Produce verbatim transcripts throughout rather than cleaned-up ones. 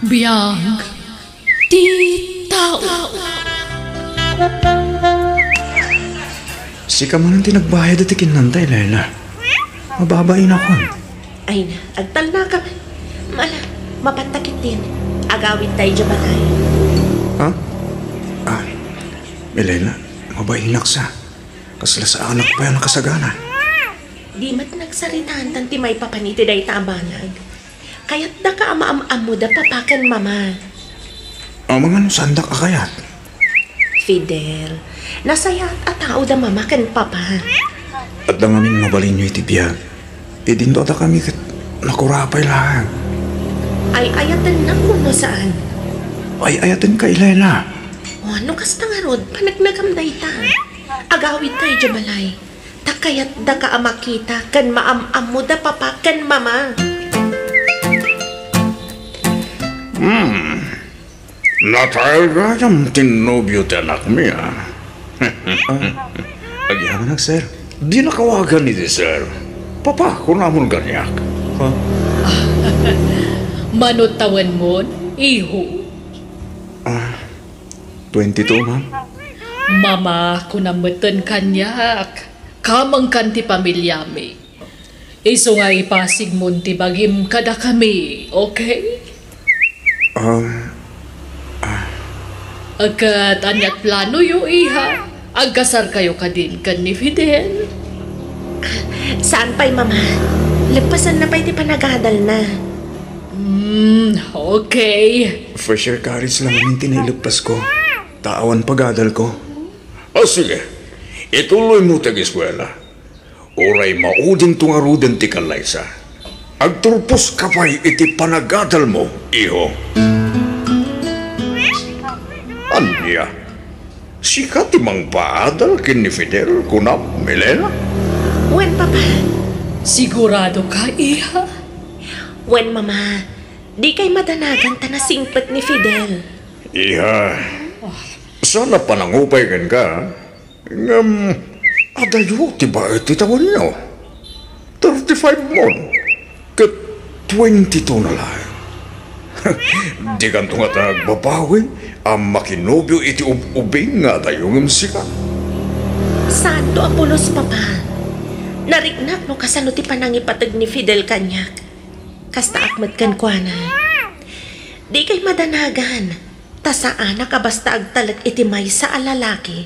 Biag ti tao. Sika manen ti nagbayad iti kinnanta, Elena. Mababainakon. Ay na, agtalnaka man. Mala, mapantakit din. Agawid tayo dya balay. Ha? Ah, Elena, mabainak sa. Kasla saanak pay a nakasagana. Di met nagsaritaan tan ti maipapan iti dayta a banag. Kayatdaka a maam-ammoda papa ken mama. Amangan no saandak a kayat? Fidel, nasayaat a tao da mama ken papa. Adda ngamin mabalinyo iti biag. Idinto a dakami ket nakurapay laeng. Ay-ayatennak wenno saan? Ay-ayatenka, Elena. O, no kasta ngarud, panagnagam dayta. Agawid tayo dya balay. Ta kayatdaka a makita ken maam-ammoda papa ken mama. Hmm. Natael gayam ti nobio ti anakmi, a. Ah, agyamanak, sir. Dinak awagan iti sir. Papa, kunamon kaniak. Ha? Mano tawenmon, iho? Ah, twenty-two, ma'am. Mama, kunam metten kaniak. Kamengkan ti pamiliami. Isu nga ipasigmon ti bagim kadakami, okay? Um, ah. Ket aniat planoyo, iha? Agkasarkayo kadin ken ni Fidel? Saan pay, Mama. Leppasanna pay ti panagadalna. Hmm, okay. Fresh air carriage lang amin ti naileppasko. Ta awan pagadalko. O, sige. Ituloymo ti ageskuela. Uray maudingto ngaruden ti kallaysa. Agturposka pay iti panagadalmo, iho. Ania? Sika ti mangpaadal ken ni Fidel, kunam, Elena? Wen, Papa. Siguradoka, iha? Wen, Mama. Dikay madanagan ta nasingpet ni Fidel. Iha, saan a panangupay kenka, ngem adayo ti baet ti tawenyo. Thirty-five mon, ket twenty-two na laeng. Dikanto ngata agbabawi a makinobio iti ub-ubing nga adayo ngem sika. Saanto a pulos, Papa. Nariknak no kasano ti panangipateg ni Fidel kaniak. Kastaak met kenkuana. Dikay madanagan, ta saanak a basta agtalek iti maysa a lalaki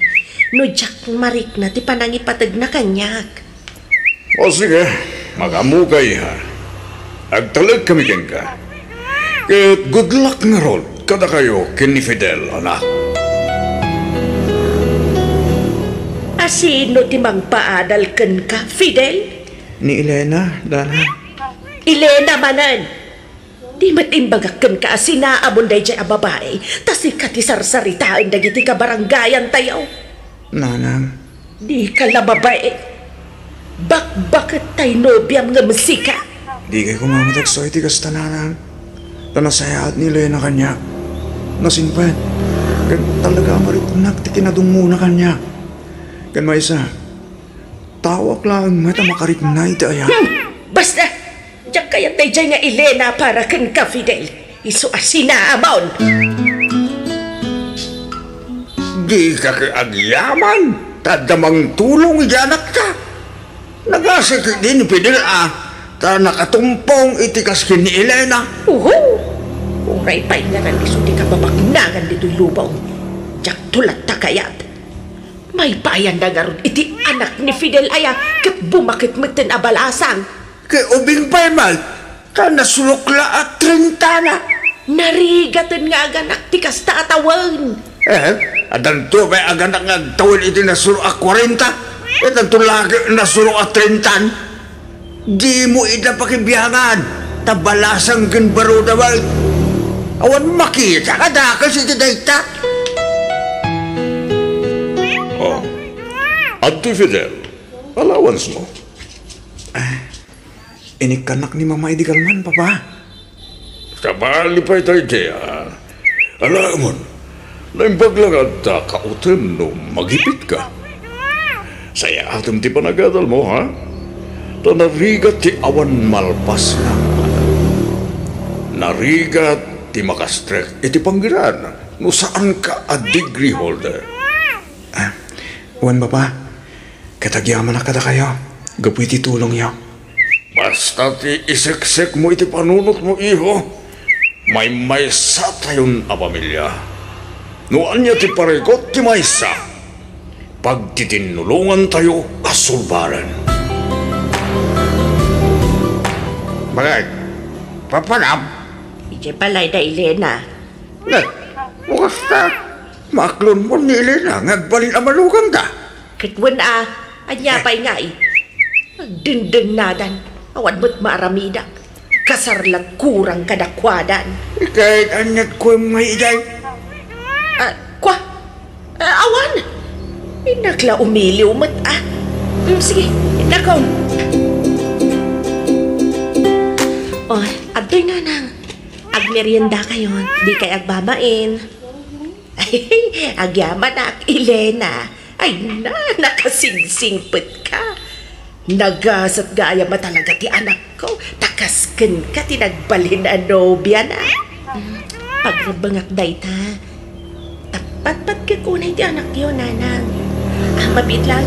no diak marikna ti panangipategna kaniak. O sige, mag-ammokay, ha. Agtalekkami kenka. Ket good luck ngarud kadakayo ken ni Fidel, anak. A sino ti mangpaadal kenka, Fidel? Ni Elena, Dana. Elena manen! Di met imbagak kenka a sinaamon daydiay a babai, ta sika ti sarsaritaen dagiti kabarangayantayo. Nanang. Dika la babai. Bakbaket tay nobiam ngem sika. Dikay koma met agsaw iti kasta, Nanang. Ta nasayaat ni Elena kaniak. Nasingpet. Ken talaga a mariknak ti kinadungngona kaniak. Ken maysa, taoak laeng met a makarikna iti ayat. Hmm, basta! Diak kayat daydiay nga Elena para kenka, Fidel. Isu a sinaamon. Dika ket agyaman, ta adda mangtulong iti anakta. Nagasat iti ni Fidel a, ta nakatumpong iti kas ken ni Elena. Uhu! Uray pay ngaran isu ti kababaknangan ditoy lubong. Diakto latta kayat. Maipaayanda ngarud iti anak ni Fidel aya ket bumaket metten a balasang. Ket ubing pay met, ta nasurok la a trenta na. Narigaten nga aganak ti kasta a tawen. Eh, addanto pay aganak nga agtawen iti nasurok a kwarenta? Addanto la nasurok a trenta? Dimo ida pakibiangan, ta balasang ken baruda met. Awan makita a dakes iti dayta. Oh. Adtoy Fidel, allowance mo. Ah, inikkannak ni Mama idi kalman, Papa. Sabali pay daydiay, a. Alaemon, naimbag la nga adda kautem no magipitka. Sayaatem ti panagadalmo, ha? Ta narigat ti awan malpas nga adal. Narigat ti makastrek iti panggiran no saanka a degree holder. Ah, wen, Papa, ket agyamanak kadakayo gapu iti tulongyo. Basta ti iseksekmo iti panunotmo, iho, maymaysatayon a pamilia. No ania ti parikut ti maysa, pagtitinnulongantayo a sulbaren. Bakit? Papanam? Idiay balay da Elena. Ne, bukas ta, maaklonmo ni Elena nga agbalin a malugangda. Ket wen a, ania pay ngay? Agdendengnadan, awan met maaramidak. Kasar la kurang kadakuadan. Iket aniat kuem nga iday? Ah, kua? Ah, awan. Innak la umiliw met, ah. Mm, sige, innak. Oh, adtoy nanang. Agmeriendakayon, dikay agbabain. Agyamanak, Elena. Ay na, nakasingsingpet ka. Nagasat gayam a talaga ti anakko. Ta kas kenka ti nagbalin a nobiana. Pagrebbengak dayta. Patpatkek unay ti anakyo, nanang. Ah, mabiit lang.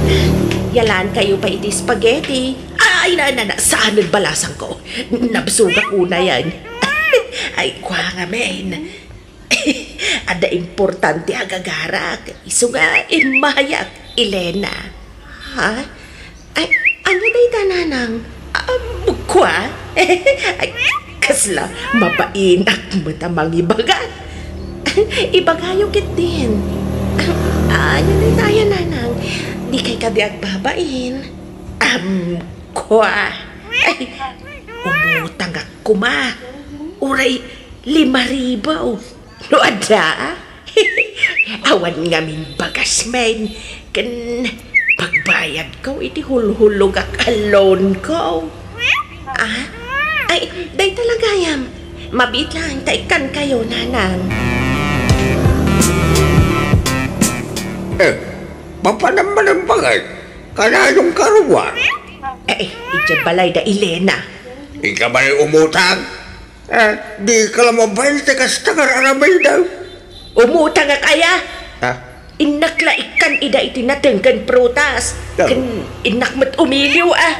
Yalaankayo pay iti spaghetti. Ay, na, na, na, saan nagbalasangko? Nabsogak unayen. Ay, kua ngamin. Adda importante a gagarak, isu nga immayak, Elena. Ha? Ay, ania dayta, nanang? Um, kua? Ay, kasla mabainak met a mangibaga. Ibagayo ketdin. Ah, ania dayta aya, nanang? Dikay kadi agbabain? Um, kua? Ay, umutangak koma. Uray lima ribu. No adda, awan ngamin bagasmen ken pagbayadko iti hulhulogak a loanko. Ah? Ay, dayta la gayam. Mabiit lang ta ikkankayo, nanang. Eh, mapanam manen bakit? Kananong karuar? Eh, eh, idiay balay da Elena. Ika man umutang? Eh, dika la mabain ti kasta nga ar-aramidem. Umutangak aya? Ha? Innak la ikkan ida iti nateng ken prutas. Ken innak met umiliw, ah.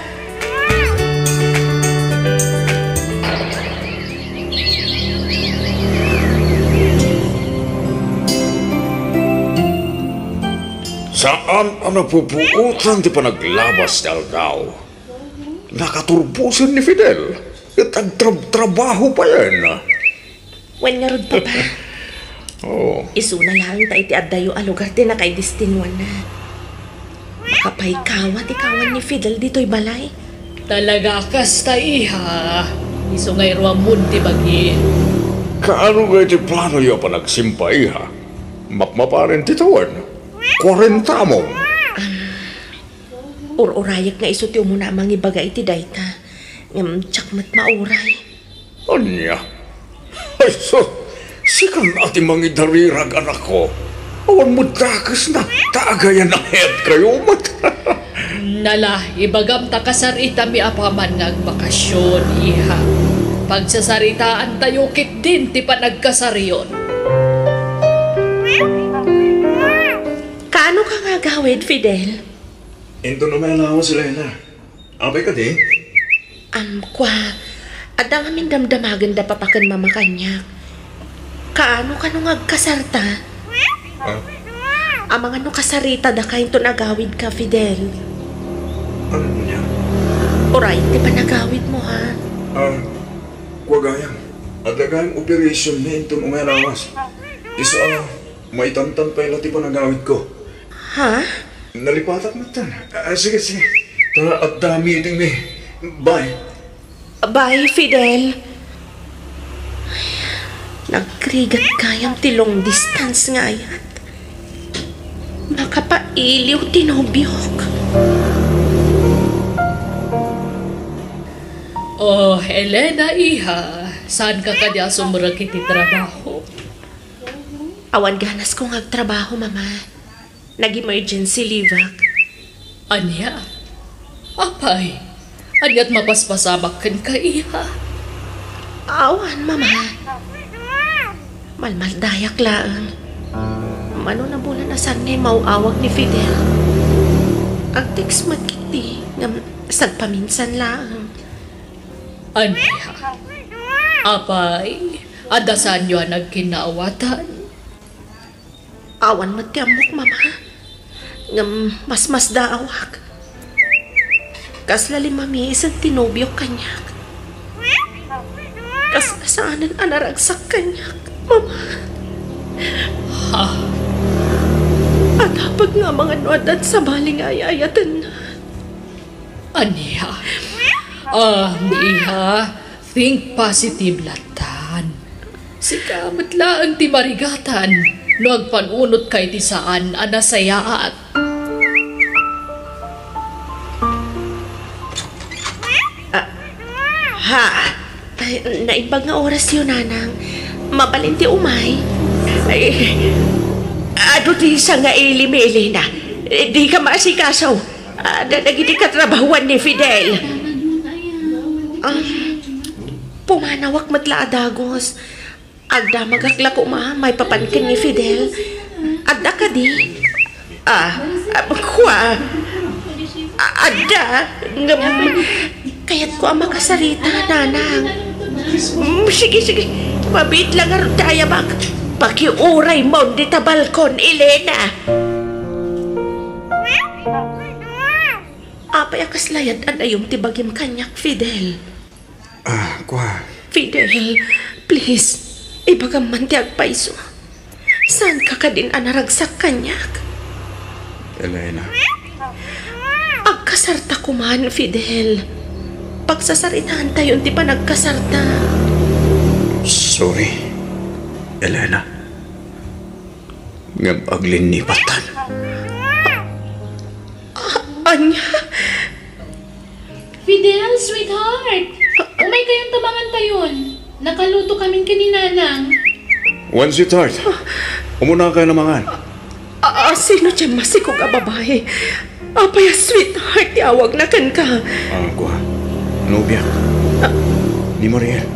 Saan a napupuotan ti panaglabas ti aldaw. Nakaturbosen ni Fidel, ket agtrabtrabaho payen. Wen ngarud, Papa. Oo. Isuna laeng ta iti addayo a lugar ti nakaidestinuanna. Makapaikawa ti kawan ni Fidel ditoy balay. Talaga kasta, iha. Isu nga iruammon ti bagi. Kaano nga iti planoyo a panagsimpa, iha? Mapmaparen ti tawen. Kuarentamon. Ur-urayek nga isu ti umuna a mangibaga iti dayta, ngem diak met mauray. Ania? Ay, sus! Sika a ti mangidarirag, anakko. Awan met dakesna, ta agayanaetkayo met. Nala, ibagam ta kasaritami apaman nga agbakasyon, iha. Pagsasaritaantayo ketdin ti panagkasariyon. Kaano ka nga agawid, Fidel? Inton umay a lawas, Elena. Apay kadi? Am, kua, adda ngamin damdamagen da papa ken mama kaniak. Kaano kano nga agkasarta? Ah? Amangan no kasaritadaka inton agawidka, Fidel. Ania? Uray ti panagawidmo, ha? Ah, kua gayam. Adda gayam operation ni inton umay a lawas. Isu a, maitantan pay la ti panagawidko. Ha? Nalipatak metten. Ah, sige, sige. Ta adda meeting mi. Bye. Bye, Fidel. Nagrigat gayam ti long distance nga ayat. Makapailiw ti nobiok. Oh, Elena, iha, saanka kadi a sumrek iti trabaho? Awan ganasko nga agtrabaho, Mama. Nag-emergency leave-ak. Ania? Apay, ania't mapaspasamak kenka, iha? Awan, Mama. Malmaldayak laeng. Mano nabulan a saan nga immaw-awag ni Fidel? Ag-text met ketdi, ngem sagpaminsan laeng. Ania? Apay, adda saanyo a nagkinnaawatan? Awan met ti ammok, Mama. Ngem masmasdaawak. Kasla limamiisen ti nobiok kaniak. Kasla saanen a naragsak kaniak, Mama. Ha? Adda pay nga amangan no addan sabali nga ay-ayatenna. Ania? Ah, iha, think positive lattan. Sika met laeng ti marigatan no agpanunotka iti saan a nasayaat. Ah, ha? Ay, naimbag nga orasyo, Nanang. Mabalin ti umay. Ay, adu ti sangailim, Elena. Dika maasikaso. Adda dagiti katrabahuan ni Fidel. Ah, pumanawak met la a dagus. Agdamagak la koma maipapan ken ni Fidel. Adda kadi? Ah, ah, kua. Ah, adda. Ngem, kayatko a makasarita, Nanang. Mm, sige, sige. Mabiit la ngarud ti ayabak. Pakiuraymon dita balkon, Elena. Apay a kasla yad-annayom ti bagim kaniak, Fidel? Ah, kua. Fidel, please, ibagam man ti agpayso. Saanka kadin a naragsak kaniak? Elena. Agkasarta koman, Fidel. Pagsasaritaantayon ti panagkasarta. Sorry, Elena. Ngem aglinnipatta. Ah, ania? Fidel, sweetheart! Umay kayon ta mangantayon. Nakaluto kamin ken ni Nanang. Wen, sweetheart. Umuna kayon a mangan. Ah, ah, sino ti masikog a babai? Apay a sweetheart ti awagna kenka? Ah, kua. Nobiak. Ah. Ni Mariel.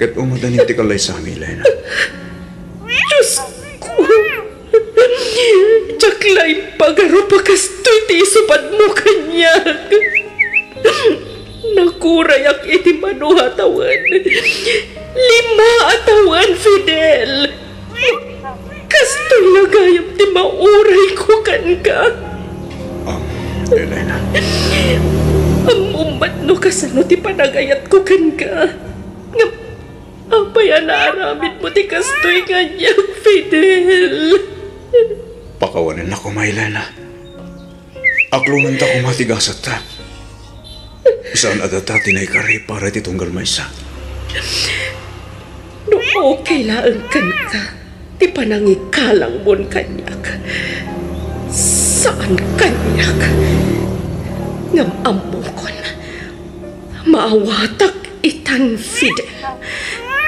Ket umadanin ti kallaysami, Elena. Diosko, diak la impagarup a kastoy ti isupadmo kaniak. Nakurayak iti mano a tawen. Lima a tawen, Fidel. Kastoy la gayam ti maurayko kenka. Ah, Elena. Ammom met no kasano ti panagayatko kenka. Ngem apay a naaramidmo ti kastoy kaniak, Fidel? Pakawanennak koma, Elena. Aklonenta koma ti gasetta. Saan a data ti naikari para iti tunggal maysa. No okay laeng kenka ti panangikalangmon kaniak, saan kaniak. Ngem ammokon, maawatak itan, Fidel.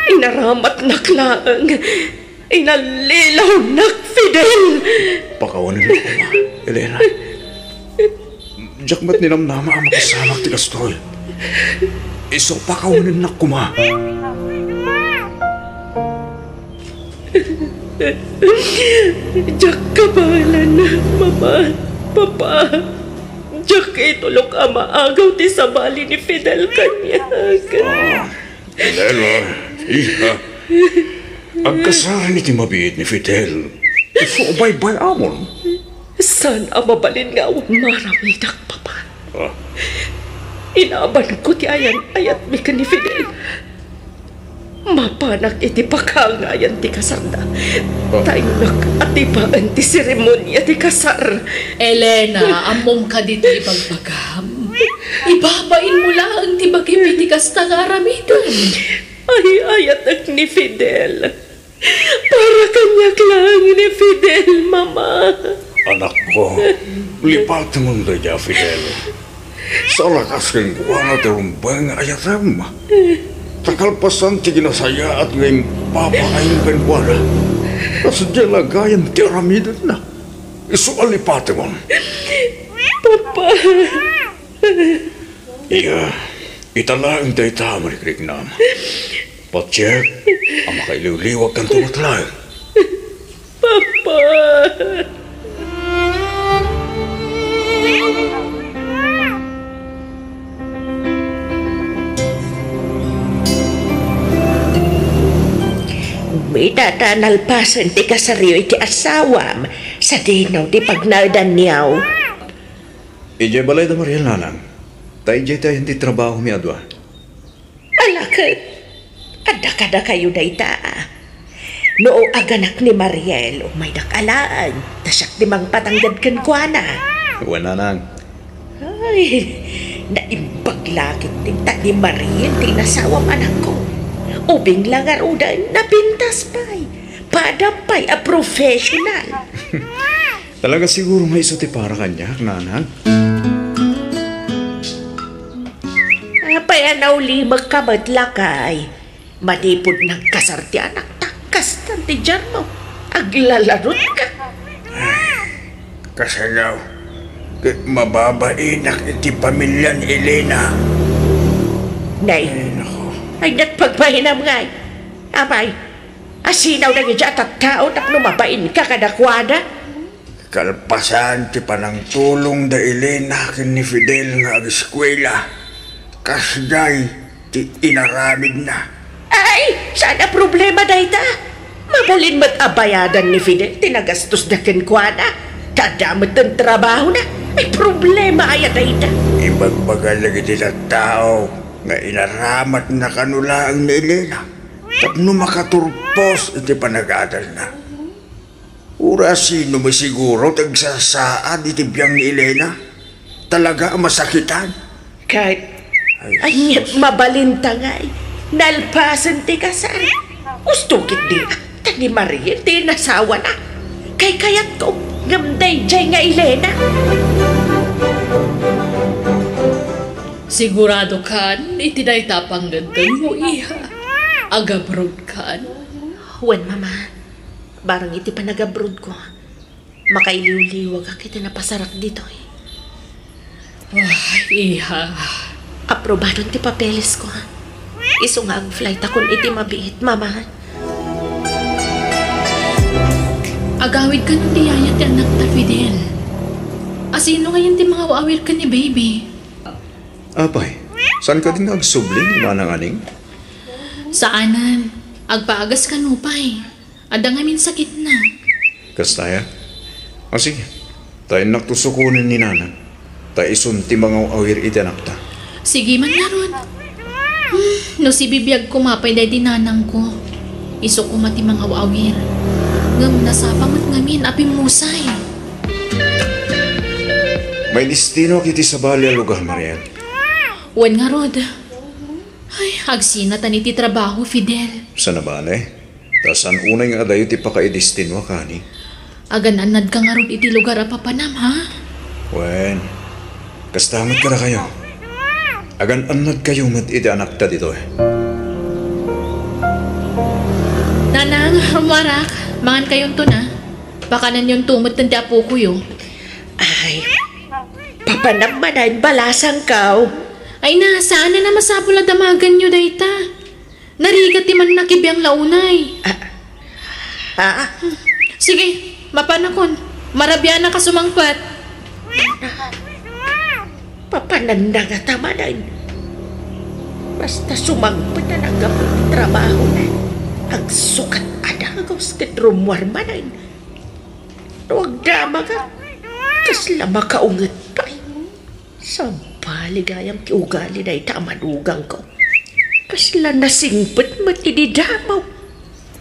Inaramatnak laeng. Inallilawnak, Fidel! Pakawanennak koma, Elena. Diak met ninamnama a mapasamak ti kastoy. Isu, pakawanennak koma. Diak kabaelan, Mama, Papa. Diak itulok a maagaw ti sabali ni Fidel kaniak. Ah. Elena, iha. Agkasar iti mabiit ni Fidel. Isu, baybay-amon. Saan a mabalin nga awan maaramidak, Papa. Ah. Inabanko ti ayan-ayatmi ken ni Fidel. Mapanak iti pakangayan ti kasarda. Ah. Ta innak atipaen ti seremonia ti kasar. Elena, ammom kadi ti ibagbagam? Ibabainmo laeng ti bagim iti kasta nga aramiden. Ay-ayatek ni Fidel. Para kaniak laeng ni Fidel, Mama. Anakko, lipatengon daydiay a Fidel. Salakas kenkuana ti rumbeng nga ayatem. Ta kalpasan ti kinasayaat nga impapaaymo kenkuana, kasdiay la gayam ti aramidenna. Isu a lipatengon. Papa. Iya, ita laeng dayta a marikriknam. Patsyek, a makailiwliwagkanto met laeng. Papa! Ita ta nalpasen ti kasaryo iti asawam, sadino ti pagnaedanyo? Idiay balay da Mariel, nanang. Ta idiay ti ayan ti trabahomi a dua. Ala ket, adda kadakayo dayta. No aganak ni Mariel, umaydak alaen, ta siak ti mangpatanggad kenkuana. Wen, nanang. Ay, naimbag la ketdi ta ni Mariel ti inasawam, anakko. Ubing la ngaruden, napintas pay. Padam pay a professional. Talaga siguro nga isu ti para kaniak, nanang. Apay a naulimekka met, lakay? Manipud nagkasar ti anakta, kastan ti diarmo. Aglalarutka. Kasano? Ket mababainak iti pamilian Elena. Nay. Ay, nako. Ay, nagpagpahinam ngay. Apay, asinaw dagiti a tattao tapno mabainka kadakuada? Kalpasan ti panangtulong da Elena ken ni Fidel nga ageskuela, kasdiay ti inaramidna. Ay, saan a problema dayta? Mabalin met a bayadan ni Fidel ti nagastos da kenkuana. Ta adda met ti trabahona. Ay, problema aya dayta? Ibagbaga dagiti tattao nga inaramatna kano laeng ni Elena tapno makaturpos iti panagadalna. Uray sino masiguro ti agsasaad iti biang ni Elena. Talaga a masakitan. Ket, ay, ay, sus. Mabalinta ngay. Nalpasen ti kasar. Usto ketdi, ta ni Mariel ti inasawana. Kaykayatko, ngem daydiay nga Elena. Siguradokan iti dayta a pangngeggenmo, iha? Agabrodkan? Wen, Mama. Barang iti panagabrodko, makailiwliwagak iti napasarak ditoy. Ah, iha. Aprobadon ti papelesko. Isu nga agflightakon iti mabiit, Mama. Agawidkan ti yaya ti anakta, Fidel. Asino ngayen ti mangaw-awir ken ni Baby? Apay, saan kadi nga agsubli ni Manang Aning? Saanen. Agpaagas kano pay. Adda ngamin sakitna. Kasta aya? A, sige. Ta innakto sukonen ni Nanang. Ta isun ti mangaw-awir iti anakta. Sige man ngarud. Hmm, no sibibiag koma pay daydi nanangko, isu koma ti mangaw-awir. Ngem nasapa met ngamin a pimmusay. Maidestinoak iti sabali a lugar, Mariel. Wen ngarud. Ay, agsinatan iti trabaho, Fidel. Saan a bale? Ta saan unay nga adayo ti pakaidestinoak, ani? Agan-annadka ngarud iti lugar a papanam, ha? Wen, kasta met kadakayo. Agan-annadkayo met iti anakta ditoy. Nanang, rummuarak. Mangankayonto na. Pakananyonto met ti apokoyo. Ay, papanam manen, balasangko. Ay na, saan a masapul a damagenyo dayta. Narigat ti mannakibiang la unay. Ah, ah. Sige, mapanakon. Marabianak a sumangpet. Papananna ngata manen. Basta sumangpet a naggapu ti trabahona. Agsukat a dagus ket rummuar manen. No agdamagak, kasla makaunget pay. Sabali gayam ti ugali dayta a manugangko. Kasla nasingpet met idi damo.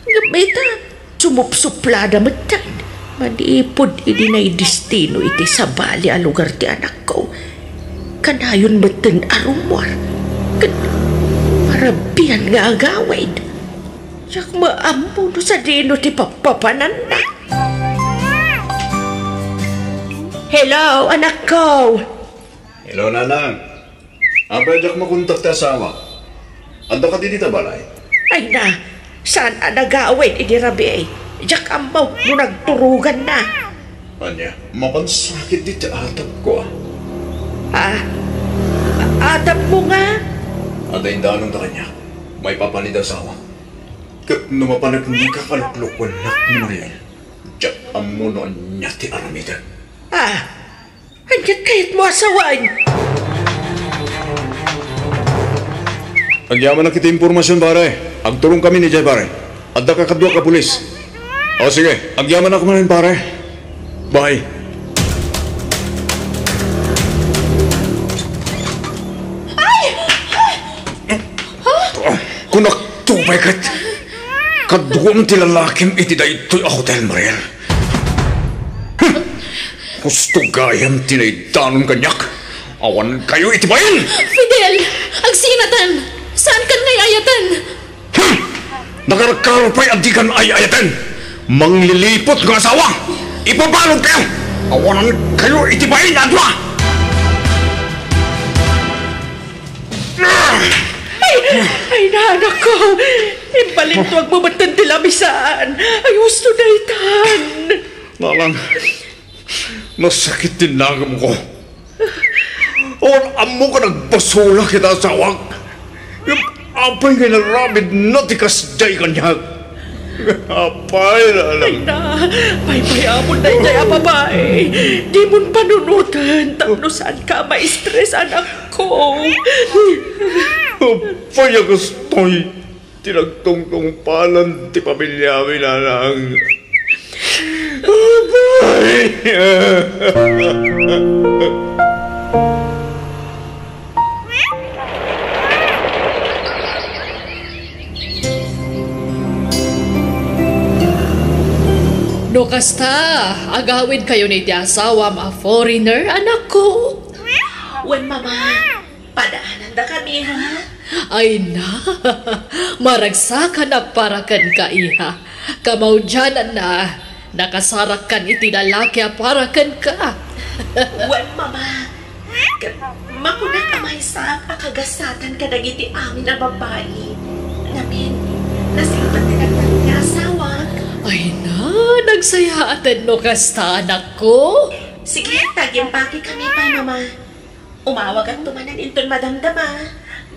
Ngem ita, sumupsuplada metten. Manipud idi naidestino iti sabali a lugar ti anakko, kanayon metten a rummuar ken marabian nga agawid. Diak maammo no sadino ti papapananna. Hello, anakko. Hello, Nanang. Apay diak makontak ti asawa? Adda kadi dita balay? Ay na, saan a nagawid idi rabii? Diak ammo no nagturoganna. Ania, mapansakit ti atapko, a. Ah, a-, atapmo nga? Adda indanonta kaniak. Maipapan iti asawa. Ket no mapanek nga kakaluklukuennak ni Mariel, diak ammo no ania ti aramidek. Ah, aniat kayatmo a sawen? Agyamanak iti impormasion, pare. Agturongkami idiay, pare. Adda kakaduak a pulis. O, sige. Agyamanak manen, pare. Bye. Ay! Kunakto pay ket kaduam ti lalakim iti daytoy a hotel, Mariel. Hmm. Husto gayam ti naidanon kaniak. Awan kayo iti bain! Fidel! Agsinaten! Saankan nga ay-ayaten! Hmm! Nakarkaro pay a dikan ay-ayaten! Mangliliput nga asawa! Ipabalud kayo! Awanan kayo iti bain a dua! Ay, ay, na, anak ko! Impalintuag mo met ti lamisaan! Ay, husto daytan! Nanang, nasakit ti nangem ko. Awan ammo nga nagbasolak iti asawak. Ngem apay nga inaramidna ti kasdiay kaniak? Apay, Nanang. Ay na, paypayamon daydiay a babai. Dimon panunoten tapno saanka a ma-stress, anak ko. Apay a kastoy ti nagtungtungpalan ti pamiliami, Nanang. Apay! No kasta, agawidkayon iti asawam a foreigner, anakko? Wen, Mama. Padaanandakami, ha? Ay na, maragsakan a para kenka, iha. Kamaudiananna, nakasarakkan iti lalaki a para kenka. Wen, Mama. Ket makunak a maysaak a kagasatan kadagiti amin a babbai. Ngamin, nasayaat ti nagpalit nga asawak. Ay na, nagsayaaten no kasta, anakko. Sige, ta agimpakekami pay, Mama. Umawagakto manen inton madamdama.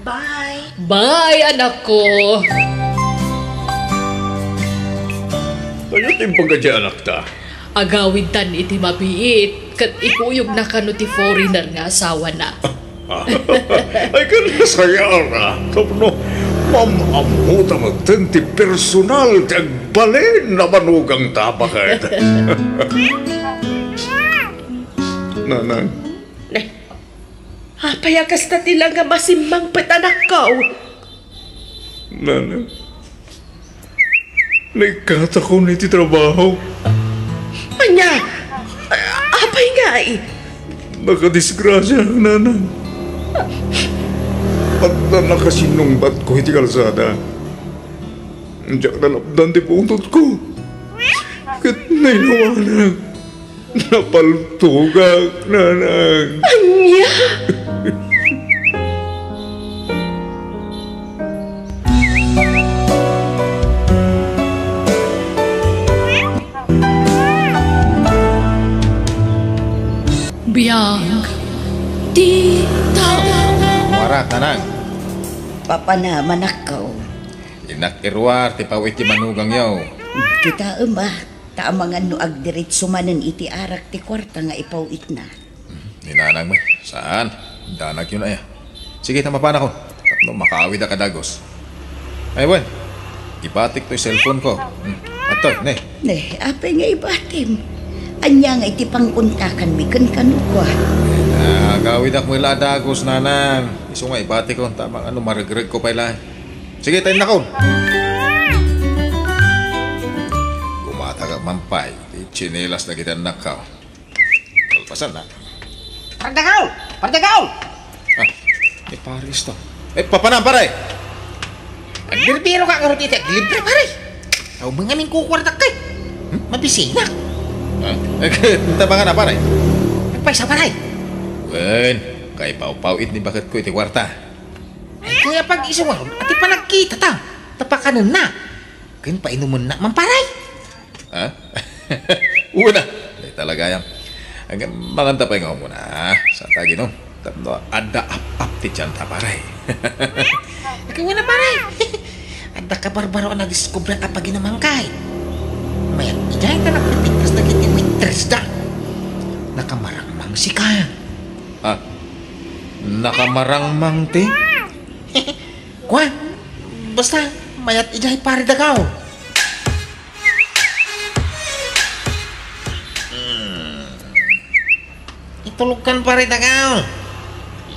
Bye. Bye, anakko. Ania ti imbagada, anakta? Agawidtan iti mabiit, ket ikuyogna kano ti foreigner nga asawana. Ay, ket nasayaat, tapno maam-ammota metten ti personal ti agbalin a manugangta, baket. Nanang. Ne, apay a kasta ti langam a simmangpet, anakko? Nanang, naikkatakon iti trabaho. Ania? A-, apay ngay? Nakadisgrasiaak, Nanang. Adda nakasinungbatko iti kalsada. Diak nalapdan ti putotko. Ket nainawanak. Napaltogak, Nanang. Ania? Biag ti tao. Warak, Nanang. Papanam, anakko. Innak iruar ti paw iti manugangyo. Kitaem a, ta amangan no agdiritso manen iti arak ti kuarta nga ipaw-itna. Ni Nanang met, saan? Danagyo na aya. Sige, ta mapanakon. Tapno makaawid a kadagus. Ay, wen. Ibatik toy cellphone ko. Hmm. Adtoy, ne. Ne, apay nga ibatim? Ania nga iti pangkontakanmi ken kano kua? Ay, agawid ak met la a dagus, Nanang. Isu nga ibatikon, ta amangan no maregreg ko pay laeng. Sige, ta innakon. Gumatagak man pay ti tsinelas dagiti annakko. Kalpasan na. Pardagaw! Pardagaw! Ah, ni Pare Esto. Eh, papanam, pare! Agbirbiro ka ngarud iti aglibre, pare! Aw, mangamin ko kuwartak kay. Hmm? Mabisinak. Ah, eh, tabangan na, pare. Agpaysa, pare! Wen, kay pawpaw-it ni baket ko iti kuwarta. Ay, kaya pag-isungaron, ati panagkita ta. Tapakanenna. Ken painumenna man, pare. Ha? Una. Ay, talaga yan. Hanggang manganta pa yung muna, ha? Sa tagi, no? Tapno, adda ap-ap ti tiyan ta, pare. Ikaw na, pare. Dakabarbaro a nadiskubriak a paginumanka. Mayat idiay ta nakpipintas dagiti waitress da. Nakamarangmang sika. Ha? Nakamarangmang ti? Kua, basta, mayat idiay pare Dagaw. Hmm. Itulogkan pare Dagaw.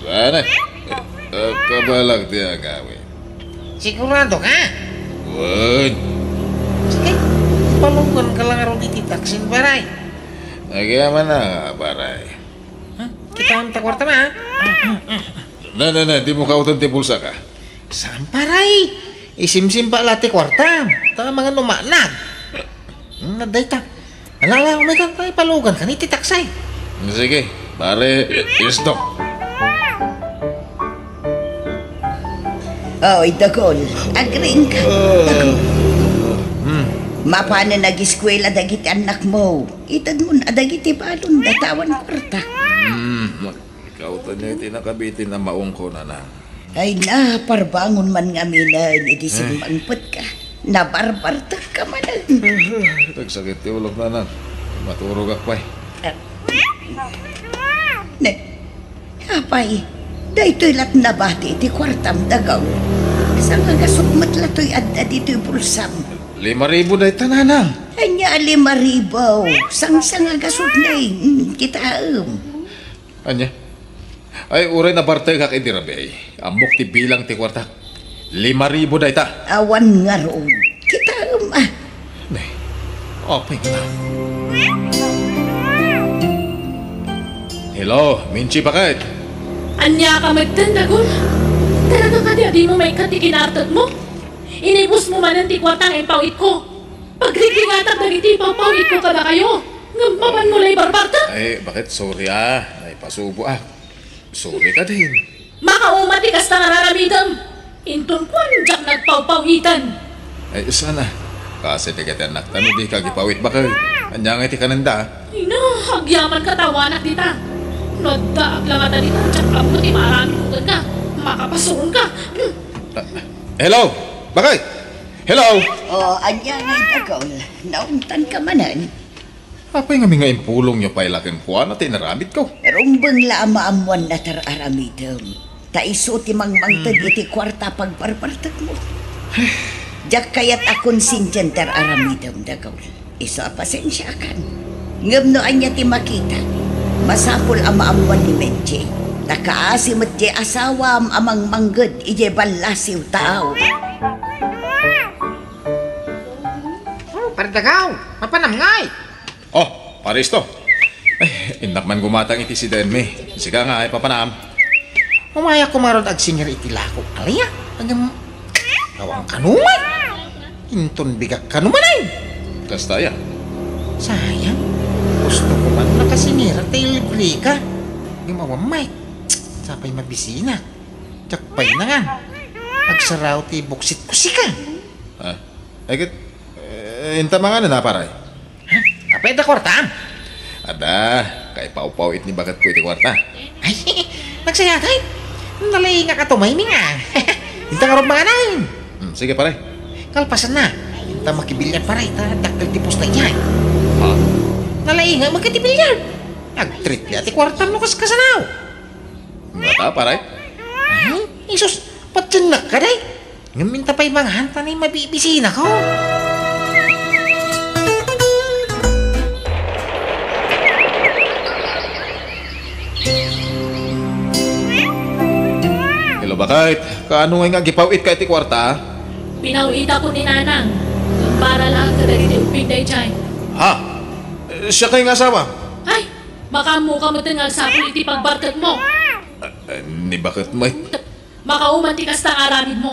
Sana. Eh, eh, kabalak ti agawid. Sigurado ka? Wen. Sige, ipalugannaka lang ngarud iti taksin, pare. Agyaman na, pare. Ha? Kitaem ta kuarta, ha? Na, na, na, dimo kaawatan ti bulsaka. Saan, pare? Isimsimpa la ti kuarta. Ta mangan umanag. Hmm, dayta. Ala, ala, umaykan ta, ipalugankan iti taksi. Sige, pare, istok. Oy, Dagol, agriingka. Dagol. Hmm. Mapanen agiskuela dagiti annakmo. Itedmon a dagiti balon da ta awan kuarta. Hmm. Kaawatan iti nakabitin a maong ko, nanang. Ay na, parbangon man ngaminen idi simmangpetka. Nabarbartekka manen. Nagsakit ti ulok, nanang. Maturogak pay. Ne, apay, daytoy lat nabati iti kuartam, Dagaw. Sangagasut met la toy adda ditoy bulsam. Lima ribu dayta, nanang. Ania a lima ribu? Sangsangagasut na, mm, kitaem. Ania? Ay, uray nabartekak idi rabii. Ammok ti bilang ti kuartak. Lima ribu dayta. Awan ngarud. Kitaem, a. Ne, apay nga. Hello, Minchi, bakit? Ania ka metten, Dagol? Talaga kadi a dimo maikkat ti kinartetmo? Inibusmo manen ti kuarta nga impawitko. Pagrigingatak dagiti pawpawitko kadakayo, ngem mapanmo la ibarbartek? Ay, bakit? Sorry, a. Naipasuboak. Sorry kadin. Makauma ti kasta nga raramidem. Inton kuan diak nagpawpawiten. Ay, sana. Kasi ti katiannak ta no dika agipawit, bakit? Ania ngay ti kanenda? Ay na, agyaman katawanak dita. No addaak la ngata dita, diak ammo ti maaramidko kenka. Makapasuronka. Hmm. Ah, hello? Bakit? Hello? O, ania ngay, Dagol? Naungtanka manen? Apay ngamin nga impulongyo pay la kenkuana ti inaramidko? Rumbeng la a maammoanna ti ar-aramidem. Ta isu ti mangmangted iti kuarta a pagbarbartekmo. Diak kayat a konsensian ti ar-aramidem, Dagol. Isu a pasensiakan. Ngem no ania ti makitak, masapul a maammoan ni Menche. Ta kaasi met diay asawam a mangmangged idiay ballasiw ta aw. Pardagaw, mapanam ngay? Oh, paristo. Ay, innak man gumatang iti sidenmi. Sika nga, ay papanam. Umayak kumarod agsingir iti lako. Aliya, agam, awang kanuman. Inton bigak kanuman ay. Kasta ya. Sayang. Gusto ko man nakasingir tayo libre ka. Agam awan may. Sapay mabisina. Diak pay nangan. Agsaraw ti buksit ko sika. Ah, ay ket, eh, inta mangan na, pare. Ha? Apay da kuartam? Ada, kaipawpaw itni baketko iti kuarta. Ay, nagsayatay. Nalaingak a tumayming, a. Inta ngarud manganan. Hmm, sige, pare. Kalpasan na. Inta makibilyar, pare, ta dakkel ti pusta idiay. Ha? Nalaingak met iti bilyar. Agtriple ti kuartam no kaskasanaw. Ngata, pare? Ay, isus, patiennak kadi. Ngem inta pay mangan ta ni mabibisinako. Hello, bakit? Kaano ngay nga agipaw-itka iti kuarta? Pinaw-itakon ni Nanang. Ngem para laeng kadagiti ubbing daydiay. Ha? Eh, siak ngay nga asawa? Ay, makaammoka met nga agsapul iti pagbartekmo. Eh, ni bakit, may? Makauman ti kasta nga aramidmo.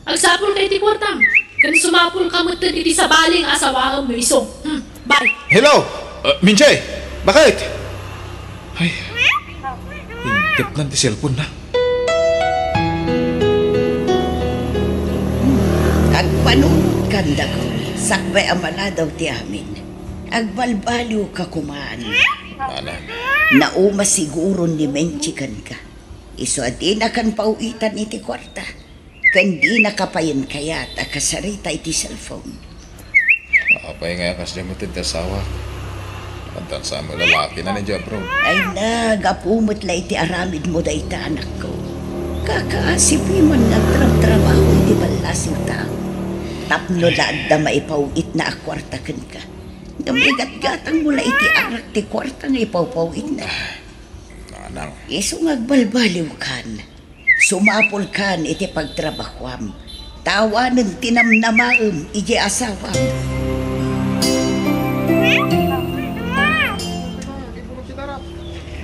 Agsapulka iti kuartam, ken sumapulka met iti sabali nga asawaem no isu. Hmm, bye. Hello? Uh, Minche? Bakit? Ay, indepnan ti cellphone na. Agpanunotkan, Dagol, sakbay a maladaw ti amin. Agbalbaliwka koman. Ana. Nauma siguron ni Menchi kenka. Isu a dinakan paw-itan iti kuarta. Ken dinaka payen kayat a kasarita iti cellphone. Apay nga kasdiay met ti asawak? Addan sa met lalaki na ni Jabro. Ay na, gapu met la iti aramidmo dayta, anakko. Kakaasipi man nga agtrabtrabaho iti ballasiw tao. Tapno la adda maipaw-itna a kuarta kenka. Ngem igatgatangmo la iti arak ti kuarta nga ipawpaw-itna. Nanang. Isu nga agbalbaliwkan. Sumapulkan iti pagtrabahuam. Tawanen ti namnamaem idiay asawam.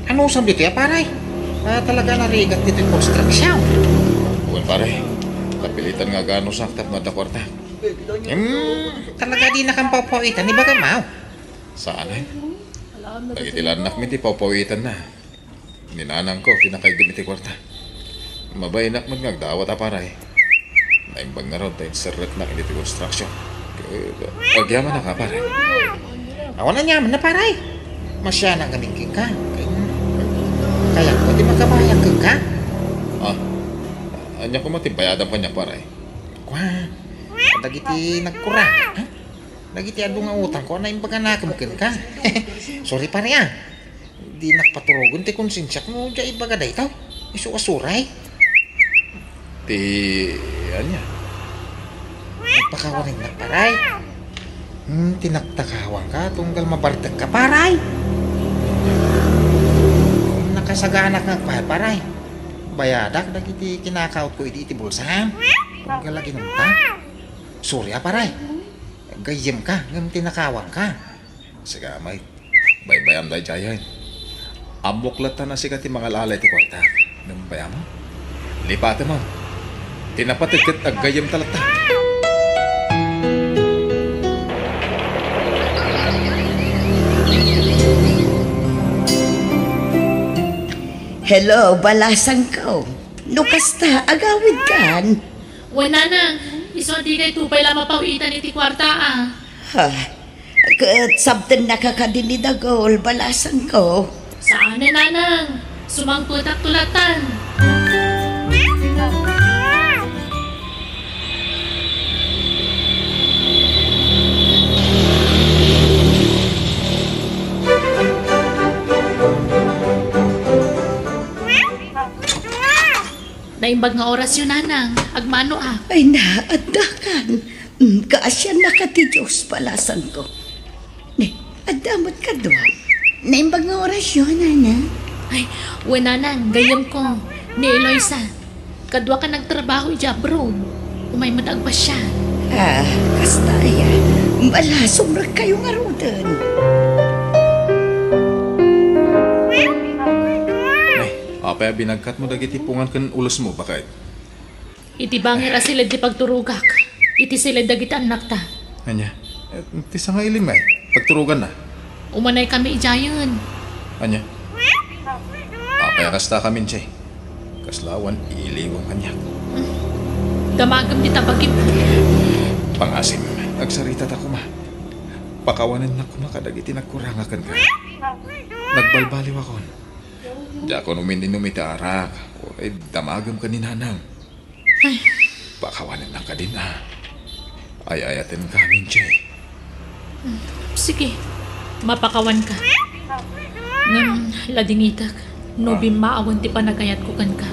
Anusam ditoy, a, pare? Ah, talaga narigat ditoy construction. Wen, pare. Napilitan nga aganusak tapno adda kuarta. Hmm, talaga dinakam pawpawitan, ibagam, aw. Saan, eh? Dagiti la annakmi ti pawpawitanna. Ni nanangko ti nakaiggem iti kuarta. Mabainak met nga agdawat, a, pare. Naimbag ngarud ta inserreknak iti construction. Agyamanak, a, pare. Awan aniamanna, pare. Masianak ngamin kenka. Kay, kayatko ti makabayag kenka. Ah, ania koma ti bayadam kaniak, pare? Kua, kadagiti nagkurangak, ha? Dagiti adu nga utangko a naimbaganakem kenka. Sorry, pare, a. Dinak paturogen ti konsensiak no diak ibaga daytoy. Isu a suray. Ti ania? Nagpakawaninnak, pare. Hmm, ti nagtakawanka, tunggal mabartekka, pare. Nakasaganak nga agpayar, pare. Bayadak dagiti kinakautko idi iti bulsam. Tunggal aginumta. Sorry, a, pare. Gayyemka, ngem tinakawanka. Sika met. Baybayam daydiayen. Ammok latta a sika ti mangal-ala iti kuarta. Ngem bayam? Lipatem, a. Ti napateg ket aggayyemta latta. Hello, balasangko. No kasta, agawidkan? Wen, nanang, isu a dikayto pay la mapawitan iti kuarta, a. Ha? Ket sabtennaka kadi ni Dagol, balasangko? Saan a, nanang. Sumangpetakto latta. Naimbag nga orasyo, nanang. Agmano, a. Ay na, addakan. Mm, kaasiannaka ti Dios, balasangko. Ne, adda met kadua. Naimbag nga orasyo, nanang. Ay, wen, nanang, gayyemko. Ni Eloisa. Kaduaka nagtrabaho idiay abroad. Umay met agpasiar. Ah, kasta aya. Bala, sumrekkayo ngaruden. Ay, apay a binagkatmo dagiti pungan ken ulosmo, baket? Iti bangir a siled ti pagturogak, iti siled dagiti annakta. Ania? Eh, ti sangailim, ay, pagturoganna? Umanaykami idiayen. Ania? Apay a kasta, Minche? Kasla awan iliwam kaniak. Damagem dita bagim. Pangasim, agsaritata koma. Pakawanennak koma kadagiti nagkurangak kenka. Nagbalbaliwakon. Diakon umin-inum iti arak, uray damagem ken ni nanang. Ay. Pakawanennak kadin, a. Ay-ayatenka, Minche. Sige, mapakawanka. Ngem, ladingitek, no, a, bimmaawen ti panagayatko kenka.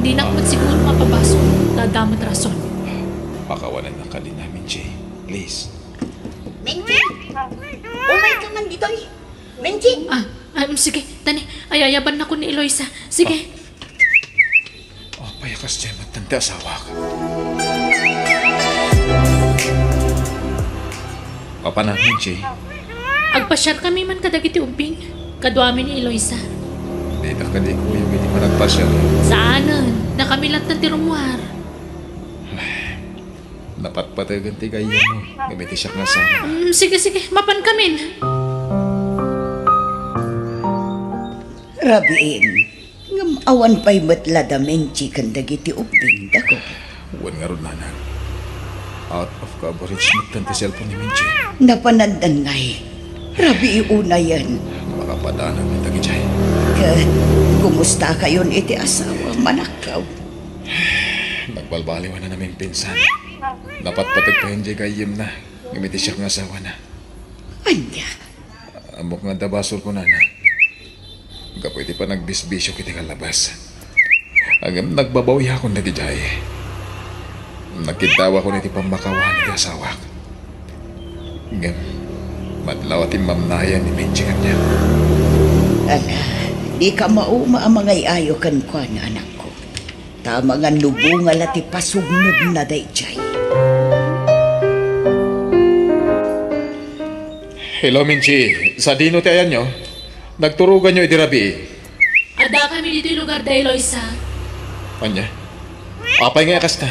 Dinak met siguro mapabasol, ta adda met rason. Pakawanennak kadin, Minche. Please. Menchi! Umayka man ditoy! Menchi! Ah, ah, sige, tani, ayayabannakon ni Eloisa. Sige. Ah. Apay a kasdiay met ti asawak? Papanam, Menchi? Agpasiarkami man kadagiti ubbing. Kaduami ni Eloisa. Dita kadi kuyog iti panagpasiar. Saanen, dakami latta ti rummuar. Napatpategen ti gayyemmo, ngem iti siak nga asawa. Mm, sige, sige, mapankamin. Rabiin, ngem awan pay met la da Menchi ken dagiti ubbing, Dagol. Wen ngarud, nanang. Out of coverage met ti cellphone ni Menchi. Napanandan ngay. Rabii unayen. Makapadanag met dagiti. Ket, kumustakayon iti asawa, manakkaw? Balbaliwan a naminpinsan. Napatpateg pay diay gayyemna, ngem iti siak nga asawana. Ania? Ammok nga adda basolko, nana. Gapu iti panagbisbisiok iti kallabas. Ngem nagbabawiakon daydiay. Nagkiddawakon iti pammakawan iti asawak. Ngem, madlaw a timmamnayan ni Menchie kaniak. Ala, dika mauma a mangay-ayo kenkuana, anakko. Ta amangan no bunga la ti pasugnodna daydiay. Hello, Menchie. Sadino ti ayanyo? Nagturoganyo idi rabii. Addakami ditoy lugar da Eloisa. Ania? Apay ngay a kasta?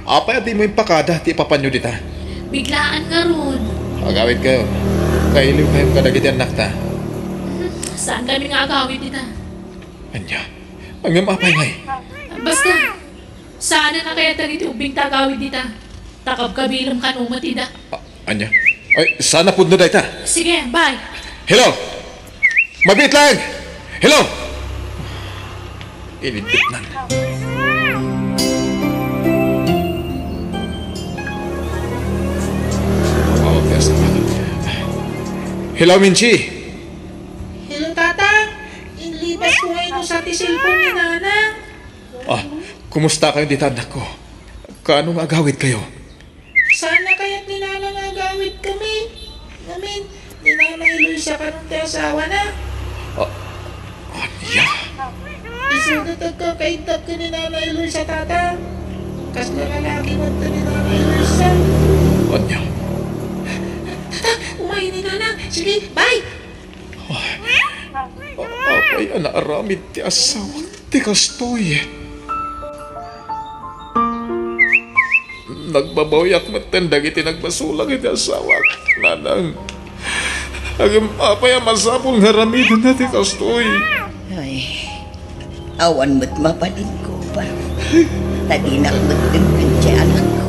Apay a dimo impakada ti ipapanyo dita? Biglaan ngarud. Agawidkayo. Kailiwkayo kadagiti annakta. Saankami nga agawid dita. Ania? Ngem apay ngay? Basta, saanen a kayat dagiti ubbing ti agawid dita. Ta kabkabilem kano met ida. A-, ania? Ay, saan a pudno dayta? Sige, bye. Hello? Mabiit laeng! Hello? Inidpitnan. Hello, Menchie? Hello, Tatang. Inlibas ko ngayon sa ti cellphone ni Nanang. Ah, kumusta kayo dita, anak ko? Kaano nga agawid kayo? Saan a kayat ni Nanang nga agawidkami? Ngamin, ni Nanay Luisa kano ti asawana. Ah, ania? Isuda ti agkakaiddak ken ni Nanay Luisa, Tata. Kasla lalaki met ni Nanay Luisa. Ania? Tata, umayen ni Nanang. Sige, bye. Ay, apay a naaramid ti asawak ti kastoy? Nagbabawiak metten dagiti nagbasolak iti asawak, Nanang. Ngem apay a masapul nga aramidenna ti kastoy? Ay, awan met mabalinko, baro. Ta dinak met dimdem ti anakko.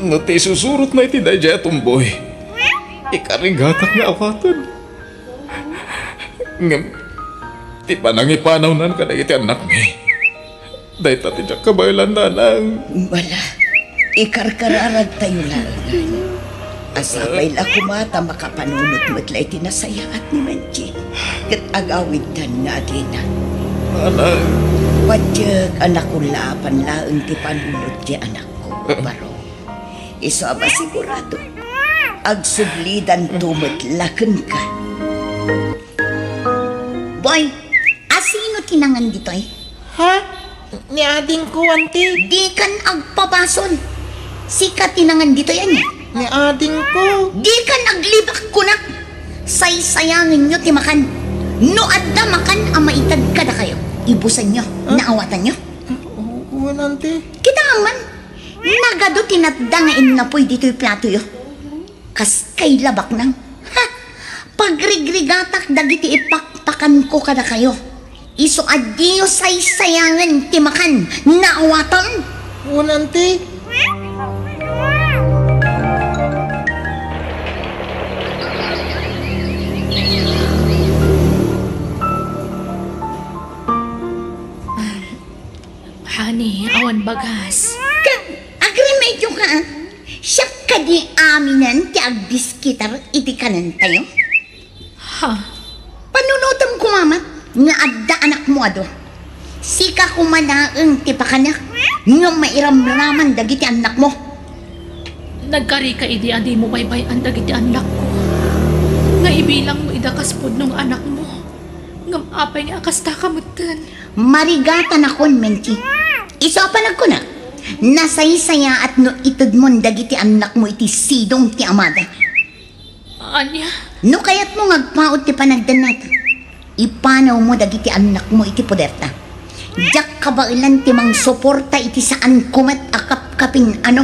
No ti isusurotna iti daydiay a tumboy, ikarigatak nga awaten. Ngem ti panangipanawnan kadagiti annakmi, dayta ti diak kabaelan, Nanang. Ala, ikarkararagtayo laengen. Sapay la koma ta makapanunot met la iti nasayaat ni Menchie ket agawiddan nga adina. Nanang. Padiek a nakulaapan laeng ti panunot ti anakko, baro. Isu a masigurado, agsublidanto met la kenka. Boy, asino ti nangan ditoy? Ha? Ni adingko, anti. Dikan agpabasol. Sika ti nangan ditoy, ania? Ni adingko. Dikan aglibak, kunak. Saysayangenyo ti makan. No adda makan a maited kadakayo, ibusenyo. Huh? Naawatanyo? Oo, anti. Kita man. Nagadu ti natda nga innapuy ditoy platoyo. Kas kay labaknang. Ha! Pagrigrigatak dagiti ipakpakanko kadakayo. Isu a diyo saysayangen ti makan, naawatan? Wen, anti. Honey, awan bagas. Ka-, agremedioka, a? Siak kadi aminen ti agdiskitar iti kanentayo? Ha? Panunotem koma met nga adda anakmo adu. Sika koma laeng ti pakanak nga mairamraman dagiti annakmo. Nagkarika idi a dimo baybay-an dagiti annakko, nga ibilangmo ida kas pudno nga anakmo. Ngem apay nga kasta ka metten? Marigatanakon, Menchie. Isu a panagkunak, nasaysayaat no itedmon dagiti annakmo iti sidong ti amada. Ania? No kayatmo nga agpaut ti panagdennata, ipanawmo dagiti annakmo iti poderta. Diak kabaelan ti mangsuporta iti saanko met a kapkapin-ano.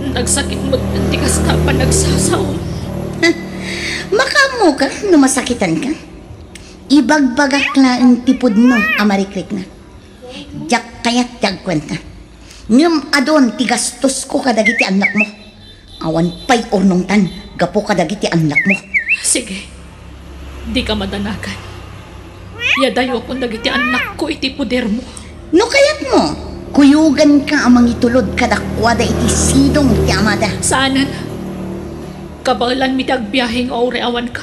Nagsakit met ti kasta a panagsasaom. Makaammoka no masakitanka? Ibagbagak laeng ti pudno a marikrikna. Diak kayat ti agkuenta. Ngem adun ti gastosko kadagiti annakmo. Awan pay urnongtan gapu kadagiti annakmo. Sige. Dika madanagan. Yadayokon dagiti annakko iti podermo. No kayatmo, kuyoganka a mangitulod kadakuada iti sidong ti amada. Saanen. Kabaelanmi ti agbiahe nga uray awanka.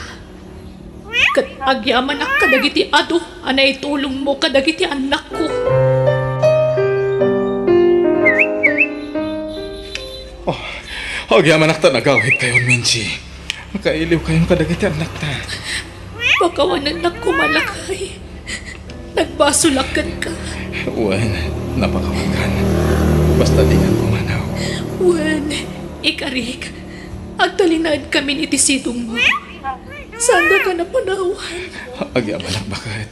Ket agyamanak kadagiti adu a naitulongmo kadagiti annakko. Oh, agyamanak ta nagawidkayon, Menchi. Nakailiwkayon kadagiti annakta. Pakawanennak koma, lakay. Nagbasolak kenka. Wen, napakawankan. Basta dinan pumanaw. Wen, ikarik, agtalinaedkamin iti sidongmo. Saandaka napanawan. Agyamanak, baket.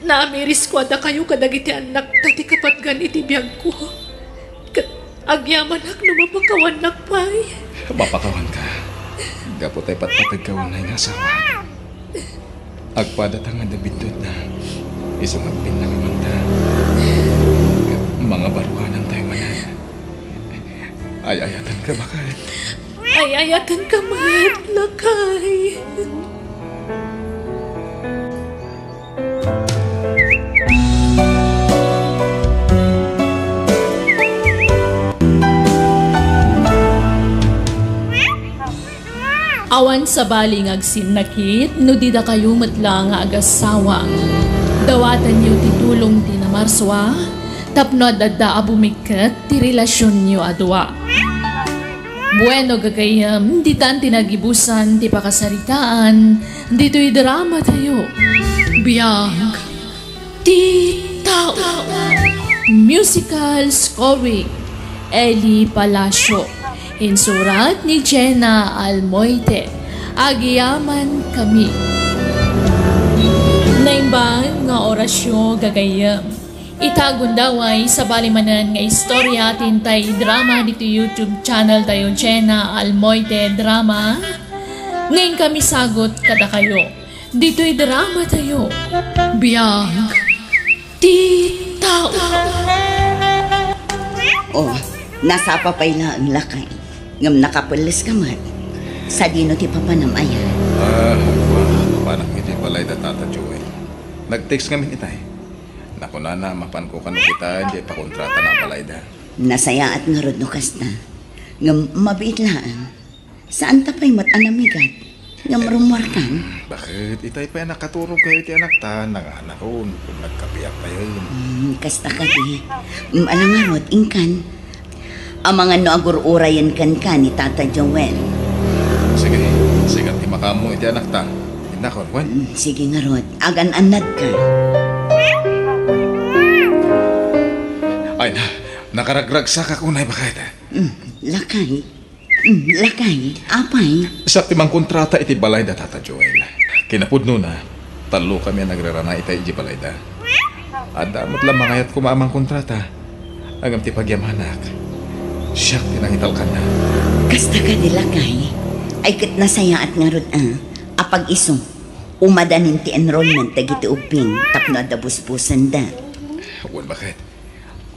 Naamirisko a dakayo kadagiti annakta ti kapatgan iti biagko. Ket agyamanak no mapakawannak pay. Mapakawanka. Gapu tay patpategka unay nga asawa. Agpadata nga adda biddutna. Isu nga agbinnang amanta. Ket mangabaruanantayo manen. Ay-ayatenka, baket. Ay-ayatenka met, lakay. Awan sabali nga agsinnakit no di dakayo met la nga agasawa. Dawatenyo ti tulong ti namarsua tapno adda a bumikket ti relasionyo a dua. Bueno, gagayyem, ditan ti nagibusan ti pakasaritaan ditoy drama tayo. Biag ti tao. Musical scoring, Eli Palacio. Insurat ni Jenna Almoite. Agyaman kami. Naimbag nga orasyo, gagayyem. Ita gundaway, sabali manen nga istorya ti intay drama ditoy YouTube channel tayo, Jenna Almoite Drama. Nga inkami sagut kadakayo. Ditoy drama tayo. Biag ti tao. Oh, nasapa pay laeng, lakay. Ngem nakapelles ka met. Sadino ti papanam aya? Ah, agwa, papanak iti balay da Tata Joel. Nag-text ngamin itay. Nakunana, mapanko kano kita, idiay pakontratana a balayda. Nasayaat ngarud no kasta. Ngem mabiit laeng. Saanta pay met a namigat. Ngem rummuarkan? Hmm, baket? Itay pay a nakaturogkayo iti anakta, nanganakon, ken nagkapiak tayen. Hmm, kasta kadi. Hmm, ala ngarud, inkan. Amangan no agur-urayen kenka ni Tata Joel. Sige, sigat ti makaammo iti anakta. Innakon, wen? Hmm, sige ngarud, agan-annadka. Ay na, nakaragragsakak unay, baket? Hmm, lakay. Hmm, lakay, apay? Siak ti mangkontrata iti balay da Tata Joel. Kinapudnona, tallokami a nagrarana itay iti balayda. Adda met la mangayat koma a mangkontrata. Ngem ti pagyamanak, siak ti nangitalkanna. Kasta kadi, lakay? Ay ket nasayaat ngarud a, apag-isu, umadanin ti enrollment dagiti ubbing tapno adda busbusenda. Wen, baket?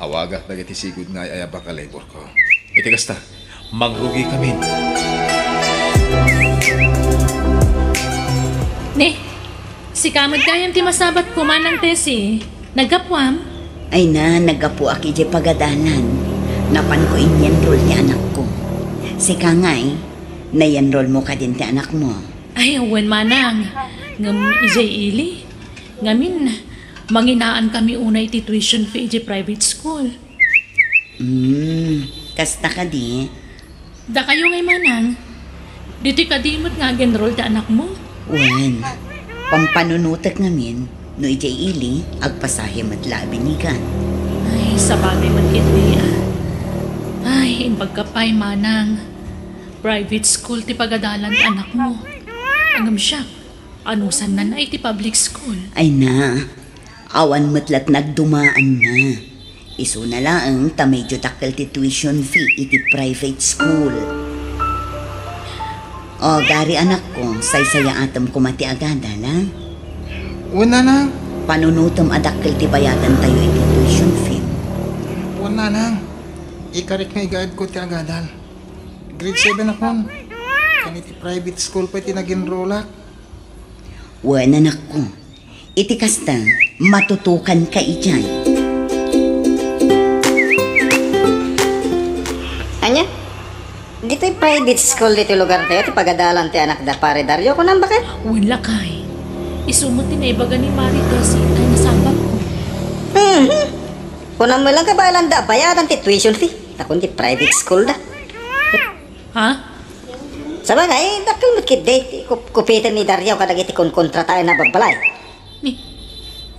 Awagak dagiti sigud nga ay-ayabak a laborko. Iti kasta, mangrugikamin. Ne, sika met gayam ti masabatko, Manang Tessie. Naggapuam? Ay na, naggapuak idiay pagadalan. Napanko inyenrol ti anakko. Sika ngay, nayenrolmo kadin ti anakmo? Ay, wen, Manang. Ngem idiay ili. Ngamin, manginaankamin unay iti tuition fee iti private school. Hmm, kasta kadi? Dakayo ngay, Manang. Ditoy kadi met nga ag-enroll ti anakmo? Wen, pampanunotek ngamin, no idiay ili, agpasahe met la a binigat. Ay, sabagay met ketdi, a. Ay, imbagka pay, Manang. Private school ti pagadalan ti anakmo. Ngem siak, anusanna iti public school? Ay na, awan met la ti nagdumaanna. Isuna laeng ta medyo dakkel ti tuition fee iti private school. O, gari, anakko, saysayaatem koma ti agadal, a? Wen, Nanang. Panunotem a dakkel ti bayadantayo iti tuition fee. Wen, Nanang. Ikarik nga igaedko ti agadal. Grade seven akon. Ken iti private school pay ti nag-enrollak. Wen, anakko. Iti kasta, matutukanka idiay. Ditoy private school ditoy lugar tayo, ti pagadalan ti anak da Pare Dario, kunam baket? Wen, lakay. Isu met ti naibaga ni Mari Tessie ita, nasabat ko. Mhm. Kunam met lang kabaelan da bayadan ti tuition fee. Takon ti private school da. Ha? Sabagay, dakkel met ketdi ti kup-, kupiten ni Dario kadagiti konkontrataenna a babbalay. Ni,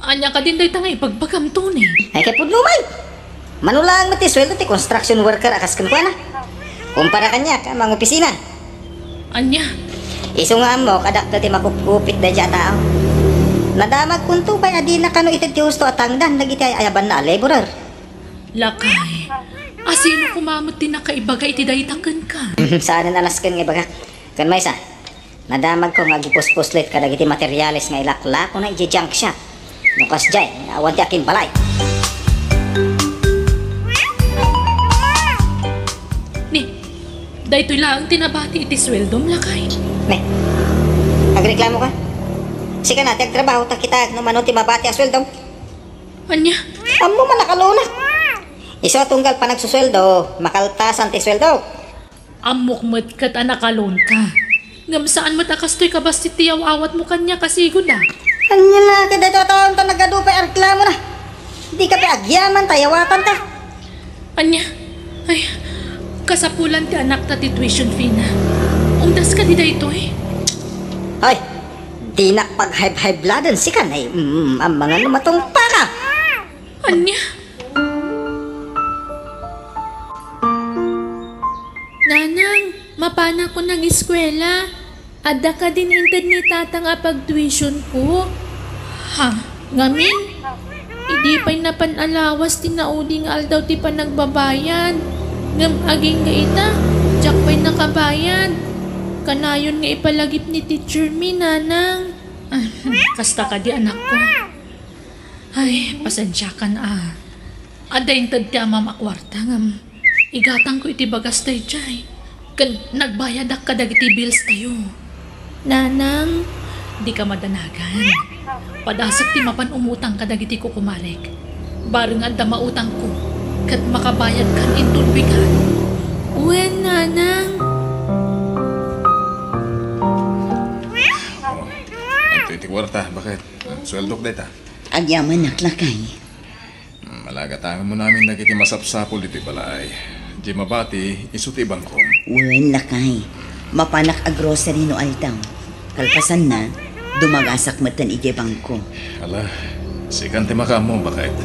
ania kadin dayta nga ibagbagam, Tony? Ay, kay pudno man. Mano laeng met ti sueldo ti construction worker a kas kenkuana. Kumpara kaniak a mangopisina. Ania? Isu nga ammok a dakkel ti makupkupit daydiay a tao. Nadamagkonto pay a dina kano ited ti husto a tangdan dagiti ay-ayabanna a laborer. Lakay, asino koma met ti nakaibaga iti dayta kenka? Saanen a nasken nga ibagak. Ken maysa, nadamagko nga agipuspuslit kadagiti materiales nga ilaklakona idiay junk shop. No kasdiay, awan ti akin balay. Ni, daytoy laeng ti nabati iti sueldom, lakay. Ne, agreklamo ka? Sika na ti agtrabaho ta kita no mano ti mabati a sueldom. Ania? Ammo man a nakaloanak. Isu a tunggal panagsusueldo, makaltasan ti sueldo. Ammok met ket a nakaloanka. Ngem saan met a kastoy kabassit ti yaw-awatmo kaniak a sigud a. Ania la ket daytoy a taon ta nagadu pay a reklamona. Dika pay agyaman ta yawatanka. Ania? Ay, kasapulan ti anakta ti tuition fee na. Umdas kadi daytoy? Ay, dinak paghayb-haybladen sika, nay, mm, amangan no matungpaka. Ania? Nanang, mapanakon ageskuela. Adda kadin inted ni Tatang a pagtuitionko? Ha? Ngamin? Idi pay napan a lawas ti naudi nga aldaw ti panagbabayad. Ngem agingga ita, diak pay nakabayad. Kanayon nga ipalagip ni teacher mi, Nanang. Ah, kasta kadi, anakko. Ay, pasensiakan a. Adda inted ti amam a kuarta ngem igatangko iti bagas daydiay. Ken nagbayadak kadagiti bills tayo. Nanang. Dika madanagan. Padasek ti mapan umutang kadagiti kukumarek. Bareng adda mautangko ket makabayadkan inton bigat. Wen, Nanang. Adtoy ti kuarta, baket? Sueldok dayta. Agyamanak, lakay. Hmm, malagatanganmo namin dagiti masapsapul iti balay. Di mabati, isu ti bangkom. Wen, lakay. Mapanak a grocery no aldaw. Kalpasanna, dumagasak metten idiay bangko. Ala, sikan ti makaammo, baket.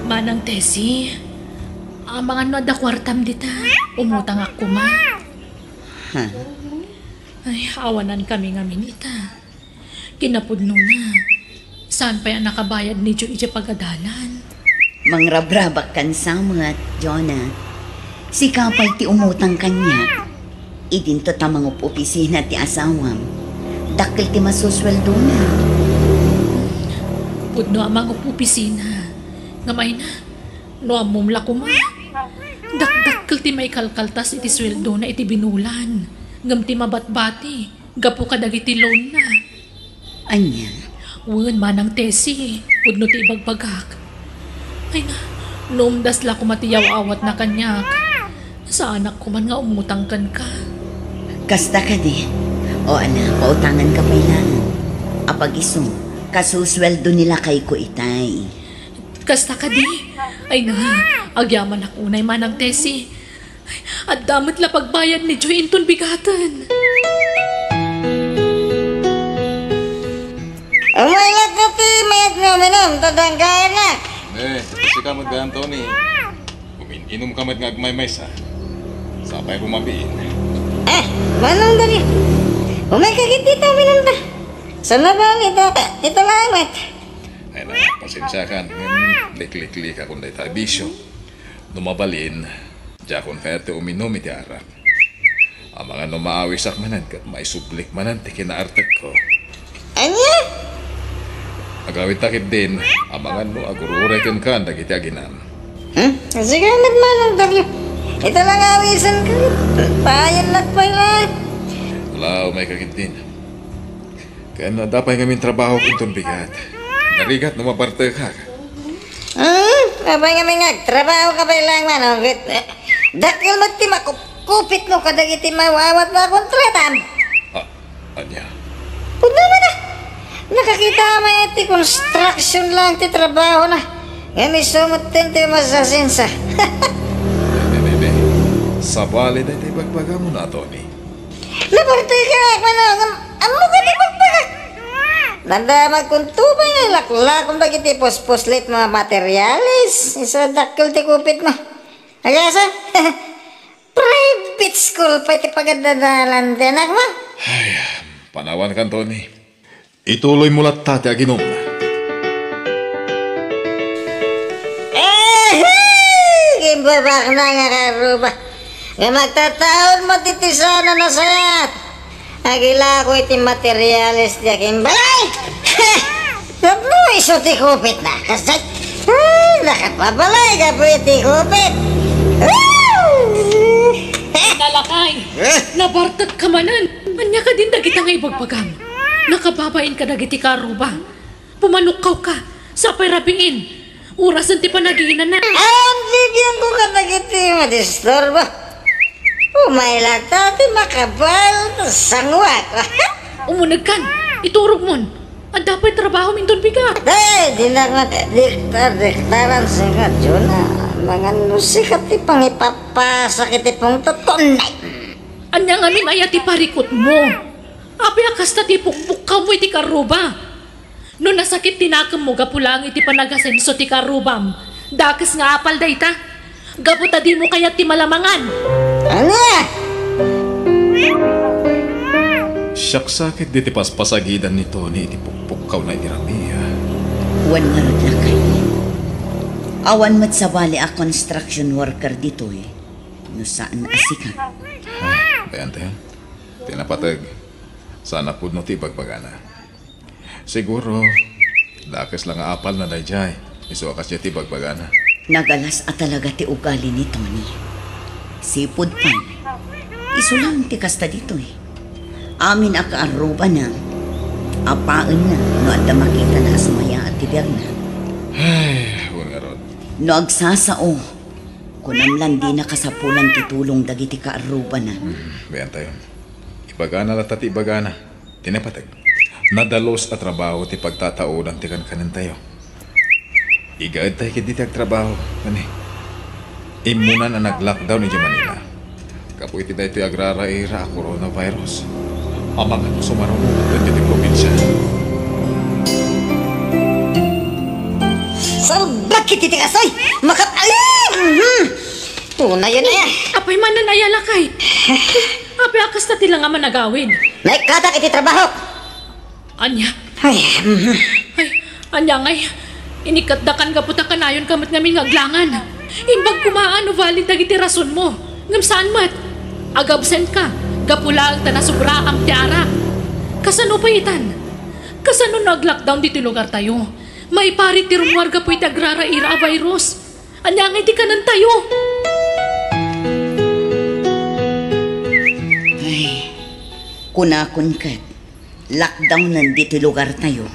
Manang Tessie, amangan no adda kuartam dita. Umutangak koma. Ha? Ay, awanan kami ngamin ita. Kinapudnona, saan pay a nakabayad ni Joe iti pagadalan? Mangrabrabak kan samet, Jonah. Sika pay ti umutang kaniak. Idinto ta mangup-opisina ti asawam. Dakkel ti masusueldona. Pudno a mangup-opisina. Ngem ay na, no ammom la koma, dakdakkel ti maikalkaltas iti sueldona iti binulan. Ngem ti mabatbati, gapu kadagiti loanna. Ania? Wen, Manang Tessie, pudno ti ibagbagak. Ay na, no umdas la koma ti yaw-awatna kaniak, saanak koman nga umutang kenka. Kasta kadi? O ala, pautanganka pay laeng. Apag-isu, kasusueldo ni lakayko itay. Kasta kadi? Ay na, agyamanak unay, Manang Tessie. Adda met la pagbayad ni Joy inton bigaten. Umay la kadi met nga uminum, ta danggayan na. Eh, sika met gayam, Tony. Umin-inum ka met nga agmaymaysa. Sapay rumabiin. Eh, manong dali. Umay ka giti ta uminum ta. Sana ba ito, ito lang met. Ay na, pasensiakan. Ngem, likliklikakon dayta a bisio. No mabalin, diakon kayat ti uminum iti arak. Amangan no maawisak manen ket maisublik manen ti kinaartekko. Ania? Agawidta ketdin, amangan no agur-uray kenka dagiti aginam. Hmm? Sige met, Manong Dario. Ita la nga awisanka. Payan lakpay la. Ala, umayka ketdin. Ken adda pay ngamin trabahok inton bigat. Narigat no mabartekak. Ah, Apay ngamin nga agtrabaho ka pay laeng manong ket, eh, dakkel met ti makupkupitmo kadagiti maawat nga kontratam. Ah, ania? Pudno man, ah. Nakakita man iti construction lang ti trabahona. Ngem isu met ti masasensa. Ne, ne, ne. Sabali daytoy bagbagam, Tony. Naparti ka, manong, am-, ammo ka ti bagbagak. Nadamagkonto pay nga ilaklakom dagiti puspuslit nga materyales. Isu dakkel ti kupitmo. Agasa? Private school pay ti pagadalan ti anakmo. Ay, panawankan, Tony. Ituloymo latta ti aginum. Eh, gimbabakna nga karuba. Nga magtataon mo ti tisana na sayat. Agilako iti materialis ti aking balay. Tapno isu ti kupit na. Kasay, ah, nakapabalay ka po iti kupit. Ah! Nalakay. Eh? Nabartek ka manen. Ania kadin dagita nga ibagbagam? Nakababain ka dagiti karuba. Pumanukkaw ka. Sapay rabiin. Orasen ti panagiinana. Awan bibianko kadagiti madisturbo. Umaylak ta ti makabal, sanguak. Umunegkan. Iturogmon. Adda pay trabahom inton bigat. Ay, dinak nga diktar, diktaran, sika, Juna. Mangan no sika ti pangipapasak iti pungtot ko, nay. Ania ngamin aya ti parikutmo? Apay a kasta ti pukpukkawmo iti karuba? No nasakit ti nakemmo gapu laeng iti panagasenso ti karubam, dakes nga apal dayta. Gapu ta dimo kayat ti malamangan. Ania? Siak sakit diti paspasagidan ni Tony iti pukpukkawna iti rami, a. Wen ngarud, lakay. Awan met sabali a construction worker ditoy no saan a sika. Ay, ayantayon. Ti napateg, saan a pudno ti ibagbagana. Siguro, dakes la nga apalna daydiay, isu a kasdiay ti ibagbagana. Nagalas a talaga ti ugali ni Tony. Sipud pay, isu laeng ti kasta ditoy. Amin a kaarrubana, apaenna no adda makitana a sumayaat ti biagna. Ay, wen ngarud. No agsasao, kunam lan dina kasapulan ti tulong dagiti kaarrubana. Hmm, ayantayon. Ibagana latta ti ibagana. Ti napateg, nadalus a trabaho ti pagtataodan ti kankanentayo. Igaedtay ketdi ti agtrabaho, ngani, immunan a nag-lockdown idiay Manila. Gapu iti daytoy agraraira a coronavirus, amangan no sumaruno dagiti probinsia. Salbag iti ti kastoy! Makapali! Mhm. Tunayen aya. Apay manen aya, lakay? Apay a kasta ti la nga managawid? Naikkatak iti trabahok. Ania? Ay, mhm. Ay, ania ngay? Inikkatdakan gapu ta kanayon ka met ngamin nga aglangan. Imbag koma no valid dagiti rasonmo. Ngem saan met. Ag-absent ka. Gapu laeng ta nasubraam ti arak. Kasano pay itan? Kasano no ag-lockdown ditoy lugartayo? Maiparit ti rummuar gapu iti agraraira a virus. Ania ngay ti kanentayo? Ay, kunakon ket, lockdownen ditoy lugartayo.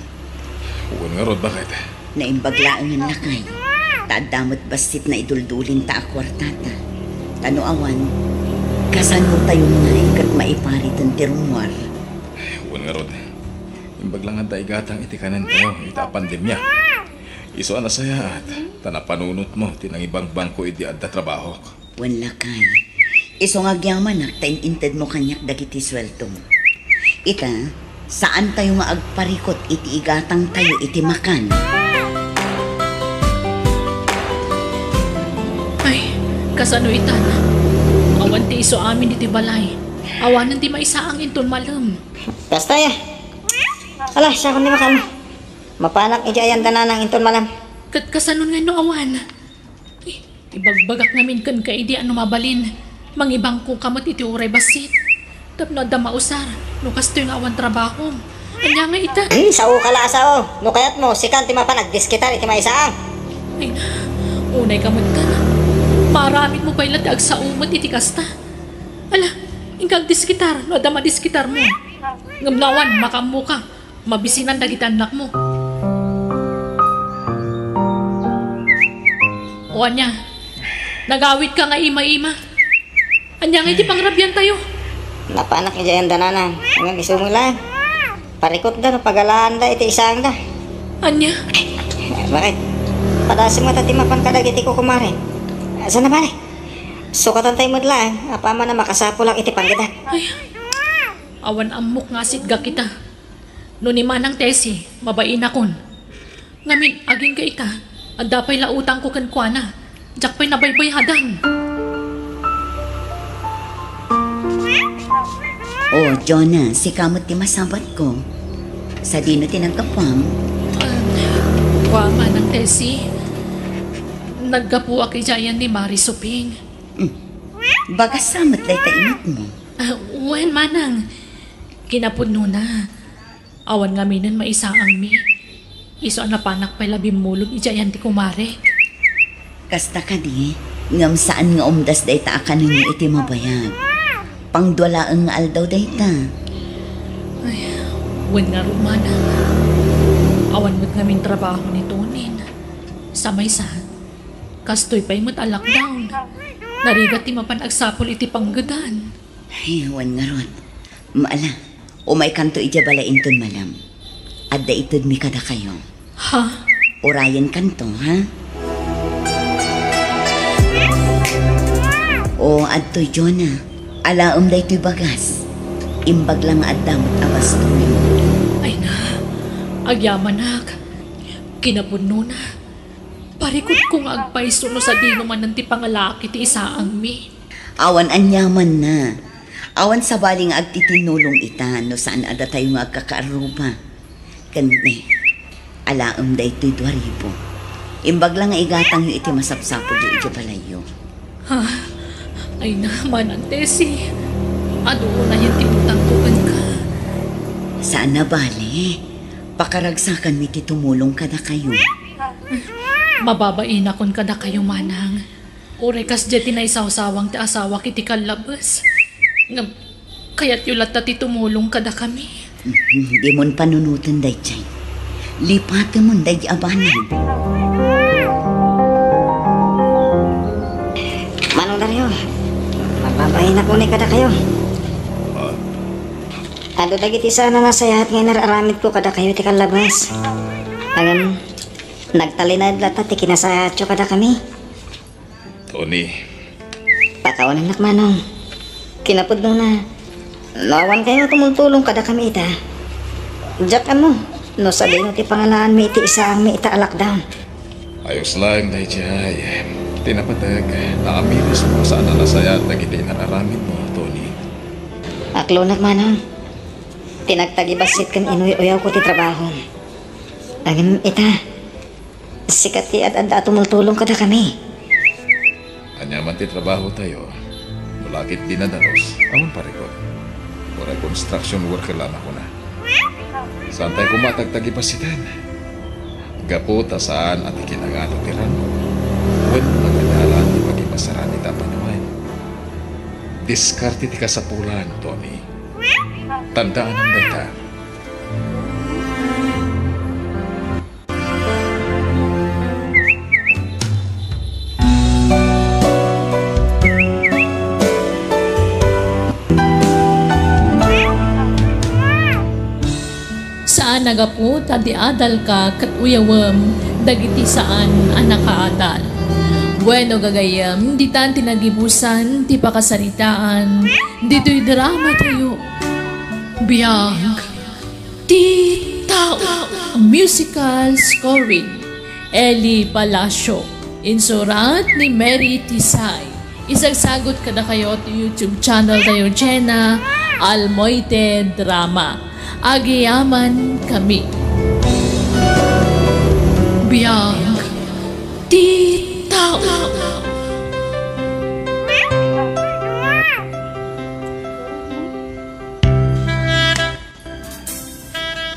Wen ngarud, baket? Naimbag laengen, lakay. Ta adda met bassit naiduldulin ta a kuartata. Ta no awan, kasanotayo ngay ket maipariten ti rummuar? Wen ngarud, imbag la nga adda igatang iti kanentayo ita a pandemia. Isu a nasayaat, ta napanunotmo ti nangibangbangko idi adda trabahok. Wen, lakay, isu nga agyamanak ta in-intedmo kaniak dagiti sueldom. Ita, saantayo nga agparikut iti igatangtayo iti makan. Ay, kasano itan? Awan ti isu amin iti balay. Awanen ti maisaang inton malem. Kasta, ya. Ala, siakon ti makan. Mapanak iti ayan dananang inton malem. Ket kasano ngay no awan? Eh, ibagbagak ngamin kenka idi a no mabalin, mangibangko ka met iti uray bassit. Tapno adda mausar, no kastoy nga awan trabahom. Ania nga ita? Hmm, sao ka la a sao. No kayatmo, sikan ti mapan agdiskitar iti maisaang. Ay, unay ka met kan. Maaramidmo pay la ti agsao met iti kasta. Ala, inka agdiskitar no adda madiskitarmo. Ngem no awan, makaammo ka. Mabisinan dagiti annakmo. O ania? Nagawidka nga ima-ima? Ania nga iti pangrabiantayo? Napanak idiay anda, nanang. Ngem isu met laeng, parikutda no pagalaanda iti isaangda. Ania? Bakit? Padasem ngata ti mapan kadagiti kukumare. Saan a bale? Sukatantay met laeng, apaman a makasapulak iti panggedan. Ay, awan ammok nga sitgak ita. No ni Manang Tessie, mabainakon. Ngamin, agingga ita, adda pay la utangko kenkuana. Diak pay nabaybayadan. O, Jonah, sika met ti masabatko. Sadino ti naggapuam? Ah, kua, Manang Tessie. Naggapuak idiayan ni Mari Suping. Hmm. Bagas sa met dayta inatmo. Ah, wen, Manang. Kinapudnona, awan ngaminen maisaangmi. Isu a napanak pay la bimmulog idiayan ti kumarek. Kasta kadi, ngem saan nga umdas dayta a kanenyo iti mabayag. Pangdua laeng nga aldaw dayta. Ay, wen ngarud, Manang. Awan met ngamin trabaho ni Tonin. Sa maysa, kastoy pay met a lockdown. Narigat ti mapan agsapul iti panggedan. Ay, wen ngarud. Maala, umaykanto idiay balay inton malem. Adda itedmi kadakayo. Ha? Urayenkanto, ha? O, adtoy, Jonah. Alaem daytoy bagas. Imbag la nga adda met a bastonyo. Ay na, agyamanak. Kinapudnona, parikutko nga agpayso no sadino manen ti pangalaak iti isaangmi. Awan aniamanna. Awan sabali nga agtitinnulong ita no saan a datayo nga agkakaarruba. Ken ne, alaem daytoy dua ribu. Imbag la nga igatangyo iti masapsapulyo idiay balayyo. Ha? Ay na, Manang Tessie. Adu unayen ti utangko kenka. Saan a bale. Pakaragsakanmi ti tumulong kadakayo. Mababainakon kadakayo, Manang. Uray kasdiay ti naisawsawang ti asawak iti kallabes. Ngem, kayatyo latta ti tumulong kadakami. Mhm, dimon panunoten daydiay. Lipatemon daydi a banag. Manong Dario, mababainakon kadakayo. Adu dagiti saan a nasayaat nga inar-aramidko kadakayo iti kallabes. Ngem, nagtalinaed latta ti kinasayaatyo kadakami. Tony. Pakawanennak, Manong. Kinapudnona, no awan kayo tumultulong kadakami ita, diak ammo no sadino ti pangalaanmi iti isaangmi ita a lockdown. Ayos laeng daydiay. Ti napateg, naamirismo a saan a nasayaat dagiti inar-aramidmo, Tony. Aklonak, Manong. Ti nagtagibassit ken inuy-uyawko ti trabaho. Ngem ita, sika ti ad-adda a tumultulong kadakami. Ania man ti trabahotayo, no la ket dinadalos, awan parikut. Uray construction worker la a makuna. Saantay koma a tagtagibassiten. Gapu ta saan a ti kinangata ti rango, wen magadalan ti pagipasaran ita a panawen. Diskarte ti kasapulan, Tony. Tandaanam dayta. Saan a gapu ta adda adalka ket uyawem dagiti saan a nakaadal. Wenno, gagayyem, ditan ti nagibusan ti pakasaritaan ditoy dramatayo. Biag ti tao. Musical scoring, Eli Palacio. Insurat ni Mary Tisay. Isagsagut kadakayo ti YouTube channel tayo, Jenna Almoite Drama. Agyamankami. Biag ti tao.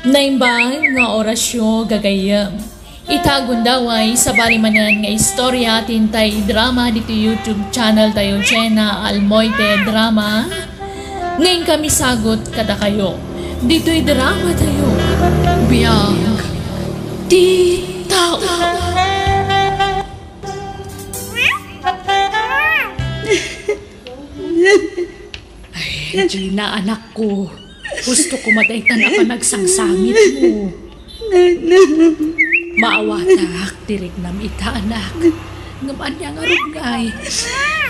Naimbag nga orasyo, gagayyem. Ita gundaway, sabali manen nga istorya ti intay drama ditoy YouTube channel tayo, Jenna Almoite Drama. Ngem kami sagut kadakayo ditoy drama tayo. Biag ti tao. Regina, anakko, gusto ko madaytan a panagsangsangitmo. Nana. Maawatak ti rignam ita, anak. Ngem ania ngarud ngay?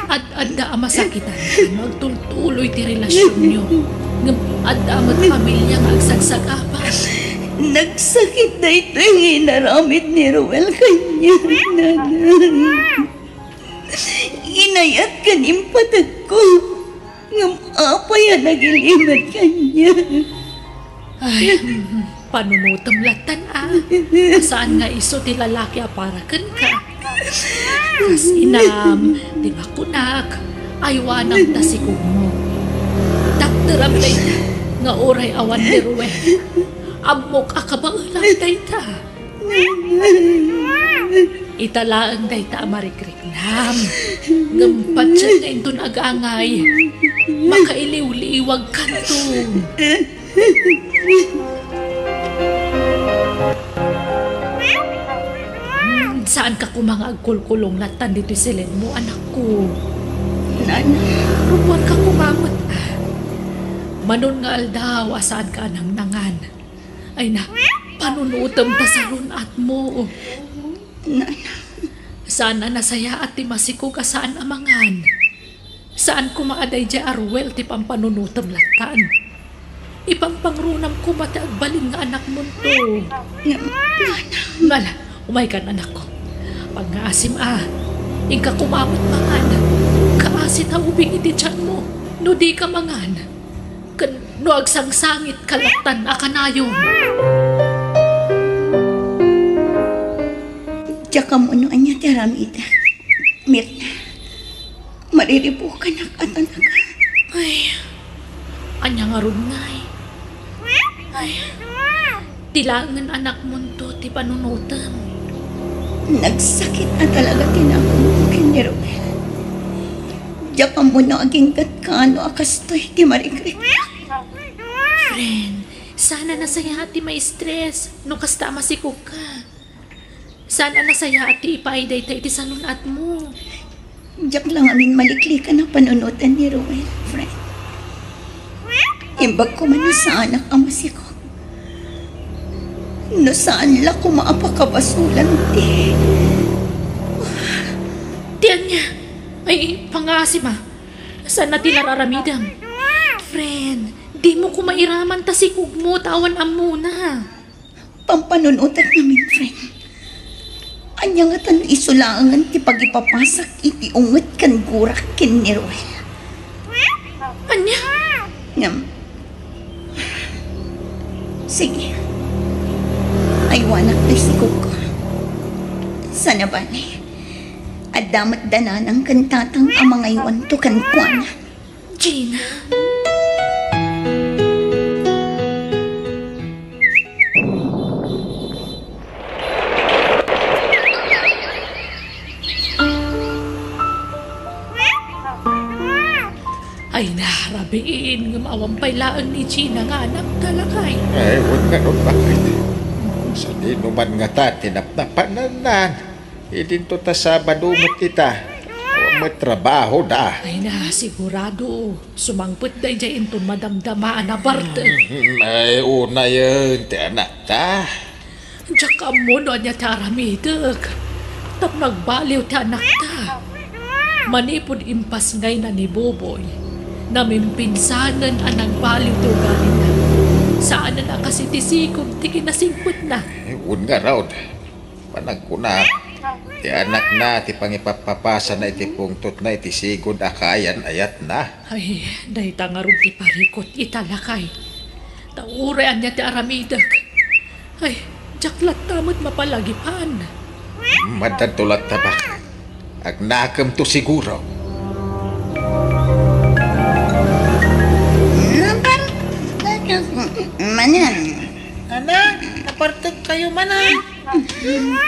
Ad-adda a masakitan no agtultuloy ti relasionyo. Ngem adda met familia nga agsagsagaba. Nagsakit daytoy nga inaramid ni Ruel kaniak, Nana. Inayat ken impateg ko. Ngem apay a nagilimed kaniak? Ay, panunotem lattan a. Saan nga isu ti lalaki a para kenka. Kas inam, ti makunak, aywanam ta sikugmo. Dakderam dayta nga uray awan ni Ruel. Ammok a kabaelam dayta. Ita laeng dayta a marikriknam. Ngem patien nga inton agangay, makailiwliwagkanto. Hmm, saanka koma nga agkulkulong lattan ditoy silenmo, anakko. Nana. Rummuarka koma met. Manon nga aldaw a saanka a nangnangan. Ay na, panunotem ta sarun-atmo. Nana. Saan a nasayaat ti masikog a saan a mangan. Saan koma a daydiay a Ruel ti pampanunotem lattan. Ipangpangrunam koma ti agbalin nga anakmonto. Nana. Nana, umaykan, anakko. Pangngaasim a, inka koma met mangan. Kaasi ta ubing iti tianmo no dika mangan. Ken no agsangsangitka lattan a kanayon. Diak ammo no ania ti aramidek, Mirna. Mariribukanak a talaga. Ay, ania ngarud ngay? Ay, ti laengen anakmonto ti panunotem. Nagsakit a talaga ti nakemmo ken ni Ruel. Diak ammo no aginggatka no a kastoy ti marikriknak. Friend, saan a nasayaat ti ma-stress no kasta a masikogka. Saan a nasayaat ti ipaay dayta iti sanun-atmo. Diak la ngamin maliklikan a panunoten ni Ruel, friend. Imbag koma no saanak a masikog. No saan la koma a pakabasolan ti... Ti ania? Ay, pangngaasim a. Saan a ti nararamidem? Friend, dimo koma iraman ta sikogmo ta awan ammona. Pampanunotek ngamin, friend. Ania ngata no isu laengen ti pagipapasak iti unget ken gurak ken ni Ruel? Ania? Ngem, sige. Aywanak ti sikogko. Saan a bale, adda met da nanang ken tatang a mangaywanto kenkuana. Gina. Ay, narabiin, ngem awan pay laeng ni Gina nga anakta, lakay. Ay, wen nga no bakit. Sadino man ngata ti napnapanannan. Idinto ta Sabado met ita. Awan met trabahoda. Ay na, sigurado. Sumangpet daydiay inton madamdama a nabartek. Hmm, ay, unayen ti anakta. Diak ammo no ania ti aramidek. Tapno agbaliw ti anakta. Manipud impasngayna ni Boboy, namimpinsanen a nagbaliw ti ugalina. Saanen a kas iti sikog ti kinasingpetna. Ay, wen ngarud. Panagkunak, ti anakna ti pangipapapasana iti pungtotna iti sigud a kaayan-ayatna. Ay, dayta ngarud ti parikut ita, lakay. Ta uray ania ti aramidek. Ay, diak latta met mapalagipan. Maddanto latta, bak. Agnakemto siguro. Napan-, manan. Ana, napartek kayo, mana?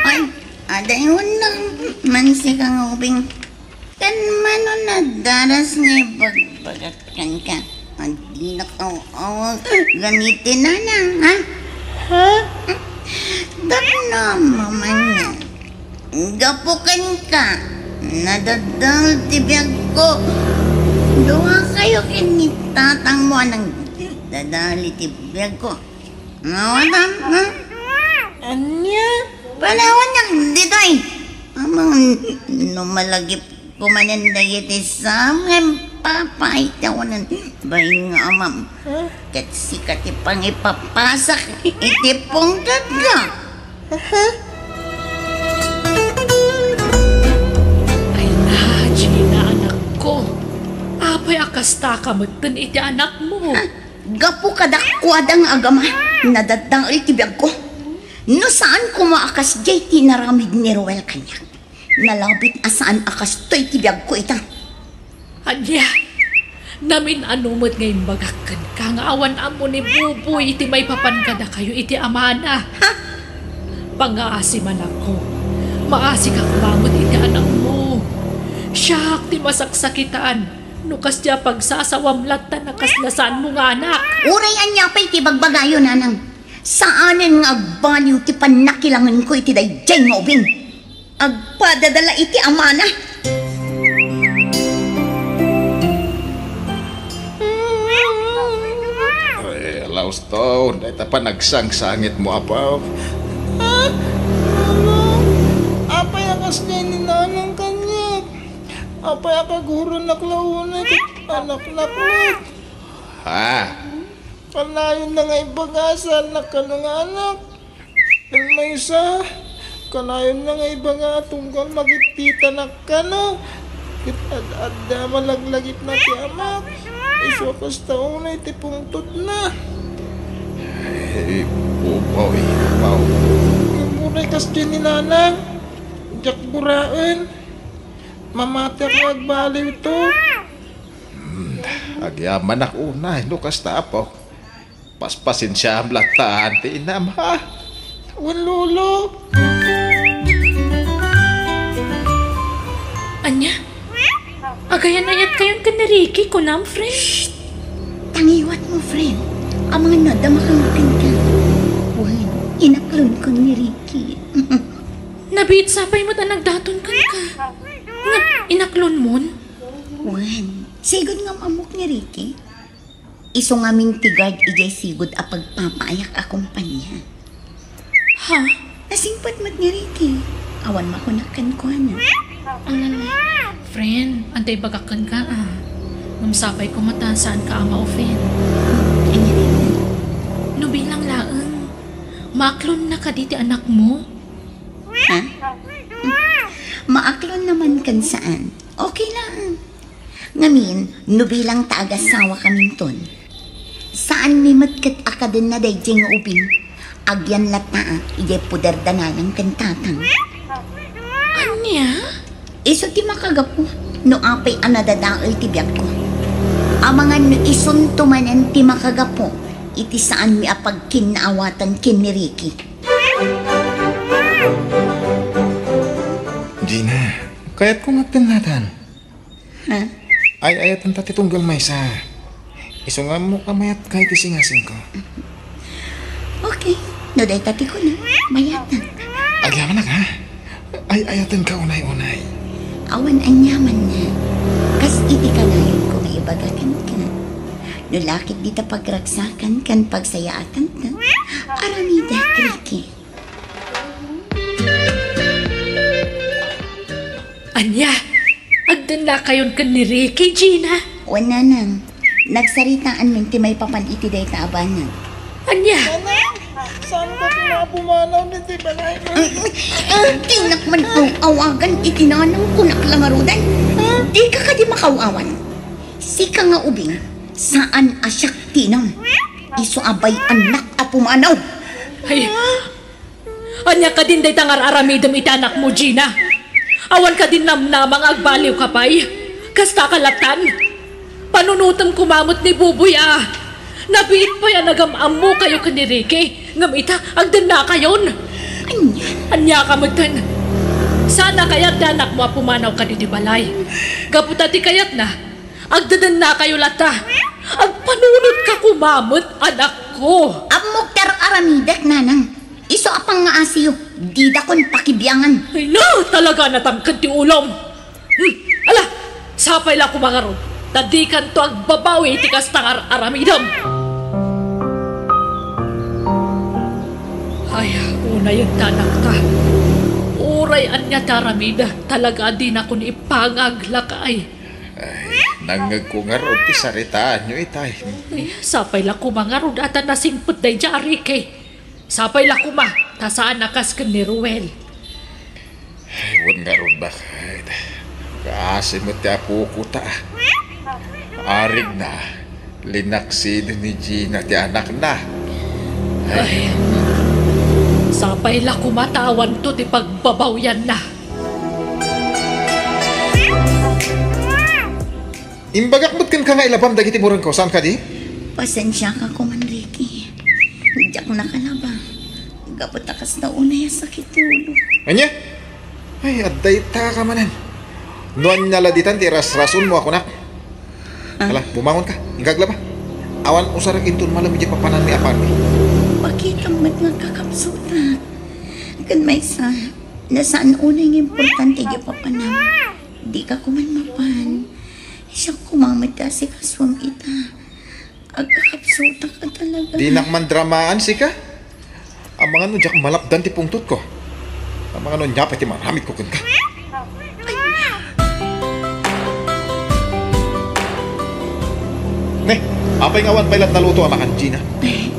Ay, adayon na man sika nga ubing. Kan mano nadaras nga ibagbagak kenka? Adina kaw-awag gamitin nanang, ha? Ha? Tapno mamanyan. Gapu kenka, nadadal ti biagko. Dua kayo ken ni tatang mo a nagdadali ti biag ko. Nawatam, ha? Ania? Panawan ditoy. Amang, no malagip ko manen dagiti sam, ngem papait awanan bain nga amam. Huh? Ket sika ti pangipapasak iti pungtotko. Ay na, Gina, anakko. Apay a kasta ka metten iti anakmo? Gapu kadakkuada nga agama, nadadael ti biagko. No saan koma a kasdiay ti inaramid ni Roel kaniak, nalabit a saan a kastoy ti biagko ita. Ania? Namin-ano met nga imbagak kenka nga awan ammo ni Buboy iti maipapan kadakayo iti amana. Ha? Pangaasi, anakko. Maasika koma met iti anakmo. Siak ti masaksakitan no kasdiay a pagsasawam latta a kasla saanmo nga anak. Uray ania pay ti bagbagayo, nanang. Saanen nga agbaliw ti pannakilangenko iti daydiay nga ubing. Agpadadala iti amana. Ay, Lauston, dayta panagsangsangitmo, apo. Ah, Lolo, apay a kasdiay ni Nanang kaniak? Apay a kaguronak la unay ket anaknak met? Ha? Kanayonna nga ibaga, saannak kano nga anak. Ken maysa, kanayonna nga ibaga a tunggal magittitanak kano. Ket ad-adda malaglagipna ti amak. Isu a kasta unay ti pungtotna. Ay, Buboy, apo. Ngem uray kasdiay ni Nanang, diak guraen. Mamatiak nga agbaliwto. Hmm, agyamanak unay no kasta, apo. Paspasensiaam latta ti inam, ha? Wen, Lolo. Ania? Agayan-ayatkayon ken ni Ricky, kunam, friend? Shh! Tangiwatmo, friend. Amangan no adda makangaken ka. Wen, inaklonko ni Ricky. Nabiit sa pay met a nagdaton kenka. Nga, inaklonmon? Wen, sigud nga am-ammok ni Ricky. Isu ngamin ti guard idiay sigud a pagpapaayak a kompania. Ha? Nasingpet met ni Ricky. Awan makunak kenkuana. Um, friend, adda ibagak kenka, a. Ngem sapay koma ta saanka a ma-offend. Ania dayta? No bilang laeng, maaklonna kadi ti anakmo? Ha? Maaklonna man ken saan. Okay lang. Ngamin, no bilang ta agasawa kaminton, saanmi met ket a kadenna daydiay nga ubing. Agyan latta a idiay poder da nanang ken tatang. Ania? Isu ti makagapu no apay a nadadael ti biagko. Amangan no isunto manen ti makagapu iti saanmi a pagkinnaawatan ken ni Ricky. Gina, kayatko nga agtennatan. Ha? Ay-ayatanta ti tunggal maysa. Isu nga ammok a mayatka iti singasingko. Okay. No dayta ti kuna, mayatak. Agyamanak, ha? Ay-ayatenka unay-unay. Awan aniamanna. Kas iti kanayonko nga ibaga kenka. No lakit dita pagragsakan ken pagsayaatanta, aramidek, Ricky. Ania? Agdennakayon ken ni Ricky, Gina? Wen, nanang. Nagsaritaanmin ti maipapan iti dayta a banag. Ania? Nanang, saanka ti mapumanaw ditoy balay? Dinak man aw-awagan iti nanang, kunak la ngaruden. Dika kadi makaaw-awan? Sika nga ubing, saan a siak ti inam. Isu a bay-annak a pumanaw. Ay, ania kadin dayta nga ar-aramidem iti anakmo, Gina? Awan kadin namnama nga agbaliwka pay? Kastaka lattan? Panunotem koma met ni Buboy a nabiit pay a nagam-ammokayo ken ni Ricky, ngem ita, agdennakayon. Ania? Aniaka metten? Saan a kayat ti anakmo a pumanaw kadidi balay. Gapu ta ti kayatna, agdedennakayo latta. Agpanunotka koma met, anakko. Ammok ti ar-aramidek, nanang. Isu a pangngaasiyo, didakon pakibiangan. Ay na, talaga natangked ti ulom. Hmm, ala, sapay la koma ngarud. Ta dikanto agbabawi iti kasta nga ar-aramidem. Ay, unayen ta, anakta. Uray ania ti aramidek, talaga a dinakon ipangag, lakay. Ay, nangngegko ngarud ti saritaanyo itay. Ay, sapay la koma ngarud a ta nasingpet daydiay a Ricky. Sapay la koma, ta saan a kas ken ni Ruel. Ay, wen ngarud, baket. Kaasi met ti apoko ta. Arigna, linaksiden ni Gina ti anakna. Ay, sapay la koma ta awanto ti pagbabawianna. Imbagak met kenka nga ilabam dagiti murengko, saan kadi? Pasensiaka koman, Ricky. Diak nakalaba. Gapu ta kasta unay a sakit ti ulo. Ania? Ay, adda ita ka manen. No ania la ditan ti irasrasonmo a kunak. Ah? Hala, bumangonka. Inka aglaba. Awan usarek inton malem idiay papananmi a party. Makitam met nga agkakapsutak. Ken maysa, nasaan unay nga importante idiay papanam. Dika koman mapan. Siak koma met ti asikasuem ita. Agkakapsutak a talaga. Dinak mandramaan, sika? Amangan no diak malapdan ti pungtotko. Amangan no ania pay ti maaramidko kenka. Ne, apay nga awan pay latta luto a makan, Gina? Ay,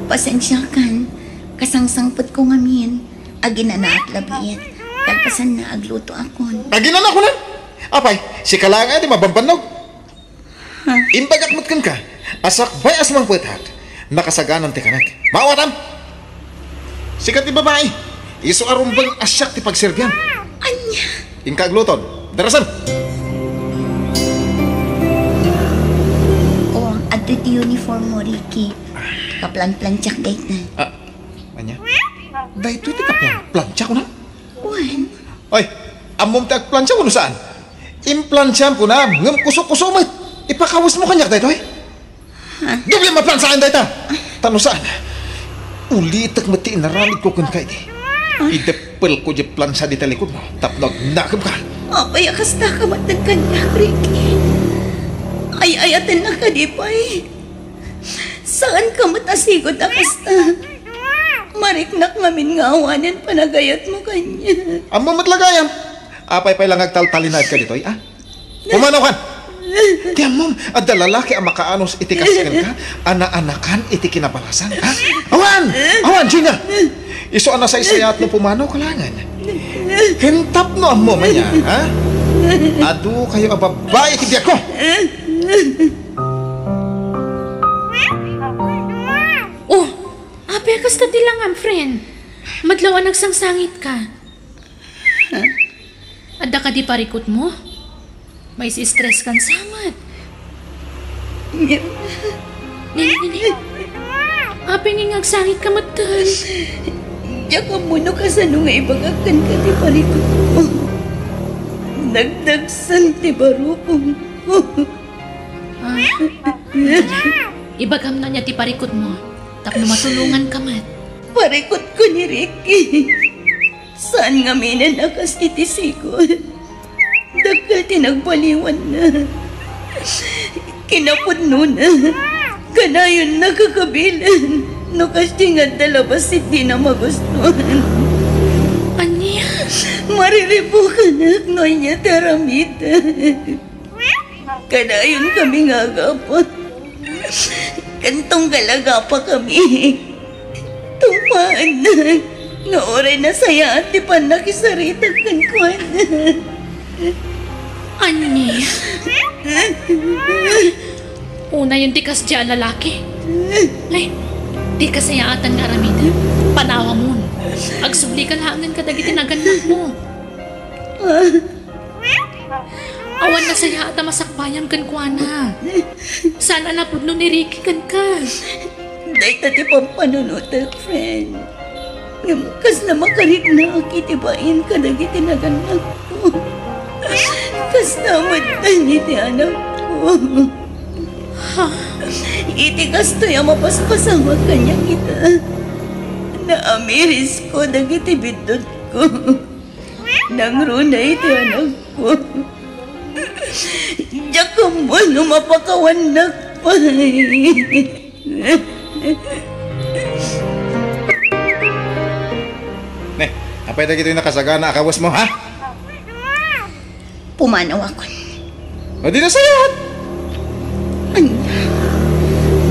pasensiakan. Kasangsangpetko ngamin. Aginanaak labiit. Kalpasanna, aglutoakon. Aginanakon? Apay, sika laeng aya ti mabambannog? Imbagak met kenka a sakbay a sumangpetak, nakasaganan ti kanek. Maawatam? Sika ti babai, isu a rumbeng a siak ti pagserbiam. Ania? Inka agluton. Darasem. O, adtoy ti uniform mo, Ricky. Kaplanplantiak dayta. Ah, ania? Daytoy ti kaplan-, plantia, kuna? Wen. Oy, ammom ti agplansia wenno saan? Implansiam kunam, ngem kuso-kuso met. Ipakawesmo kaniak daytoy. Ha? Doble a maplansiaen dayta. Ta no saan, ulitek met ti inaramidko kenka idi. Ah. Ideppelko diay plansia dita likudmo tapno agnakemka. Apay a kastaka met kaniak, Ricky? Ay-ayatennak kadi pay? Saanka met a sigud a kasta. Mariknak ngamin nga awanen panagayatmo kaniak. Ammom met la gayam. Apay pay la nga agtaltalinaedka ditoy, a? Pumanaw kan! Ti ammom, adda lalaki a makaanus iti kas kenka, a naanakan iti kinabalasan, a? Awan! Awan, Gina! Isu a nasaysayaat no pumanawka laengen. Ken tapno ammom ania, a? Adu kayo a babbai iti biagko! Oh, apay a kasta ti langam, friend? Madlaw a nagsangsangitka. Adda kadi parikutmo? Maisi-stress kan sa met. Nini, nini. Apay nga agsangitka metten? Diak ammo no kasano nga ibagak kenka ti parikutko. Nagdagsen ti barukongko. Ah. Ibagam no ania ti parikutmo, tapno matulonganka met. Parikutko ni Ricky. Saan ngaminen a kas iti sigud. Dakkel ti nagbaliwanna. Kinapudnona. Kanayonna kakabilen no kasdiay nga adda labasit dina magustuan. Ania? Mariribukanak no ania ti aramidek. Kanayon kami nga agapa. Ken tunggal agapa kami. Tumaennak nga uray nasayaat ti pannakisaritak kenkuana. Anni? Unayen ti kasdiay a lalaki. Ay, dika sayaatan nga aramiden. Panawamon. Agsublika laengen kadagiti nagannakmo. Awan nasayaat a masakbayam kenkuana. Saan a napudno ni Ricky kenka. Dayta ti pampanunotek, friend. Ngem kasla makariknaak iti bain kadagiti nagannakko. Kasta metten iti anakko. Ha? Iti kastoy a mapaspasamak kaniak ita, naamirisko dagiti biddutko. Nangruna iti anakko. Diak ammo no mapakawannak pay. Ne, apay dagitoy nakasagana a kawesmo, ha? Pumanawakon. O, di nasayaat. Ania?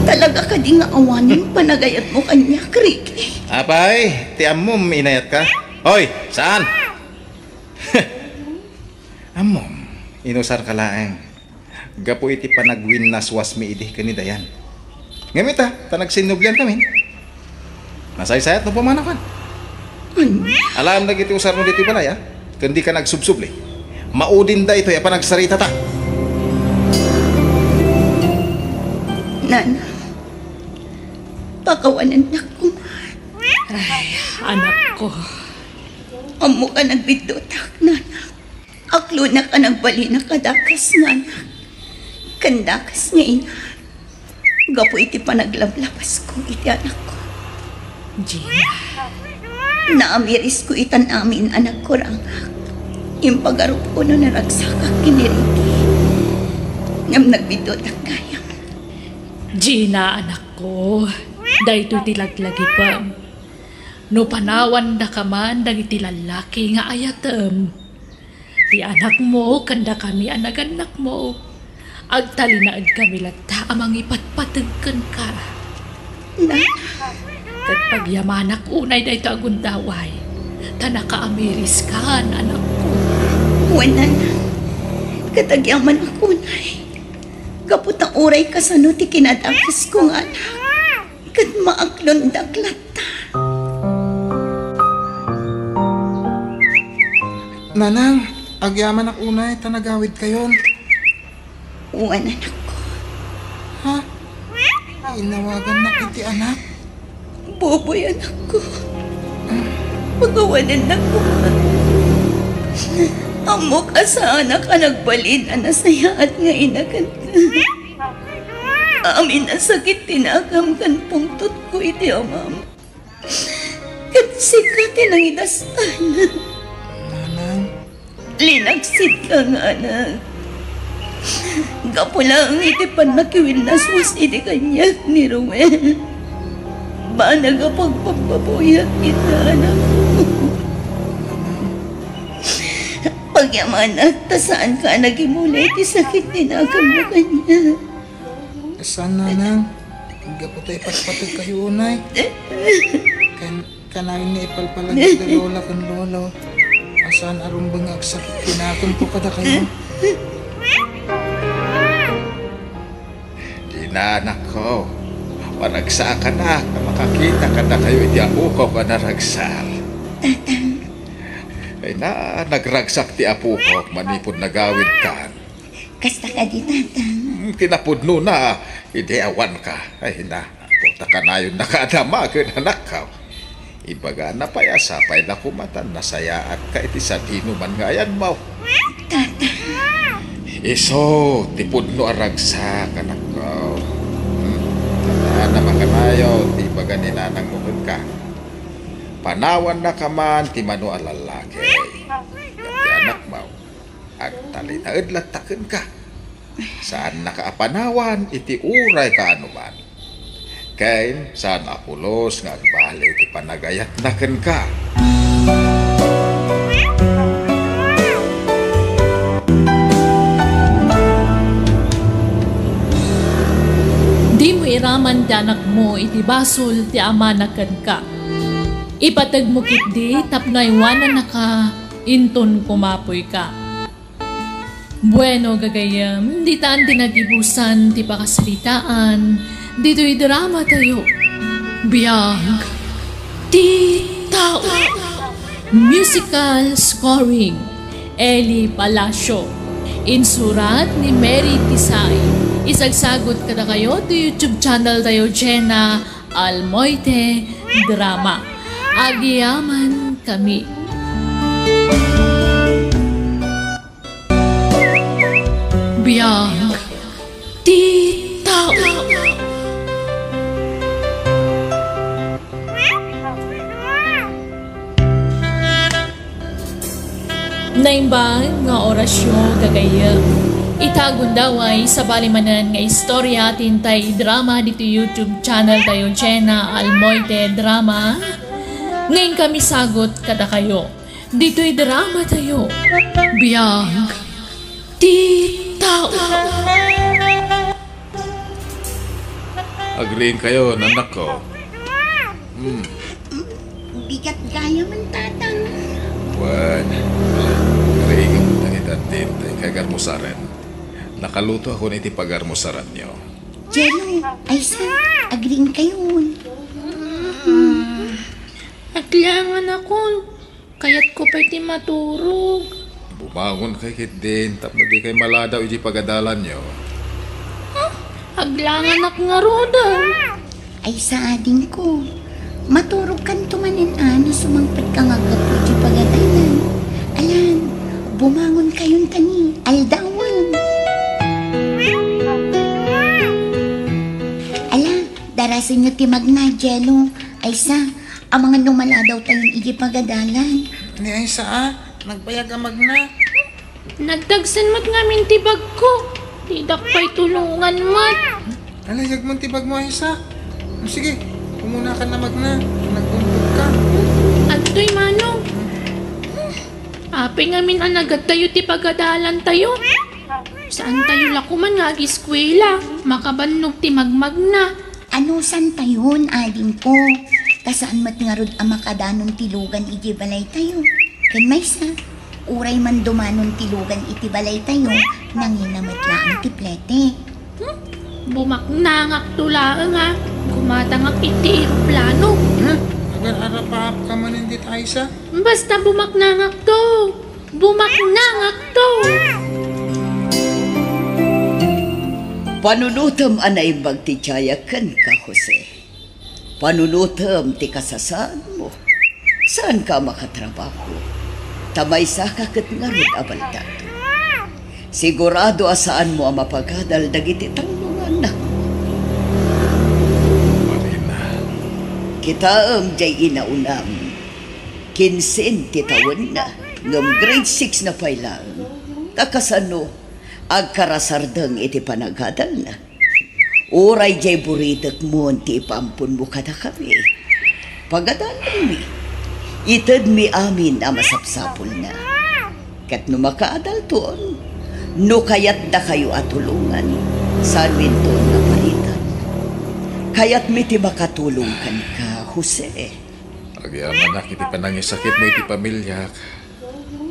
Talaga kadi nga awanen panagayatmo kaniak, Ricky? Apay, ti ammom inayatka? Hoy, saan? Ammom, inusarka laeng gapu iti panagwinnaswasmi idi ken ni Dayan. Ngem ita, ta nagsinnubliankamin. Nasaysayaat no pumanakan. Ania? Alaem dagiti usarmo ditoy balay, a? Ken dika nagsubsubli. Maudin daytoy a panagsaritata. Nana, pakawanennak koma. Ay, anakko. Ammok a nagbiddutak, nana. Aklonak a nagbalin a kadakes nga anak ken dakes nga ina gapu iti panaglablabasko iti anakko. Gina. Naamirisko itan amin a nagkurangak. Impagarupko no naragsakak ken ni Ricky. Ngem nagbiddutak gayam. Gina, anakko, daytoy ti laglagipem. No panawannaka man dagiti lallaki nga ayatem, ti anakmo ken dakami a nagannakmo, agtalinaedkami latta a mangipatpateg kenka. Na? Ket pagyamanak unay daytoy a gundaway, ta nakaamiriskan, anakko. Wen, nana, ket agyamanak unay, gapu ta uray kasano ti kinadakesko nga anak, ket maaklondak latta. Nanang, agyamanak unay ta nagawidkayon. Wen, anakko. Ha? Inawagannak iti anak? Boboy, anakko. Pakawanennak koma. Ammok a saanak a nagbalin a nasayaat nga ina kenka. Amin a sakit ti nakam ken pungtotko iti amam. Ket sika ti nangidastan. Nanang. Linagsidka nga anak. Gapu laeng iti pannakiwinnaswas idi kaniak ni Ruel. Banag a pagpabbabuyak ita, anakko. Pagyamanak ta saanka a nagimula iti sakit ti nakammo kaniak. Saan, nanang? Gapu ta ipatpategkayo unay. Kan-, kanayon nga ipalpalagip da lola ken lolo a saan a rumbeng nga agsakit ti nakemko kadakayo. Dina, anakko. Maragsakanak a makakita kadakayo iti apoko a naragsal. Tatang. Ay na, nagragsak ti apoko manipud nagawidkan. Kasta kadi, Tatang. Hmm, kinapudnona, idi awanka. Ay na, apo ta kanayonnaka a damagen, anakko. Ibagana pay a sapay la koma ta nasayaatka iti sadinoman nga ayanmo. Tatang. Isu ti pudno a ragsak, anakko. Hmm, tandaan a makanayon ti ibaga ni nanangmo kenka. Panawannaka man ti mano a lallaki. Ngem ti anakmo, agtalinaed latta kenka. Saannaka a panawan iti uray kaanoman. Ken saan a pulos nga agbali ti panagayatna kenka. Dimo iraman ti anakmo iti basol ti amana kenka. Ipategmo ketdi tapno aywanannaka inton kumapuyka. Bueno, gagayyem, ditan ti nagibusan ti pakasaritaan ditoy drama tayo. Biag ti tao. Musical scoring, Eli Palacio. Insurat ni Mary Tisay. Isagsagot kadakayo ti YouTube channel tayo, Jenna Almoite Drama. Agyaman kami. Biag ti tao. Naimbag nga orasyo, gagayyem. Ita gundaway, sabali manen nga istorya ti intay drama ditoy YouTube channel tayo, Jenna Almoite Drama. Ngayon kami sagot kadakayo. Ditoy drama tayo. Biag ti tao. Agriingkayon, anakko. Hmm. Bigat gayam, Tatang. Wen, agriingem dagiti addem ti kagarmusaren. Nakalutoakon iti pagarmusaranyo. Jello, Aysa, agriingkayon. Agriingakon. Kayatko pay ti maturog. Bumangonkay ketdin tapno dikay maladaw iti pagadalanyo. Huh? Agriinganak ngaruden. Aysa, adingko, maturogkanto manen a no sumangpetka nga aggapu iti pagadalan. Alan, bumangonkayon ta ni aldawen. Ala, darasenyo ti magna, Jello. Aysa, amangan no maladawtayon iti pagadalan. Ni Aysa a, nagbayag a magna. Nagdagsen met ngamin ti bagko. Didak pay tulongan met. Ala, yagmon ti bagmo, Aysa. Sige, umunakan a magna. Nagbumbog ka. Adtoy, Manong. Apay ngamin a nagadtayo ti pagadalantayo? Saantayo la koman nga agiskuela, makabannog ti magmagna. Anusantayon, adingko, ta saan met ngarud a makadanon ti lugan iti balaytayo. Ken maysa, uray man dumanon ti lugan iti balaytayo, nangina met laeng ti plete. Hmm? Bumaknangakto laeng a, gumatangak iti eroplano. Hmm? Agar-arapahapka manen dita, Aysa? Basta bumaknangakto. Bumaknangakto! Panunotem a naimbag ti tiayak kenka, Jose. Panunotem ti kasasaanmo. Saanka a makatrabaho. Ta maysaka ket ngarud a baldado. Sigurado a saanmo a mapagadal dagiti talno nga annakmo. Marina. Kitaem diay inaunam. Kinsen ti tawenna, ngem grade six na pay laeng. Ta kasano, agkarasardeng iti panagadalna. Uray diay buridekmon ti ipaamponmo kadakami. Pagadalanmi, itedmi amin a masapsapulna. Ket no makaadalton, no kayatdakayo a tulongan, saanminton a palitan. Kayatmi ti makatulong kenka, Jose. Agyamanak iti panangisakitmo iti pamiliak,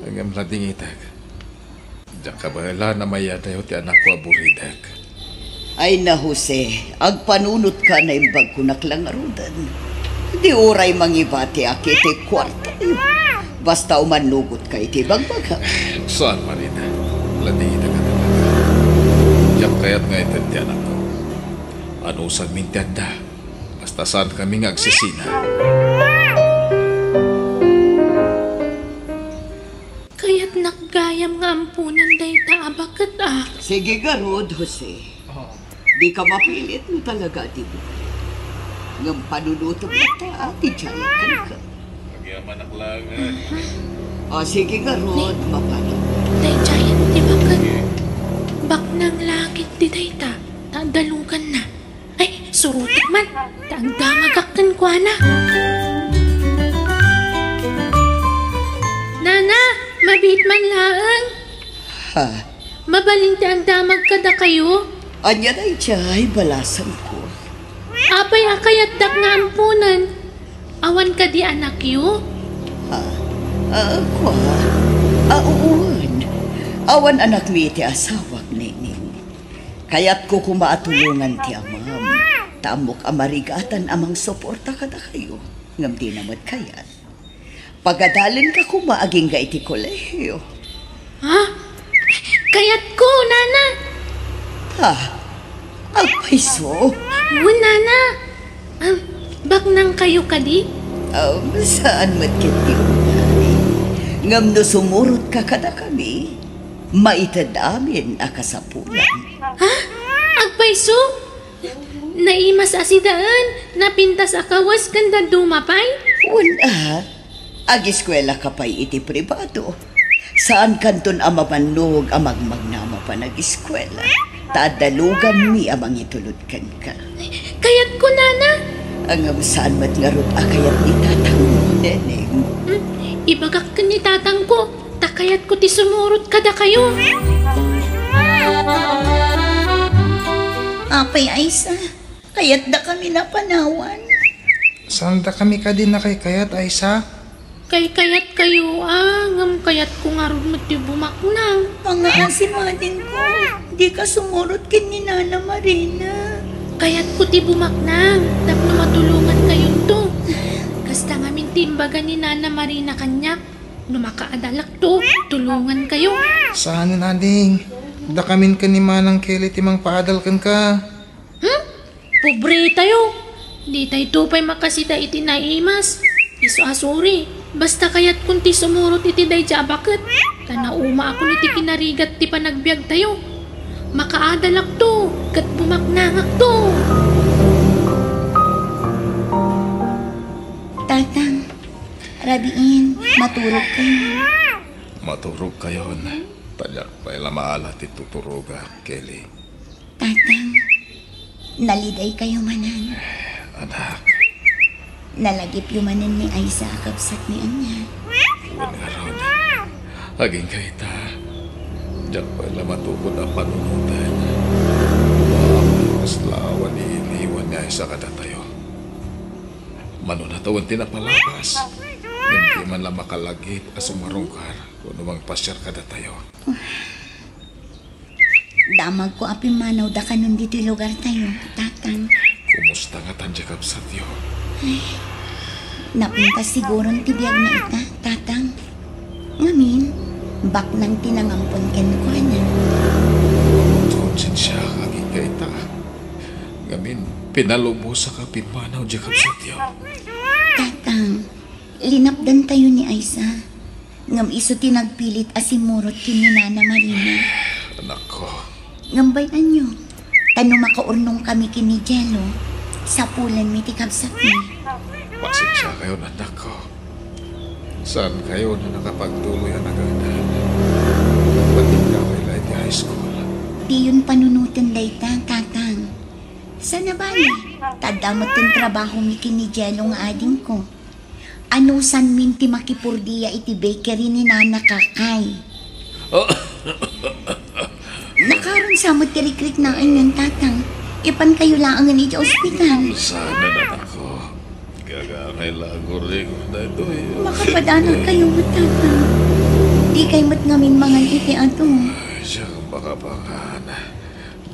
ngem nadingitek. Diak kabaelan a mayadayo ti anakko a buridek. Ay na, Jose, agpanunotka a naimbag kunak la ngaruden. Di uray mangibatiak iti kuartayo. Basta umannugotka iti bagbagak. Saan, Marina. Nadingitek a talaga. Diak kayat nga ited ti anakko. Anusanmin ti adda. Basta saankami nga agsisina. Kayatnak gayam nga amponen dayta a baket a. Sige ngarud, Jose. Dika mapilit no talaga a di mo. Ngem panunotem latta ti tiayak kenka. Agyamanak laengen. O, sige ngarud, mapanam. Daydiay ti baket. Baknang la ketdi dayta, ta adda luganna. Ay, surotek man, ta agdamagak kenkuana. Nana, mabiit man laeng. Ha? Mabalin ti agdamag kadakayo? Ania daydiay, balasangko? Apay a kayatdak nga amponen? Awan kadi anakyo? Ha? Ah, kua? Ah, uwan. Awan anakmi iti asawak, Neneng. Kayatko koma a tulongan ti amam, ta ammok a marigatan a mangsuporta kadakayo, ngem dina met kayat. Pagadalenka koma agingga iti kolehio. Ha? Kayatko, Nana! Ha? Agpayso? Wen, Nana. Am, baknangkayo kadi? Am, saan met ket ti unay. Ngem no sumurotka kadakami, maited amin a kasapulan. Ha? Agpayso? Naimas a sidaen, napintas a kawes ken dadduma pay? Wen a, agiskuelaka pay iti pribado. Saankanton a mabannog a magmagna a panagiskuela, ta adda luganmi a mangitulod kenka. Kayatko, Nana. Ngem saan met ngarud a kayat ni tatangmo, neneng? Hmm, ibagak ken ni tatangko, ta kayatko ti sumurot kadakayo. Apay Aisa, kayatdakami a panawan. Saandakami kadi nakaykayat, Aisa? Kaykayatkayo a, ngem kayatko ngarud met ti bumaknang. Pangngaasim, adingko, dika sumurot ken ni Nana Marina. Kayatko ti bumaknang tapno matulongankayonto. Kasta ngamin ti imbaga ni Nana Marina kaniak, no makaadalakto, tulongankayo. Saanen, ading. Dakamin ken ni Manang Kelly ti mangpaadal kenka. Hmm? Pobretayo! Ditayto pay makasida iti naimas. Isu a suri, basta kayatkon ti sumurot iti daydiay a baket. Ta naumaakon iti kinarigat ti panagbiagtayo. Makaadalakto ket bumaknangakto. Tatang, rabiin, maturogkayo. Maturogkayon, ta diak pay la maala ti tuturogak, Kelly. Tatang, nalidaykayo manen. Anak. Nalagipyo manen ni Aisa a kabsatmi ania. Wen ngarud, agingga ita, diak pay la matukod a panunoten. Kasla awan iniwan ni Aisa kadatayo. Manunatawen ti napalabas, ngem di man la makalagip a sumarungkar wenno mangpasiar kadatayo. Damagko a pimmanawda kanon ditoy lugartayo, Tatang. Kumusta ngatan diay kabsatyo? Ay, napintas siguron ti biagna ita, Tatang. Ngamin, baknang ti nangampon kenkuana. Konsensiak, agingga ita. Ngamin, pinalubosak a pimmanaw diay kabsatyo. Tatang, linapdantayo ni Aisa. Ngem isu ti nagpilit a simurot ken ni Nana Marina. Anakko. Ngem bay-anyo, ta no makaurnongkami ken ni Jello, sapulenmi ti kabsatmi. Pasensiakayon, anakko. Saankayon a nakapagtuloy a nagadan. Nagpatingga kay la iti high school. Diyon panunoten dayta, Tatang. Saan a bale, ta adda metten trabahomi ken ni Jello nga adingko. Anusanmin ti makipurdia iti bakery ni Nana Kakay. Nakaron sa met ti rikriknaenyon, Tatang. Ipankayo laengen iti ospital. Saan, anakko? Gagangay la a gurigor daytoy. Makapadanagkayo met, Tatang. Dikay met ngamin mangan iti adu. Ay, siak makapangan.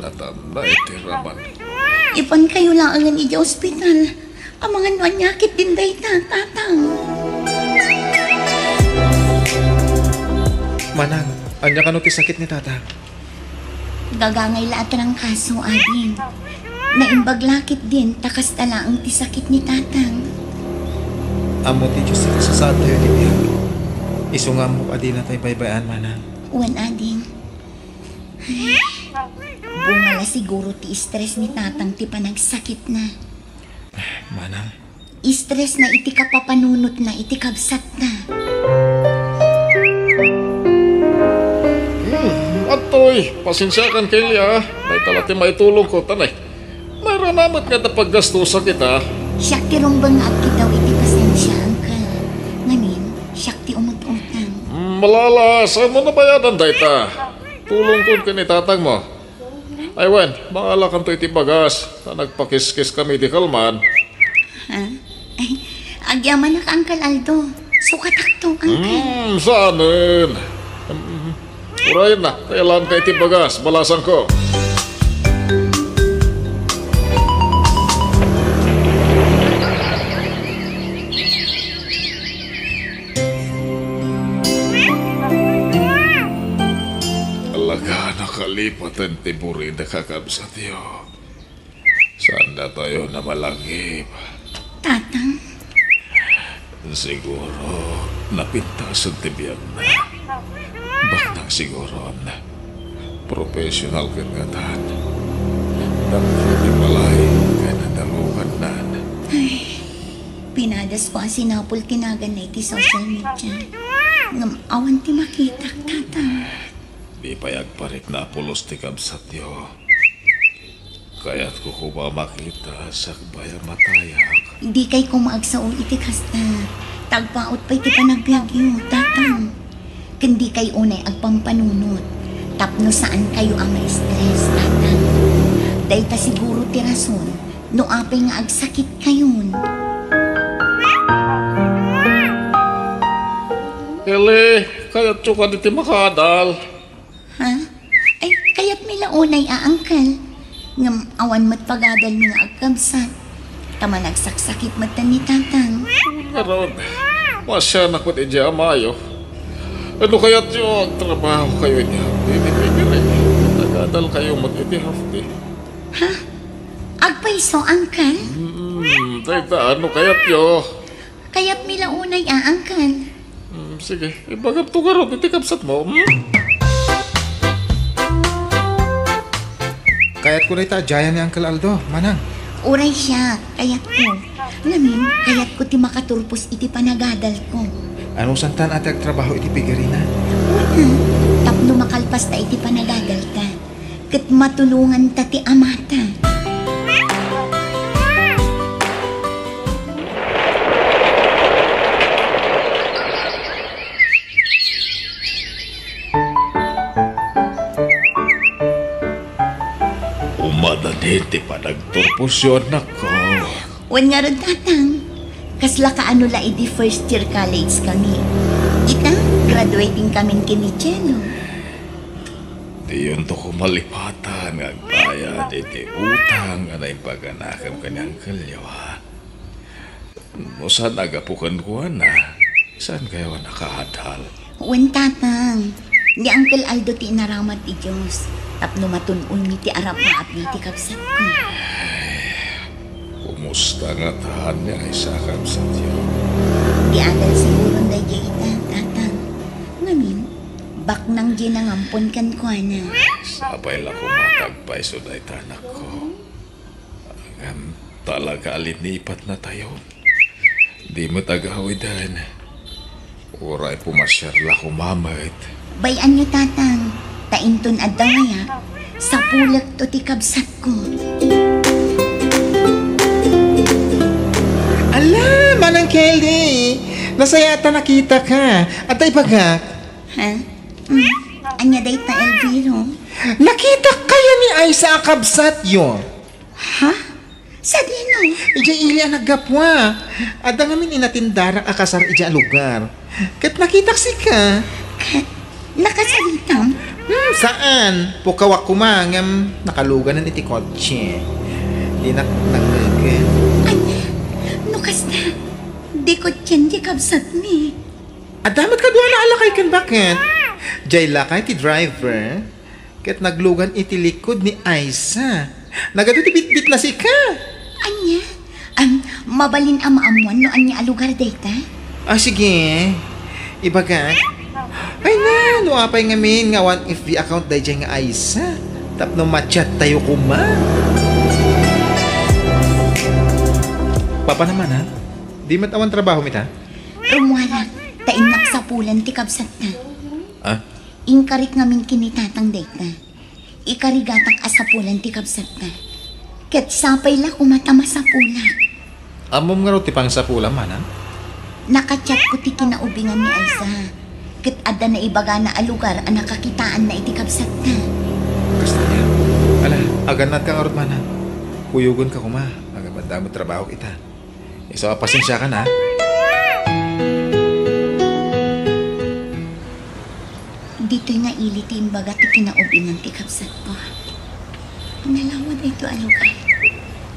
Natamna iti raman. Ipankayo laengen iti ospital. Amangan no ania ketdin dayta, Tatang. Manang, ania kano ti sakit ni Tatang? Gagangay la a trangkaso, ading. Naimbag la ketdin ta kasta laeng ti sakit ni Tatang. Ammo ti Dios ti kasasaadtayo iti biag. Isu nga ammok a dinatay baybay-an, Manang. Wen, ading. Bunga la siguro ti stress ni Tatang ti panagsakitna. Manang. Stressna iti kapapanunotna iti kabsatna. Hmm, adtoy, pasensiakan, Kelly, a. Dayta la ti maitulongko, tanay. Mairana met nga adda paggastosak ita. Siak ti rumbeng nga agkitaw iti pasensia, Uncle. Ngamin, siak ti umut-utang. Hmm, malala, saanmo nabayadan dayta? Tulongkon ken ni tatangmo. Ay wen, mangalakanto iti bagas, ta nagpakiskiskami idi kalman. Ha? Ay, agyamanak, Uncle Aldo. Sukatakto, Uncle. Hmm, saanen. Hmm, urayenna, ta alaenka iti bagas, balasangko. Talaga, nakalipaten ti burina, kakabsatyo. Saan datayo a malagip? Tatang. Siguro, napintasen ti biagna. Baknang siguron, professional ket ngatan. Dakkel ti balay, ken nadalukannan. Ay, pinadasko a sinapul ti naganna iti social media. Ngem awan ti makitak, Tatang. Di pay agparikna a pulos ti kabsatyo. Kayatko koma makita sakbay a matayak. Dikay koma agsao iti kasta. Ta agpaut pay ti panagbiagyo, Tatang. Ken dikay unay agpampanunot tapno saankayo a ma-stress, Tatang. Dayta siguro ti rason no apay nga agsakitkayon. Eli, kayatyo kadi ti makaadal? Ha? Ay, kayatmi la unay a, Uncle. Ngem awan met pagadalmi nga agkabsat. Ta managsaksakit met ni Tatang. Ngarud, masianak met idiay amayo. No kayatyo, agtrabahokayo idiay half day iti pigiri. Nagadalkayo met iti half day. Ha? Agpayso, Uncle? Hmm, dayta, no kayatyo. Kayatmi la unay a, Uncle. Hmm, sige, ibagam to ngarud iti kabsatmo, hmm? Kayatko dayta a diayan ni Uncle Aldo, Manang. Uray siak, kayatko. Ngamin, kayatko ti makaturpos iti panagadalko. Anusanta a ti agtrabaho iti pigirina? Wen, tapno makalpasta iti panagadalta ket matulonganta ti amata. Umadadin ti panagturposyo, anakko. Wen ngarud, Tatang. Kasla kaano la idi first year college kami. Ita, graduating kamin ken ni Chelo. Diyonto koma lipatan nga agbayad iti utang a naimbaganakem ken ni Uncle Leo, ha? No saan a gapu kenkuana, saankayo a nakaadal? Wen, Tatang. Ni Uncle Aldo ti inaramat ti Dios tapno matun-oymi ti arapaapmi iti kabsatko. Kumusta ngata ni Aiza a kabsatyo? Di adal siguron daydiay ita, Tatang. Ngamin, baknang diay nangampon kenkuana. Sapay la koma ta agpayso dayta, anakko. Ngem talaga a linipatnatayo. Di met agawiden. Uray pumasiar la koma met. Bay-anyo, Tatang, ta inton adda mayak, sapulekto ti kabsatko. Ala, Manang Kelly! Nasayaat ta nakitaka. Adda ibagak. Ha? Hmm. Ania dayta, Elviro? Nakitak kaya ni Aiza a kabsatyo? Ha? Sadino? Idiay ili a naggapu. Adda ngamin inatendarak a kasar idiay a lugar. Ket nakitak sika. Ket nakasaritam? Hmm, saan. Pukawak koma ngem nakaluganan iti kotse. Dinak nangngegel. Ania? No kasta, di kotsem ti kabsatmi. Adda met kaduana a lakay ken baket. Diay lakay ti driver. Ket naglugan iti likod ni Aiza. Nagadu ti bitbitna sika. Ania? Am, mabalin a maammuan no ania a lugar dayta? Ah, sige. Ibagak. Ay na, no apay ngamin nga awan F B account daydiay nga Aiza. Tapno ma-chat tayo koma. Papa naman, ha? Di met awan trabaho mita? Rumuarak, ta innak sapulan ti kabsatna. Ah? Inkarik ngamin ken ni Tatang dayta. Ikarigatak a sapulan ti kabsatna. Ket sapay la koma ta masapulak. Ammom ngarud ti pangsapulam, Manang? Naka-chat ko ti kinaubingan ni Aiza. Ket adda naibagana a lugar a nakakitaanna iti kabsatna. Kasta aya? Ala, agannatka ngarud, Manang. Kuyogenka koma. Agabadda met trabahok ita. Isu a pasensiakan, ha? Ditoy nga ili ti imbaga ti kinaubingan ti kabsatko. Nalawa daytoy a lugar.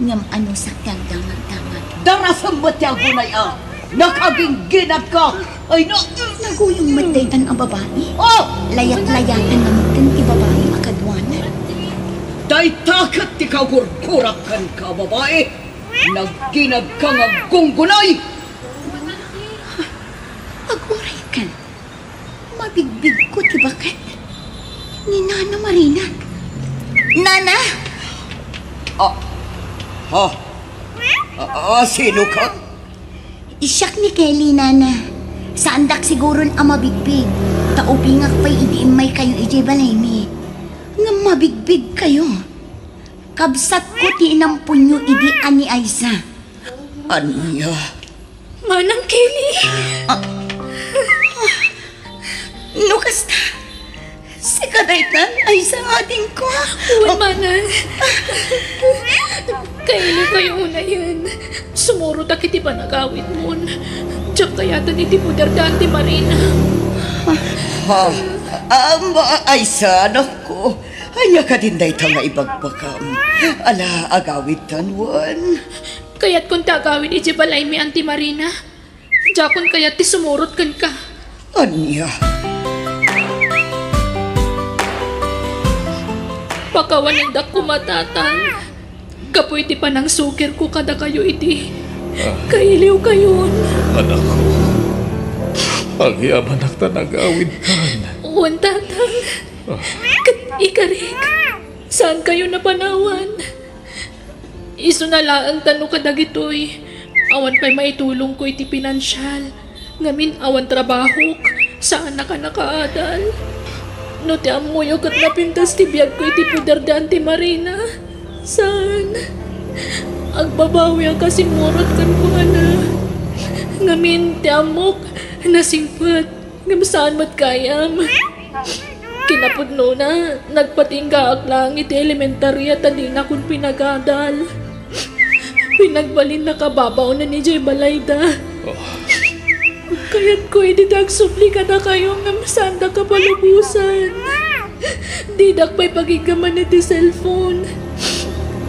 Ngem anusak ti agdamagdamag. Darasem met ti agunay a nakagingginadka. Ay, na- Naguyong met daytan a babai. Oh! Layat-layatan na met ti babai a kaduana. Dayta ket ti kagurgurak kenka, babai. Nagginadka nga gunggunay! Aguray ka. Mabigbigko ti baket ni Nana Marina. Nana! Ah, ah, ah, ah, sino ka? Siak ni Kelly, Nana. Saandak siguron a mabigbig, ta ubingak pay idi immaykayo idiay balaymi. Ngem mabigbigkayo. Kabsatko ti inamponyo idi a ni Aiza. Ania? Manang Kelly! Ah. No kasta, sika daytan, Aiza, adingko. Wen, manang. Kailiwkayo unayen. Sumurotak iti panagawidmon. Diak kayatan iti poder da Auntie Marina. Ha? Am, Aiza, anakko. Ania kadin dayta nga ibagbagam? Ala, agawidtan, wen. Kayatkon ti agawid idiay balaymi, Auntie Marina. Diakon kayat ti sumurot kenka. Ania? Pakawanendak koma, Tatang. Gapu iti panangsukirko kadakayo idi Ah. kailiwkayon. Anakko, agyamanak ta nagawidkan. Wen, Tatang. Ah. Ket ikarik, saankayo napanawan. Isuna laeng ta no kadagitoy, awan pay maitulongko iti pinansial. Ngamin awan trabahok, saanak a nakaadal. No ti ammoyo ket napintas ti biagko iti poder da Auntie Marina, saan. Agbabawiak a simmurot kenkuana. Ngamin ti ammok, nasingpet. Ngem saan met gayam. Kinapudnona, nagpatinggaak laeng iti elementaria ta dinakon pinagadal. Pinagbalinnak a babaonen idiay balayda. Oh. Kayatko idi ti agsubli kadakayo ngem saanda kapalubosan. Didak pay pagiggaman iti cellphone.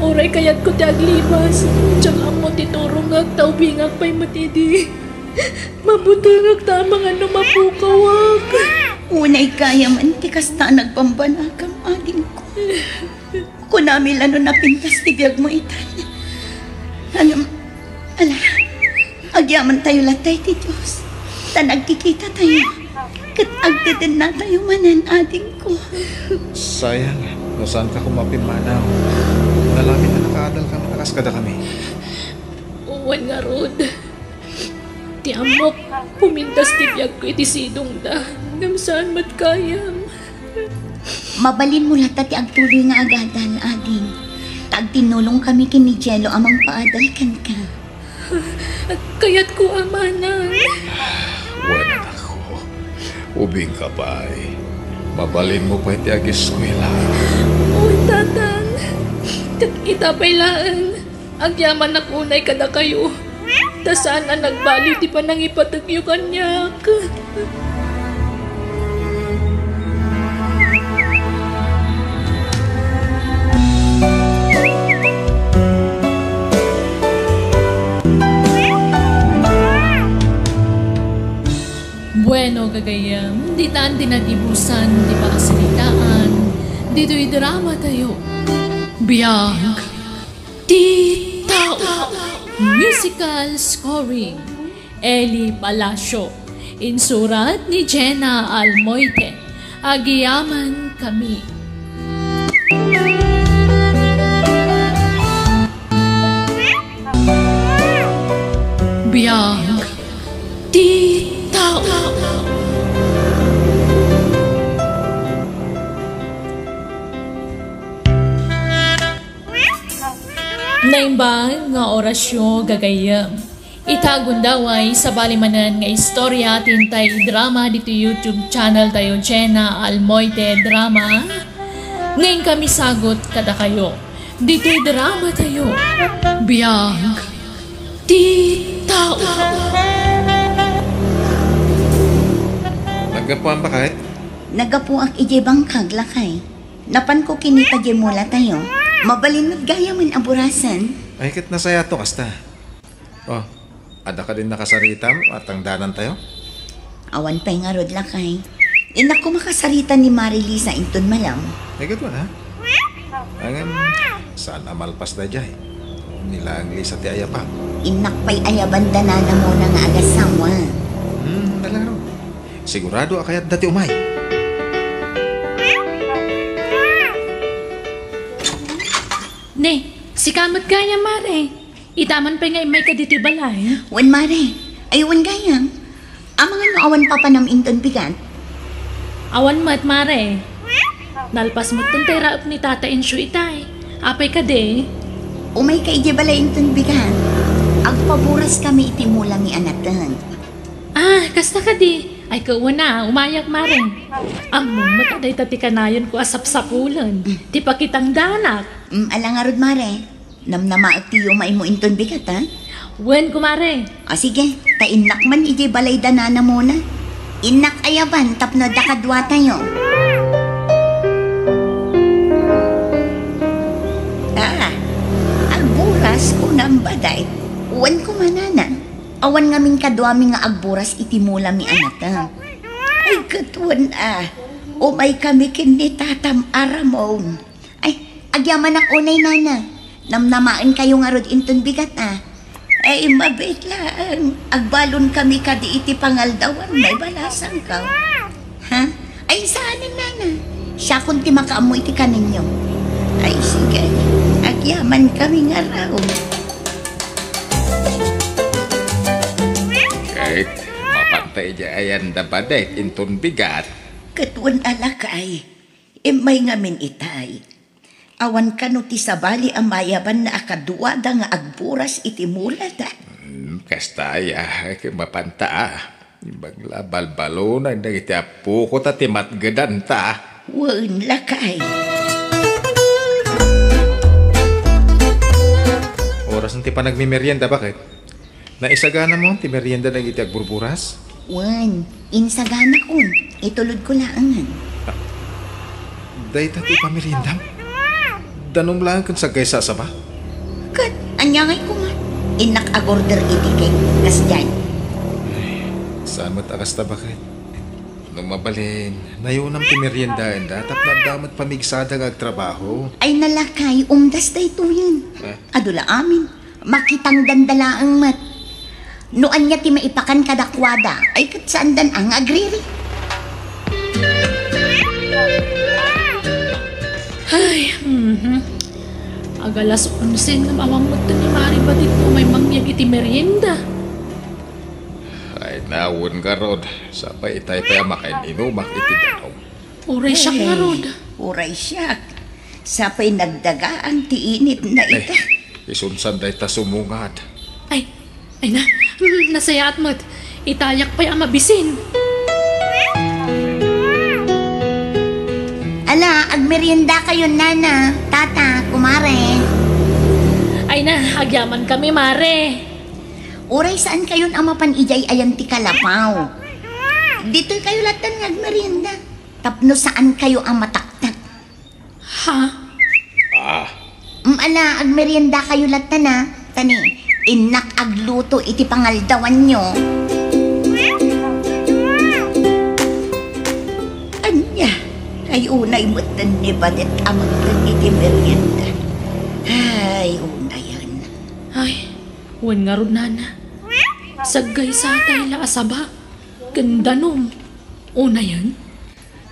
Uray kayatko ti aglibas, diak ammo ti turongek ta ubingak pay met idi. Mabutengek ta amangan no mapukawak. Unay gayamen ti kasta a nagbambanagam, adingko. Kunami la no napintas ti biagmo itan. Ngem, ala, agyamantayo latta iti Dios. Ta nagkikitatayo. Ket agdedennatayo manen, adingko. Sayang, no saanka koma pimmanaw. Nalamin a nakaadalka met a kas kadakami. Wen ngarud. Ti ammok, pumintas ti biagko iti sidongda, ngem saan met gayam. Mabalinmo latta ti agtuloy nga agadal, ading. Ta agtinnulongkami ken ni Jello a mangpaadal kenka. Kayatko a manang. Wen, anakko, ubingka pay. Mabalinmo pay ti ageskuela. Wen, Tatang. Ket ita pay laeng. Agyamanak unay kadakayo, ta saan a nagbaliw ti panangipategyo kaniak. Bueno, gagayyem, ditan ti nagibusan ti pakasaritaan ditoy drama tayo. Biag ti tao. Musical scoring, Eli Palacio. Insurat ni Jenna Almoite. Agyaman kami. Biag ti tao. Naimbag nga orasyo, gagayyem. Ita gundaway, sabali manen nga istorya ti intay drama ditoy YouTube channel tayo, Jenna Almoite Drama. Nga inkami sagut kadakayo ditoy drama tayo, Biag ti Tao. Naggapuan ba kay? Naggapuak idiay bangkag, lakay. Napanko kinita diay mula tayo. Mabalin met gayamen a burasen. Ay, ket nasayaat to kasta. Oh, adda kadin nakasaritam a tangdanantayo? Awan pay ngarud, lakay. Innak koma kasarita ni Marilisa inton malam. Ay, ket wala. Ngem, saan a malpas daydiay? Ni laeng Lisa ti ayabam. Innak pay ayabanda nanamona nga agasawa. Hmm, talaga, no? Sigurado a kayatda ti umay. Ne, sika met gayam, Mare. Ita man pay nga immayka ditoy balay. Wen, Mare. Ay, wen gayam. Amangan no awan papanam inton bigat? Awan met, Mare. Nalpas metten tay raep ni Tata Ensio itay. Apay kadi? Umayka idiay balay inton bigat. Agpaburas kami iti mula mi a nateng. Ah, kasta kadi? Ay, kawan a, umayak, Mare. Ammom met a dayta ti kanayonko a sapsapulen. Ti pakitangdanak. Mm, ala ngarud, Mare. Namnamaek ti yumaimo inton bigat, a? Wen, kumare. O, sige, ta innak man idiay balay da Nana Mona. Innak ayaban tapno adda kaduatayo. Ah, agburas, kunam baday. Wen, kuma, Nana. Awan ngamin kaduami nga agburas iti mula mi a nateng. Ay, ket wen a. Umay kami ken ni Tatam a Ramon. Ay, agyamanak unay, Nana. Namnamaenkayo ngarud inton bigat, a. Ay, mabiit laeng. Agbalon kami kadi iti pangaldawan, maibalasangko. Ha? Ay, saanen, Nana. Siakon ti makaammo iti kanenyo. Ay, sige. Agyaman kami ngarud. Ket, mapanta idiay ayan da badet inton bigat. Ket wen a lakay, immay ngamin itay. Awan kano ti sabali a mayabanna a kaduada nga agburas iti mulada? Hmm, kasta aya, ket mapanta a. Imbag la balbalonag dagiti appoko ta ti matgedanta. Wen, lakay. Oras ti panagmimerienda, baket? Naisaganam ti merienda dagiti agburburas? Wen, insaganakon. Itulodko laengen. Dayta ti pameriendam? Danum laeng ken saggaysa a saba? Ket ania ngay koma? Innak agorder iti cake. Kasdiay. Ay, saan met a kasta, baket? No mabalin, nayonam ti meriendaenda tapno adda met pamigsada nga agtrabaho. Ay, nalakay, umdas daytoyen. Eh? Adu la amin. Makitangdanda laeng met. No ania ti maipakan kadakuada, ay ket saandan a nga agriri. Ay, mhm. Agalas onse ngem awan met ni Mari Badit no may mangyeg iti merienda. Ay, nawen garud, sapay itay pay a makain-inumak iti danum. Uray siak ngarud. Uray siak. Sapay nagdagaan ti init na ita. Isunsan dayta sumungad. Ay, ay na, mm, nasayaat met. Itayak pay a mabisin. Ala, agmerienda kayon, Nana, Tata, Kumare. Ay na, agyaman kami, Mare. Uray saan kayon a mapan idiay ayan ti kalapaw. Ditoy kayo latan nga agmerienda. Tapno saan kayo a mataktak. Ha? Ah. Mm, ala, agmerienda kayo latan a. Tani, innak agluto iti pangaldawanyo. Ania, ay unay metten ni Badet a mangted iti merienda. Ay, unayen. Ay, wen ngarud, Nana. Saggaysa tay la a saba. Ken danum. Unayen?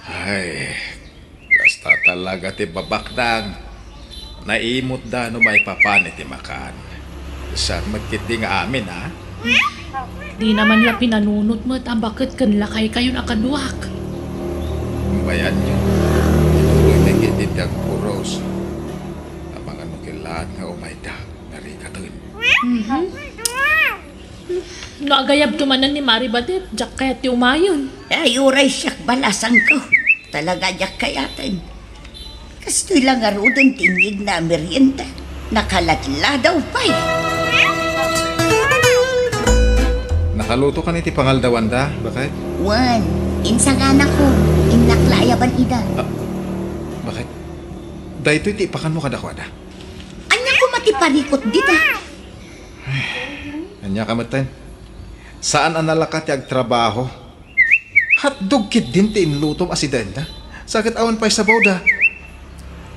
Ay, kasta talaga ti babaknang. Naimotda no maipapan iti makan. Siak met ketdi nga amin, a? Dina man la pinanunot met a baket ken lakaykayon a kaduak. Bayanyo. Ituloy na ketdi ti agpuros. Amangan no kellaat nga umayda. Narikaten. Mhm. No agayabto manen ni Mari Badet, diak kayat ti umayen. Ay, uray siak balasangko. Talaga diak kayaten. Kastoy la ngaruden ti inyegna a merienda. Nakalatladaw pay. Nakaluto kan iti pangaldawanda, baket? Wen, insaganako. Innak la ayaban ida. Ah, baket? Daytoy ti ipakanmo kadakuada. Ania koma ti parikut dita? Ania ka metten? Saan a nalaka ti agtrabaho. Hotdog ketdin ti inlutom a sidaenda. Sa ket awan pay sabawda.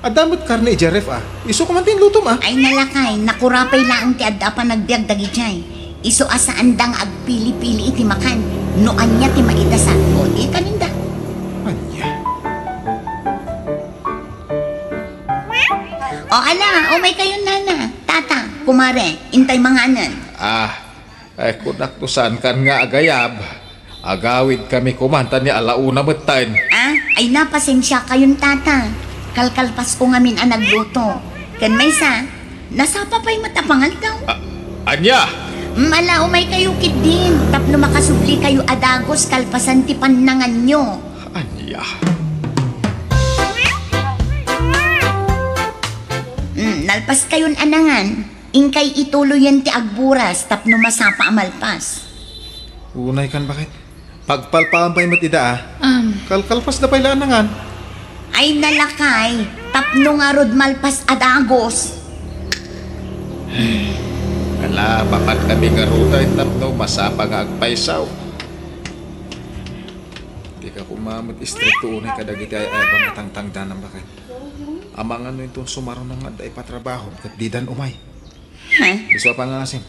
Adda met karne idiay ref, a. Isu koma ti inlutom, a. Ay, nalakay, nakurapay laeng ti adda a panagbiag dagidiay. Isu a saanda nga agpili-pili iti makan. No ania ti maidasa, o, di kaninda. Ania? O, ala, umay kayon, Nana, Tata, Kumare, intay manganen. Ah, ay, kunak no saan kan nga agayab. Agawidkami koma ta ni ala una metten. Ah, ay na, pasensiakayon, tata. Kalkalpasko ngamin a nagluto. Ken maysa, nasapa pay met a pangaldaw. A-, ania? Ala, umaykayo ketdin, tapno makasublikayo a dagus kalpasan ti pannanganyo. Ania? Mm, nalpaskayon a nangan, inkay ituloyen ti agburas tapno masapa a malpas. Unay kan, baket. Pagpalpaam pay met ida, a. Am. Kalkalpasda pay la a nangan. Ay na lakay, tapno ngarud malpas a dagus. Ala, mapankami ngaruden tapno masapa nga agpaysaw. Dika koma met istrikto unay kadagiti ay-ayabam a tangtangdanam, baket. Amangan no inton sumaruno nga adda ipatrabahom ket didan umay. Ha? Isu a pangasim.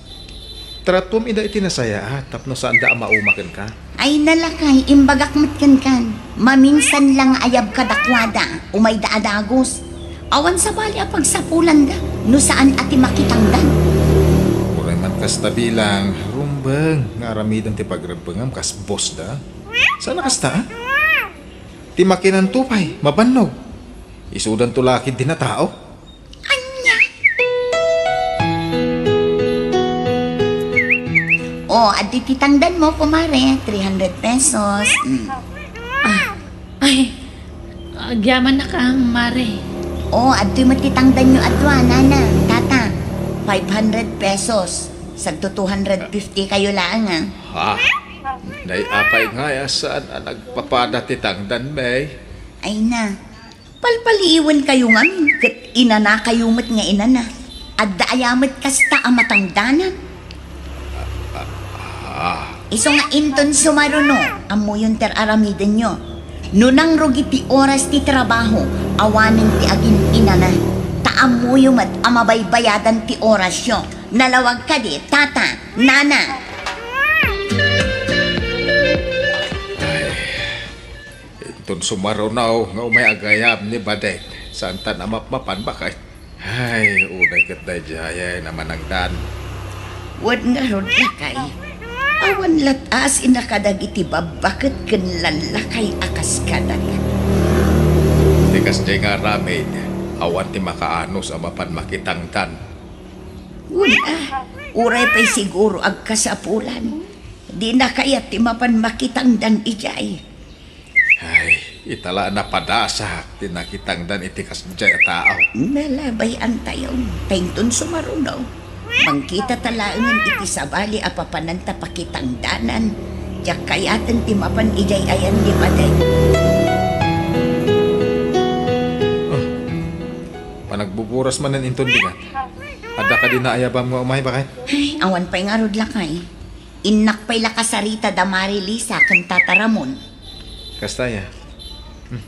Tratuem ida iti nasayaat tapno saanda a mauma kenka. Ay na lakay, imbagak met kenkan. Maminsan la nga ayab kadakuada, umayda a dagus. Awan sabali a pagsapulanda no saan a ti makitangdan. Uray man kasta bilang, rumbeng nga aramiden ti pagrebbengam kas bossda. Saan a kasta, a? Ti makinanto pay, mabannog. Isudanto la ketdin a tao. Ania? Oh, adtoy ti tangdanmo, kumare. Three hundred pesos. Mm. Ah, ay, agyamanak, mare. Oh, adtoy met ti tangdanyo a dua, nana, tata. Five hundred pesos. Sagto two hundred fifty kayo laeng, a. Ha? Nay, apay ngay a saan a nagpapada ti tangdanmi? Ay na. Palpaliiwenkayo ngamin ket inanakayo met nga inana. Adda aya met kasta a matangdanan? Ah. Isu nga inton sumaruno, ammoyon ti ar-aramidenyo. No nangrugi ti oras ti trabaho, awanen ti agin-inana. Ta ammoyo met a mabaybayadan ti orasyo. Nalawag kadi, tata, nana? Ay. Inton sumaruno nga umay agayab ni Badet, saantan a mapmapan, baket. Ay, unay ket daydiay a manangdan. Wen ngarud, lakay. Awan lat-as a kadagiti babbaket ken lallakay a kaskada. Ti kasdiay nga aramid, awan ti makaanus a mapan makitangdan. Wen a, uray pay siguro agkasapulan. Dina kayat ti mapan makitangdan idiay. Ay, ita la a napadasak ti nakitangdan iti kasdiay a tao. Nalabay-antayo, ta inton sumaruno, mangkitata laengen iti sabali a papananta pakitangdanan. Diak kayaten ti mapan idiay ayan ni Badet. Ah, panagbuburas manen inton bigat. Adda kadi naayabam nga umay, baket? Ay, awan pay ngarud, lakay. Innak pay la kasarita da Mari Lisa ken Tata Ramon. Kasta aya. Hmm.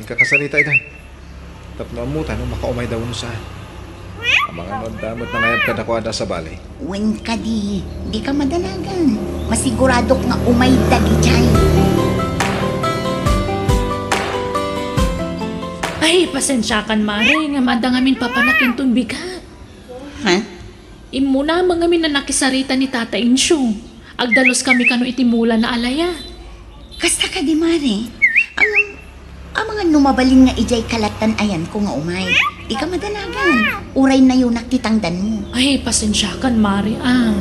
Inka kasarita idan. Tapno ammotan no makaumayda wenno saan. Amangan no adda met nangayab kadakuada a sabali. Wen kadi, dika madanagan. Masiguradok nga umay dagidiay. Ay, pasensiakan, Mari, ngem adda ngamin papanak inton bigat. Ha? Immuna met ngamin a nakisarita ni Tata Insyong. Agdaluskami kano iti mulana a layat. Kasta kadi, Mari? Ang, amangan no mabalin nga idiay kalattan ayanko nga umay. Dika madanagan. Uray nayonak ti tangdanmo. Ay, pasensiakan, Mari, a.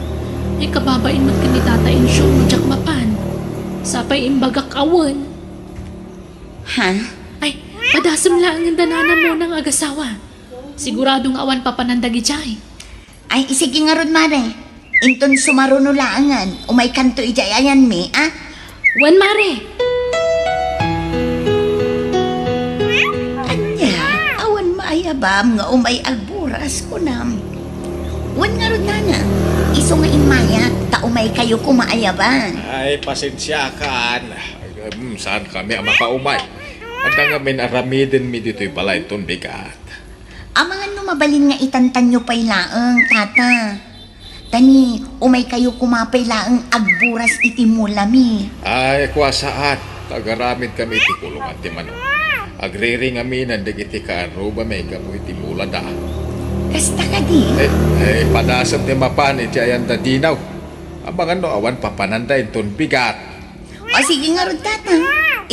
Ay, kababain met ken ni Tata Insyong no diak mapan. Sapay imbagak a wen. Ha? Ay, padasem laengen da nanam, Monang, agasawa. Sigurado nga awan papanan dagidiay. Ay, isigi ngarud, Mare. Inton sumaruno laengen, umaykanto idiay ayanmi, a? Wen, Mare. Ania, awan maayabam nga umay agburas, kunam. Wen ngarud, Nana, isu nga immayak, ta umaykayo koma ayaban. Ay, pasensiakan. Ay, em, saankami a makaumay. Adda ngamin aramidenmi ditoy balay inton bigat. Amangan no mabalin nga itantanyo pay laeng, Tata. Ta ni, umaykayo koma pay laeng agburas iti mulami. Ay, kua saan. Agaramidkami iti kulongan ti manok. Agriri ngamin dagiti kaarrubami gapu iti mulada. Kasta kadi? Eh, eh, padasem ti mapan iti ayanda dinaw. Amangan no awan papananda inton bigat. O, sige ngarud, tata.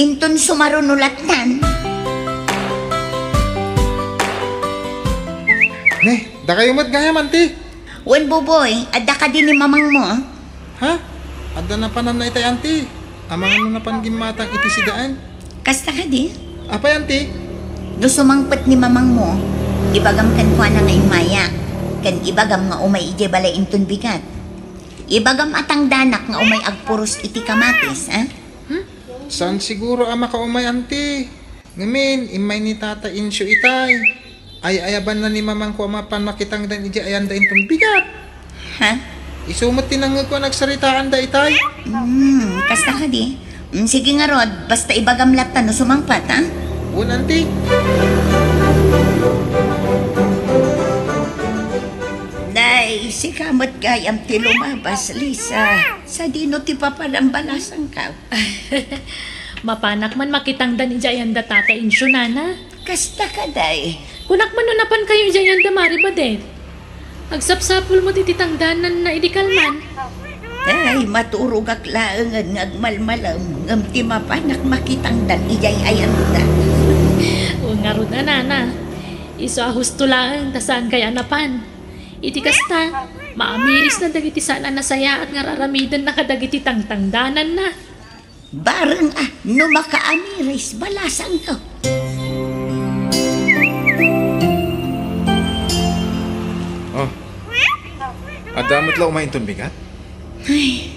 Inton sumaruno lattan. Ne, dakayo met gayam, anti? Wen, Buboy, adda kadi ni mamangmo? Ha? Adda napananna itay, anti. Amangan no napan gimmatang iti sidaan. Kasta kadi? Apay, anti? No sumangpet ni mamangmo, ibagam kenkuana nga immaya, ken ibagam nga umay idiay balay inton bigat. Ibagam a tangdanak nga umay agpuros iti kamatis, ha? Hmm? Saan siguro a makaumay, anti? Ngamin, immay ni Tata Insyo itay. Ay-ayabanna ni mamangko a mapan makitangdan idiay ayanda inton bigat. Ha? Isu met ti nangngegko a nagsaritaanda itay. Hmm, kasta kadi? Hmm, sige ngarud, basta ibagam latta no sumangpet, ha? Wen, anti. Nay, sika met gayam ti lumabas, Lisa. Sadino ti papanam balasangkaw? Mapanak man makitangdan idiay ayanda Tata Insyo, nana. Kasta kadi? Kunak man no napankayo idiay ayanda Mari Badet. Agsapsapul met iti tangdananna idi kalman. Ay, maturogak laengen nga agmalmalem, ngem ti mapanak makitangdan idiay ayanda. O ngarud a, nana. Isu a husto laeng ta saan kaya a napan. Iti kasta, maamirisna dagiti saan a nasayaat nga ar-aramidenna kadagiti tangtangdananna. Bareng a no makaamiris, balasangko. Oh. Adda met la umay inton bigat? Ay,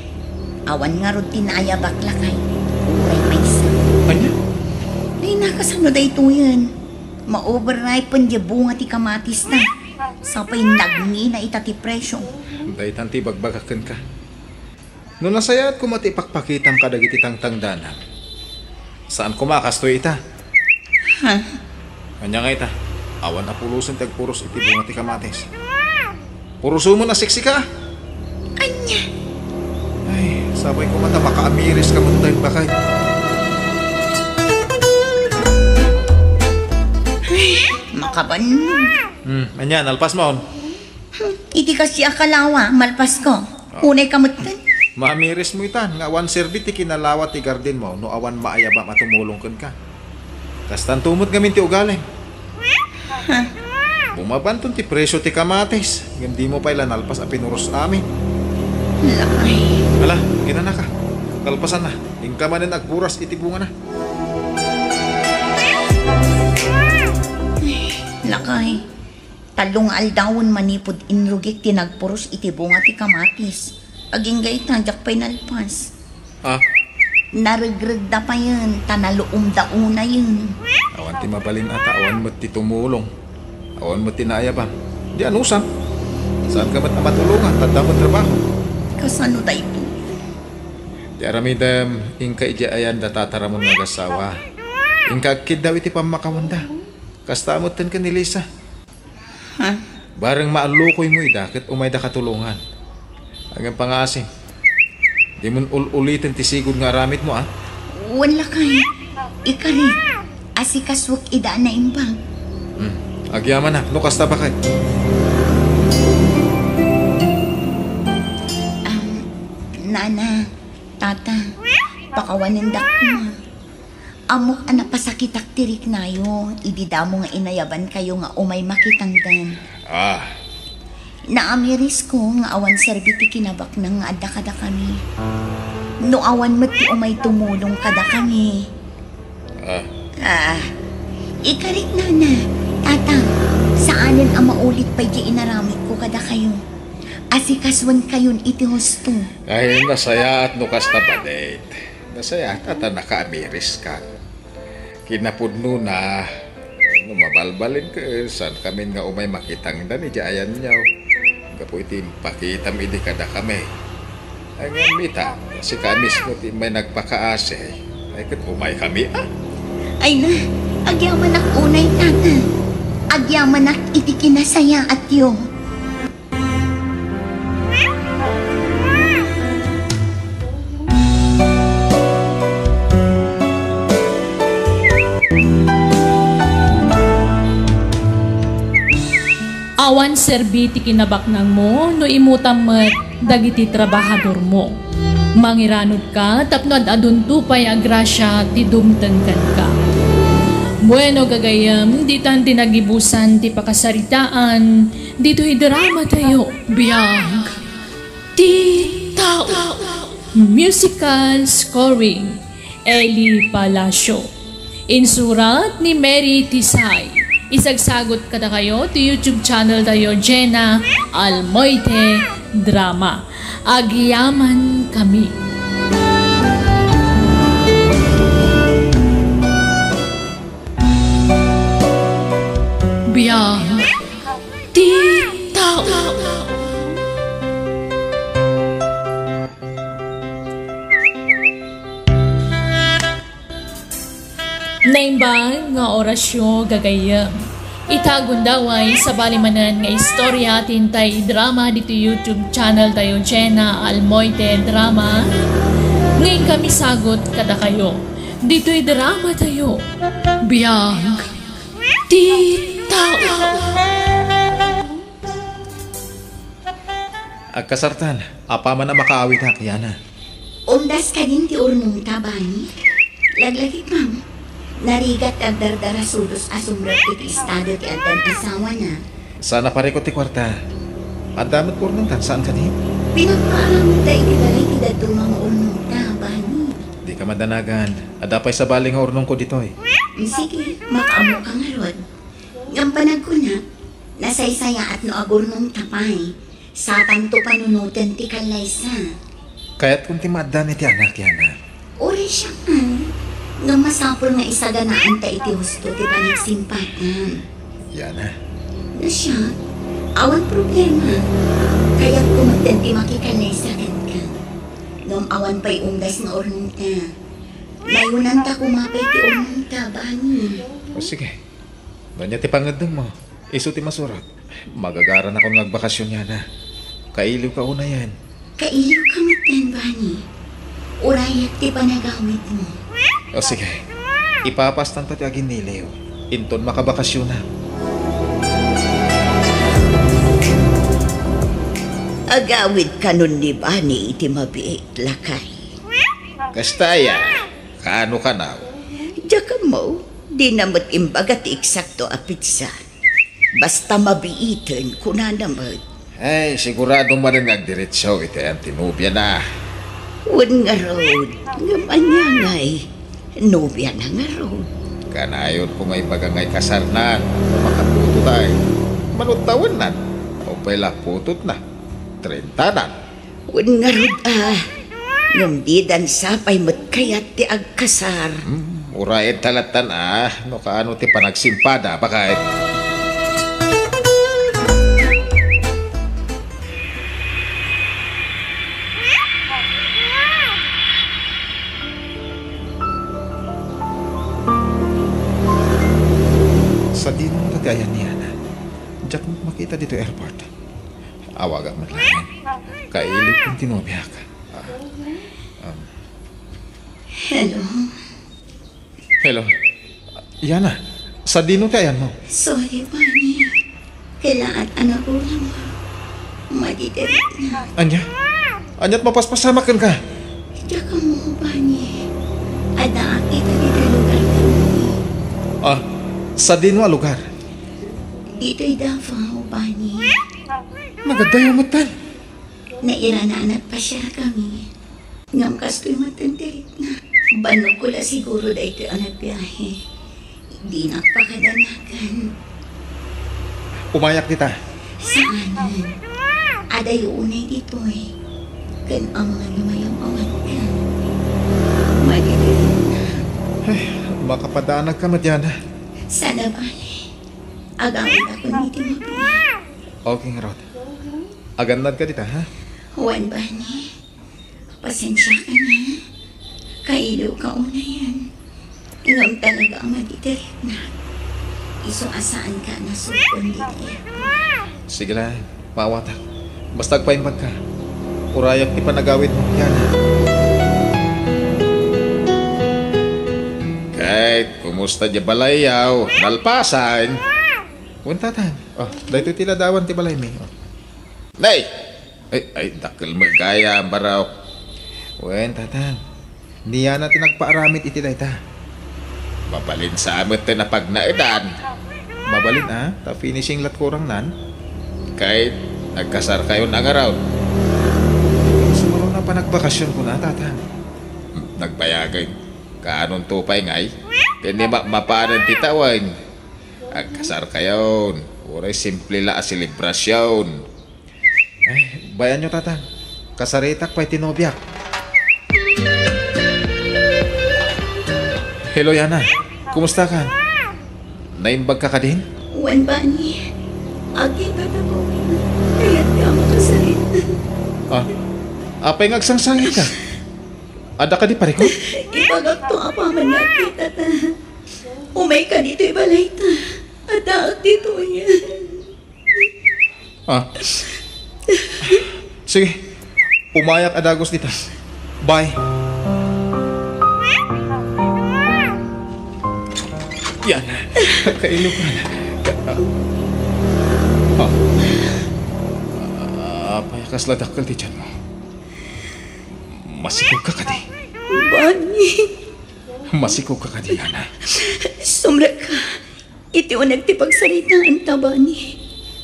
awan ngarud ti naayabak, lakay. Uray maysa. Ania? Ay, nakasano daytoyen? Ma-overripen diay bunga ti kamatis na. Sapay nagngina ita ti presyo. Daytan ti ibagbagak kenka. No nasayaat koma ti ipakpakitam kadagiti tangtangdanam, saan koma a kastoy ita. Ha? Ania nga ita? Awan a pulosen ti agpuros iti bunga ti kamatis. Puroso met a siksika. Ania? Ay, sapay koma ta makaamiris ka met ta, bakay. Ay, makabannog. Hmm, ania, nalpas mo? Hmm, iti kasta a kalawa, malpasko. Ah. Unay ka metten. Maamiris mo itan, nga awan serbi ti kinalawa ti garden mo no awan maayabam a tumulong kenka. Kastanto met ngamin ti ugalim. Ha? Bumabanton ti presyo ti kamatis, ngem di mo pay la nalpas a pinuros amin. Lakay. Ala, kinanaka. Kalpasan na. Inka manen agburas iti bungana. Lakay. Tallo nga aldawen manipud inrugik ti nagpuros iti bunga ti kamatis. Agingga ita, diak pay nalpas. Ah? Naregregda payen, ta naluomda unayen. Awan ti mabalin a ta awan met ti tumulong. Awan met ti naayabam. Di anusan. Saanka met a matulongan, ta adda met trabaho. Kasano daytoy? Ti aramidem, inka idiay ayan da Tata Ramon nga agassawa. Inka agkiddaw iti pammakawenda. Kasta metten ken ni Lisa. Ha? Bareng maallukoymo ida ket umayda katulongan. Ngem pangasim, dimon ul-uliten ti sigud nga aramidmo, a? Wen, lakay. Ikarit, asikasuek ida a naimbag. Hmm. Agyamanak no kasta, bakay. Am, nana, tata, pakawanendak koma. Ammok a napasakitak ti riknayo idi damo nga inayabankayo nga umay makitangdan. Ah. Naamirisko nga awan serbi ti kinabaknang nga adda kadakami. No awan met ti umay tumulong kadakami. Ah. Ah. Ikarit, nana, tata, saanen a maulit pay ti inaramidko kadakayo. Asikasuenkayon iti husto. Ay, nasayaat no kasta, Badet. Nasayaat a ta nakaamiriskan. Kinapudnona, no mabalbalinka, saankamin nga umay makitangdan idiay ayanyo. Gapu iti impakitam idi kadakami. Ay, ngem ita, sika mismo ti immay nagpakaasi. Ay, ket umaykami, a? Ay na, agyamanak unay, tata. Agyamanak iti kinasayaatyo. Awan serbi ti kinabaknangmo no imutam met dagiti trabahadormo. Mangiranudka tapno ad-adunto pay a grasia ti dumteng kenka. Bueno, gagayyem, ditan ti nagibusan ti pakasaritaan ditoy drama tayo. Biag ti tao. Musical scoring, Eli Palacio. Insurat ni Mary Tisay. Isagsagot kadakayo ti YouTube channel tayo, Jenna Almoite Drama. Agyaman kami. Biag ti tao. Naimbag nga orasyo, gagayyem. Ita gundaway, sabali manen nga istorya ti intay idrama ditoy YouTube channel tayo, Jenna Almoite Drama. Nga inkami sagot kadakayo ditoy drama tayo. Biag ti tao. Agkasartan, apaman a makaawitak, Yana. Umdas kadin ti urnongta, Bani. Laglagipem. Narigat ti agdardarasudos a sumrek iti estado ti addan asawana. Saan a parikut ti kuarta. Adda met urnongtan, saan kadi? Pinagpaaramidda iti balay ti dadduma nga urnongta, Bani. Dika madanagan. Adda pay sabali nga urnongko ditoy. Sige, makaammoka ngarud. Ngem panagkunak, nasaysayaat no agurnongta pay. Satanto panunoten ti kallaysa. Kayatkon ti maaddan iti anak, Yana. Uray siak, ngem masapul nga isaganaanta iti husto ti panagsimpatan. Yana. No siak, awan problema. Kayatko metten ti makikallaysa kenka. Ngem awan pay umdas nga urnongta. Mayunanta koma pay ti urnongta, Bani. O, sige. No ania ti pangngeddengmo, isu ti masurat. Magagaranakon nga agbakasyon, Yana. Kailiwka unayen. Kailiwka metten, Bani. Urayak ti panagawidmo. O, sige. Ipapastanto ti aginniliw. Inton makabakasyonak. Agawid kanon ni Bani iti mabiit, lakay. Kasta aya, kaano kanaw? Diak ammo, dina met imbaga ti eksakto a petsa. Basta mabiiten, kunana met. Ay, sigurado manen nga agdiretso iti ayan ti nobiana. Wen ngarud, ngem ania ngay, nobiana ngarud? Kanayonko nga ibaga nga ikasarnan, no makaputotay. Mano tawennan, o pay la putotna, trentanan. Wen ngarud a, ngem didan sapay met kayat ti agkasar. Hmm, urayen ta lattan a, no kaano ti panagsimpada, bakay. Sadino ta ti ayan ni Ana? Diak makita ditoy airport. Awagak met laeng. Kailiwkon ti nobiak. Ah, um. Hello? Hello. Yana, sadino ti ayanmo? Sorry, Bani. Kalaat a naguram. Madidiri na. Ania? Ania't mapaspasamak kenka? Diak ammo, Bani. Addaak ita ditoy lugar, Bani. Ah, sadino a lugar? Ditoy Davao, Bani. Nagadayo metten. Nairana a nagpasiarkami. Ngem kastoy met ti rikna. Bannogko la siguro daytoy a nagbiahe. Dinak pakadanagan. Umayak dita. Saanen. Adayo unay ditoy. Ken amangan no mayam-awanka. Madidiri na. Ay, makapadanagka met, Yana. Saan a bale. Agawidakon iti mabiit. Okay ngarud. Agannadka dita, ha? Wen, Bani. Pasensiakan, ha? Kailiwka unayen. Ngem talaga a madidiritna. Isu a saanka a nasukon dita. Sige la, maawatak. Basta agpaimbagka. Urayak ti panagawidmo, Yana. Kay, kumusta diay balayyo? Nalpasan? Wen, Tatang. Oh, daytoy ti ladawan ti balaymi. Oh. Nay! Ay, ay, dakkel met gayam, barok. Wen, Tatang. Ni Yana ti nagpaaramid iti dayta. Mabalin sa met ti napagnaedan. Mabalin a, ta finishing lat kurangnan. Kay nagkasarkayon a ngarud. Sumaro na panagbakasyon kuna, Tatang. Nagbayagen. Kaanonto pay ngay? Ken ni ma-, mapanen ti tawen. Agkasarkayon. Uray simple la a selebrasyon. Ay, bay-anyo, Tatang. Kasaritak pay ti nobiak. Hello, Yana. Kumusta ka? Naimbag ka kadin? Wen, bani. Agkita ta ko. Kayat ka makasarita. Ah, apay nga agsangsangit ka? Adda kadi parikut? Ibagak to apaman nga agkita ta. Umay ka ditoy balay ta. Addaak ditoy. Ah. Sige. Umayak a dagus dita. Bye. Yan. Kainuman. Ah. Ah, apay a kasla dakkel ti tiyan mo. Masikog ka kadi. Bani. Masikog ka kadi, Yana. Sumrek ka. Iti uneg ti pagsaritaan ta, bani.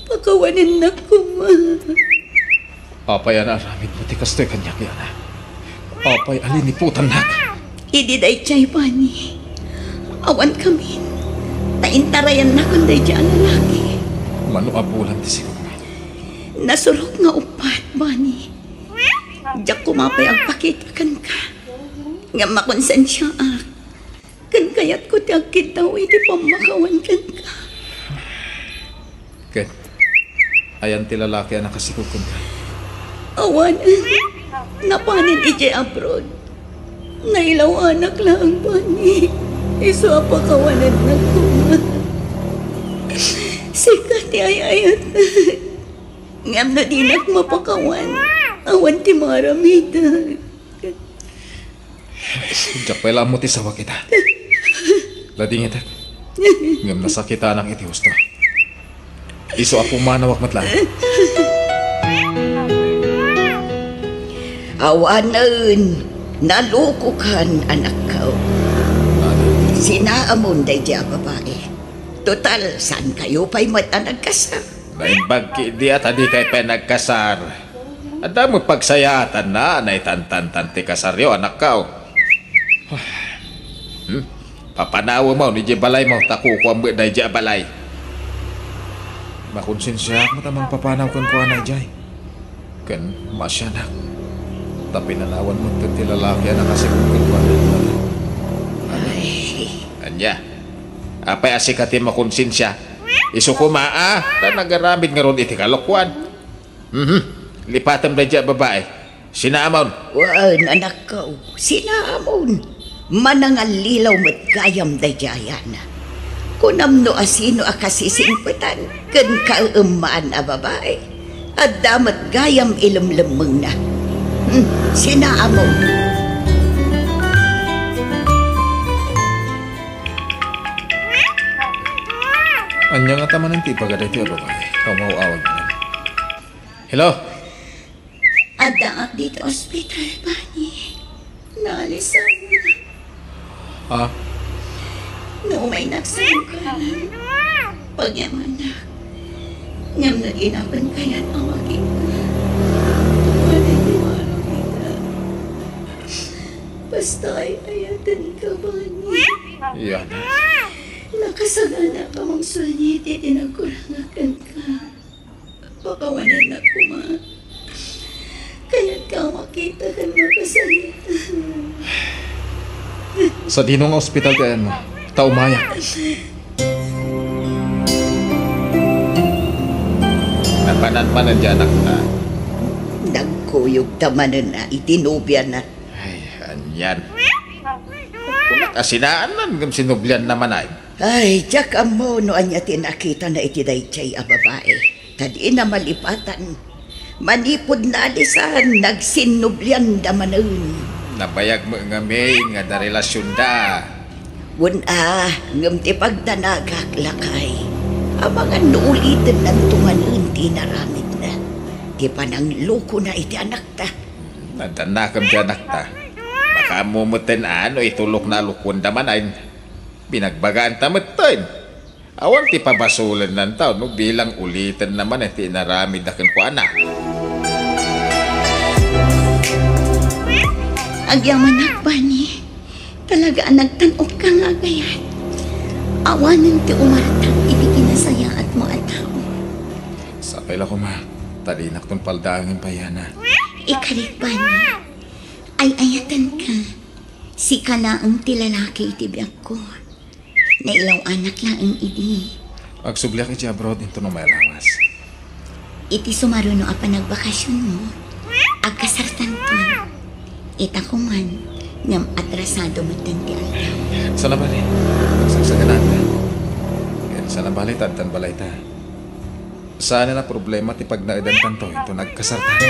Pakawanennak koma. Apay a naaramid mo ti kastoy kaniak, Yana? Apay a liniputannak? Idi daydiay, bani. Awan kamin. Ta intarayannakon daydiay a lalaki. Mano a bulan ti sikogmo? Nasurok nga uppat, bani. Diak koma pay agpakita kenka. Ngem makonsensiaak. Ken kayatko ti agkiddaw iti pammakawan kenka. Ket ayan ti lalaki a nakasikog kenka? Awanen. Napanen idiay abroad. Nailawanak laeng, bani. Isu a pakawanennak koma. Sika ti ay-ayatek. Ngem no dinak mapakawan, awan ti maaramidak. Diak pay la ammo ti sawak ita. Ladingitek. Ngem nasakitanak iti husto. Isu a pumanawak met laeng. Awanen, nalokokan, anakko. Sinaamon daydiay a babai. Total, saankayo pay met a nagkasar. Naimbag ketdi a ta dikay pay nagkasar. Adda met pagsayaatanna a naitantantan ti kasaryo, anakko. Hmm? Papanawemon idiay balaymo ta kukuam met daydiay a balay. Makonsensiaak met a mangpapanaw kenkuana idiay. Ken maasianak. Ta pinanawan met ti lalaki a nakasikog kenkuana. Ay. Ania? Apay a sika ti makonsensia? Isu koma a, ta nagaramid ngarud iti kalokuan. Mhm. Lipatem daydiay a babai. Sinaamon. Wen, anakko, sinaamon. Manangallilaw met gayam daydiay a yana. Kunam no asino a kasisingpetan ken kaeemmaan a babai. Adda met gayam ilemlemmengna. Hmm, sinaamon. Ania ngata manen ti ibaga daytoy a babai? Aw-aw-awag manen. Hello? Addaak ditoy ospital, bani. Naalisan. Ha? No umay nagsangkalan, pagyamanak. Ngem no di na kayat a makita, tumanen ti maaramidak. Basta ay-ayatenka, bani. Yana. Nakasagana ka mangsulnit iti nagkurangak kenka. Pakawanennak koma. Kayatka a makita ken makasarita. Sadino nga ospital ti ayanmo? Ta umayak. Napanan manen ti anakta. Nagkuyogta manen a iti nobiana. Ay, anian. Kunak a sinaannan ngem sinoblianna manen. Ay, diak ammo no ania ti nakitana iti daydiay a babai. Ta dina malipatan. Manipud naalisan, nagsinnoblianda manen. Nabayag met ngamin nga adda relasionda. Wen a, ngem ti pagdanagak, lakay, amangan no ulitennanto manen ti inaramidna. Ti pananglokona iti anakta. Addannakem ti anakta. Makaammo metten a no itulokna a lukuenda manen. Binagbagaanta metten. Awan ti pabasolennanta no bilang ulitenna manen ti inaramidda kenkuana. Agyamanak, Bani. Talaga a nagtan-okka nga agayat. Awanen ti umartak iti kinasayaatmo a tao. Sapay la koma, ta dinakton paldaangen pay, Yana. Ikalik, Bani. Ay-ayatenka. Sika laeng ti lalaki iti biagko. Nailaw-anak laeng idi. Agsubliak iti abroad inton umay a lawas. Iti sumaruno a panagbakasionmo, agkasartanton. Ita koman, ngem atrasado metten ti aldaw. Saan a bali. Agsagsaganaanta. Ken saan a bali ta addan balayta. Saanen a problema ti pagnaedantanto inton agkasartan.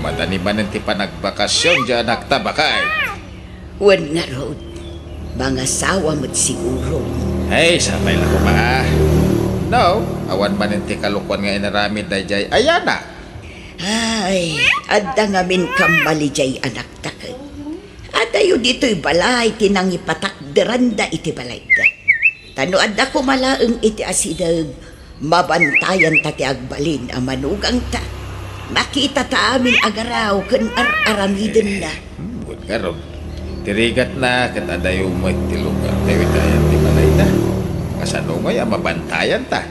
Madani manen ti panagbakasion diay anakta, baket. Wen ngarud, mangasawa met siguro. Ay, sapay la koma. No, awan manen ti kalokuan nga inaramid daydiay a Yana. Ay, adda ngamin kammali diay anakta ket. Adayo ditoy balay ti nangipatakderanda iti balayda. Ta no adda koma laeng iti asideg, mabantayanta ti agbalin a manugangta. Makitata amin a garaw ken ar-aramidenna. Hmm, wen ngarud. Ti rigatna ket adayo met ti lugartayo iti ayan ti balayda. Kasano ngay a mabantayanta?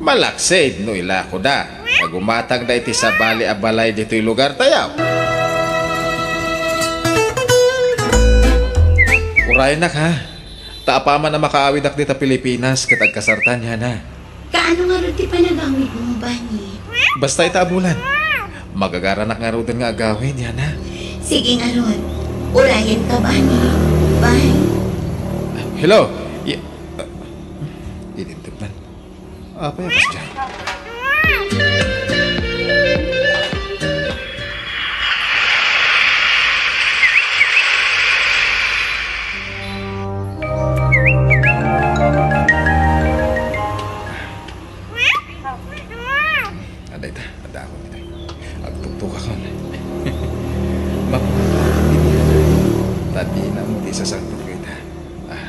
Malaksid no ilakoda a gumatangda iti sabali a balay ditoy lugartayo. Urayennak, ha? Ta apaman a makaawidak dita Pilipinas ket agkasartan, Yana. Kaano ngarud ti panagawidmo, Bani? Basta ita a bulan. Magagaranak ngaruden nga agawid, Yana. Sige ngarud. Urayenka, Bani. Bye. Hello. Y-, uh, Inintipnan. Apay a kasdiay? Adda ita, adda ako dita. Agtuktukakon. Makuha. Tadinam ti sasangpet ko ita. Ah.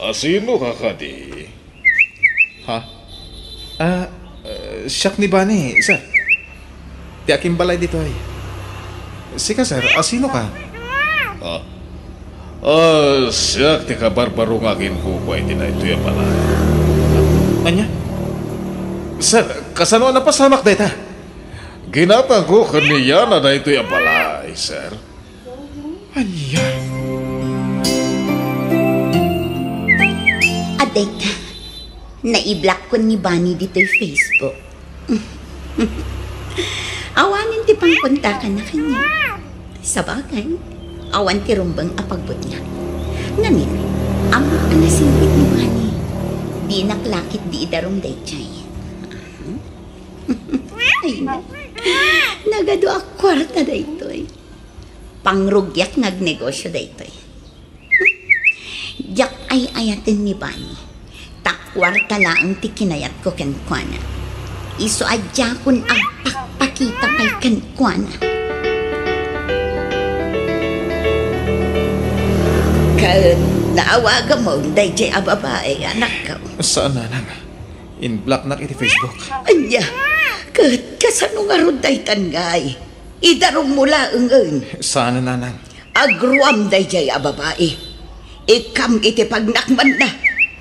Asinoka kadi? Ha? Ah, eh, siak ni Bani, sir. Ti akimbalay ditoy. Sika, sir, asinoka? Ah. Ah, siak ti kabarbaro nga aginkukua iti daytoy a balay. Ania? Sir, kasano a napasamak dayta? Ginatangko ken ni Yana daytoy a balay, sir. Ania? Adda ita, naiblockon ni Bani ditoy Facebook. Awanen ti pangkontakanna kaniak. Sabagay, awan ti rumbeng a pagbutngak. Ngamin, ammok a nasingpet ni Bani. Dinak la ketdi idarum daydiay. Ay, na. Nagadu a kuarta daytoy. Pangrugiak nga agnegosio daytoy. Diak ay-ayaten ni Bani, ta kuarta laeng ti kinayatko kenkuana. Isu a diakon agpakpakita pay kenkuana. Ket naawagam daydiay a babai, anakko. Saan, nanang. Inblocknak iti Facebook. Ania? Ket kasano ngarud daytan ngay? Idarummo laengen. Saan, nanang. Agruam daydiay a babai. Ikkam iti pagnakmanna.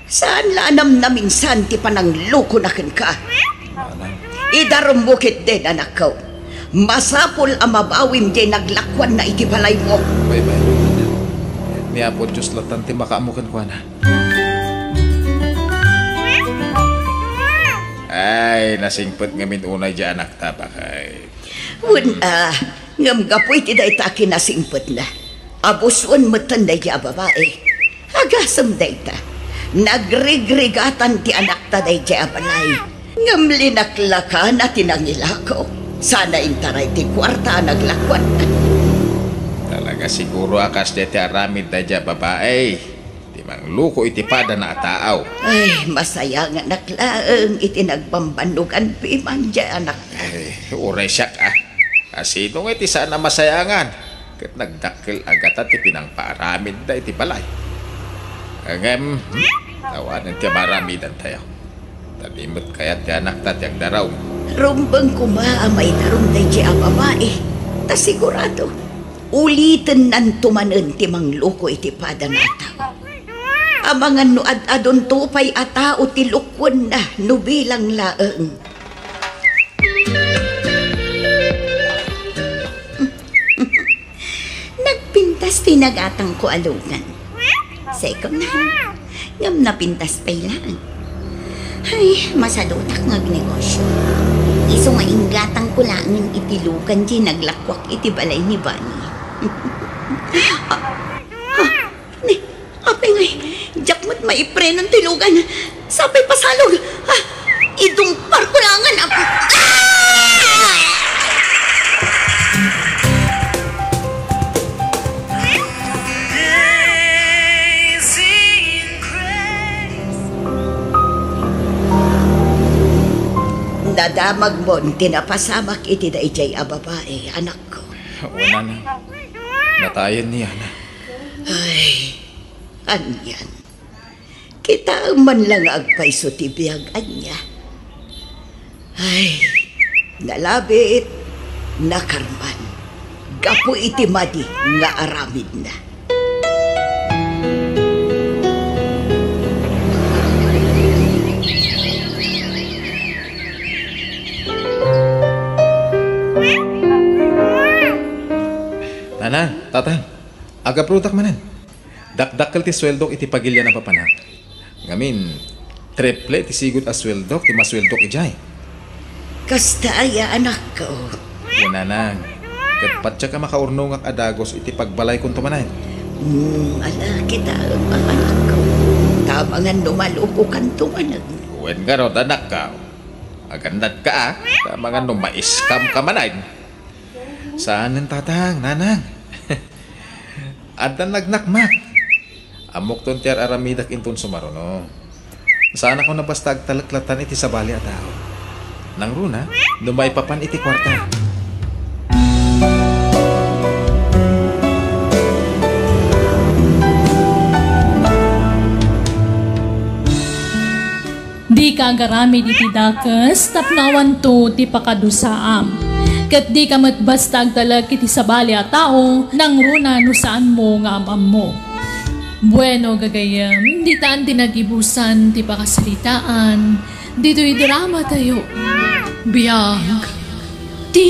Saan la a namnaminsan ti pananglukona kenka. Nanang. Idarummo ketdin, anakko. Masapul a mabawim diay naglakuanna iti balaymo. Baybay, nanang. Ni Apo Dios latan ti makaammo kenkuana. Ay, nasingpet ngamin unay diay anakta, baket. Wen a, ngem gapu iti dayta a kinasingpetna, abusuen metten daydiay a babai. Agasem dayta, nagrigrigatan ti anakta daydiay a balay. Ngem linaklakanna ti nangilako. Sana intaray ti kuarta a naglakuanna. Talaga siguro a kasdiay ti aramid daydiay a babai ti mangluko iti padana a tao. Ay, masayanganak laeng iti nagbambannogan piman diay anak. Ay, uray siak, a. Asino nga iti saan a masayangan ket nagdakkel a gata ti pinangpaaramidda iti balay? Ngem, hmm, awanen ti maaramidantayo. Ta di met kayat ti anakta ti agdaraw. Rumbeng koma a maidarum daydiay a babai, ta sigurado, ulitennanto manen ti mangluko iti padana a tao. Amangan no ad-adunto pay a tao ti lukuenna no bilang laeng. Nagpintas ti nagatangko a lugan. Second hand. Ngem napintas pay laeng. Ay, masadutak nga agnegosio. Isu nga inggatangko laengen iti lugan diay naglakuak iti balay ni Bani. Ah, ah, ni, Apay ngay, diak met maiprenon ti lugan. Sapay pasalog. Ah, idungparko laengen. Ah! Nadamagmon ti napasamak iti daydiay a babai, anakko. Wen, nanang. Natayen ni Ana. Ay, anian. Kitaem man la nga agpayso ti biag, ania? Ay, nalabit, nakarman. Gapu iti madi nga aramidna. Nanang, tatang, agaprudak manen. Dakdakkel ti sueldok iti pagilian a papanak. Ngamin, triple ti sigud a sueldok ti masueldok idiay. Kasta aya, anakko? Wen, nanang, ket patiek a makaurnongak a dagus iti pagbalaykonto manen. Hmm, ala, kitaem, anakko. Ta amangan no malukokanto manen. Wen ngarud, anakko. Agannadka, a. Ta amangan no ma-scam ka manen. Saanen, tatang, nanang. Adda nagnakmak. Ammokton ti ar-aramidak inton sumaruno. Saanak a basta agtalek latta iti sabali a tao. Nangruna, no maipapan iti kuarta. Dika agaramid iti dakes tapno awanto ti pakadusaam. Ket dika met basta agtalek iti sabali a tao, nangruna no saanmo nga am-ammo. Bueno, gagayyem, ditan ti nagibusan ti pakasaritaan ditoy dramatayo. Biag ti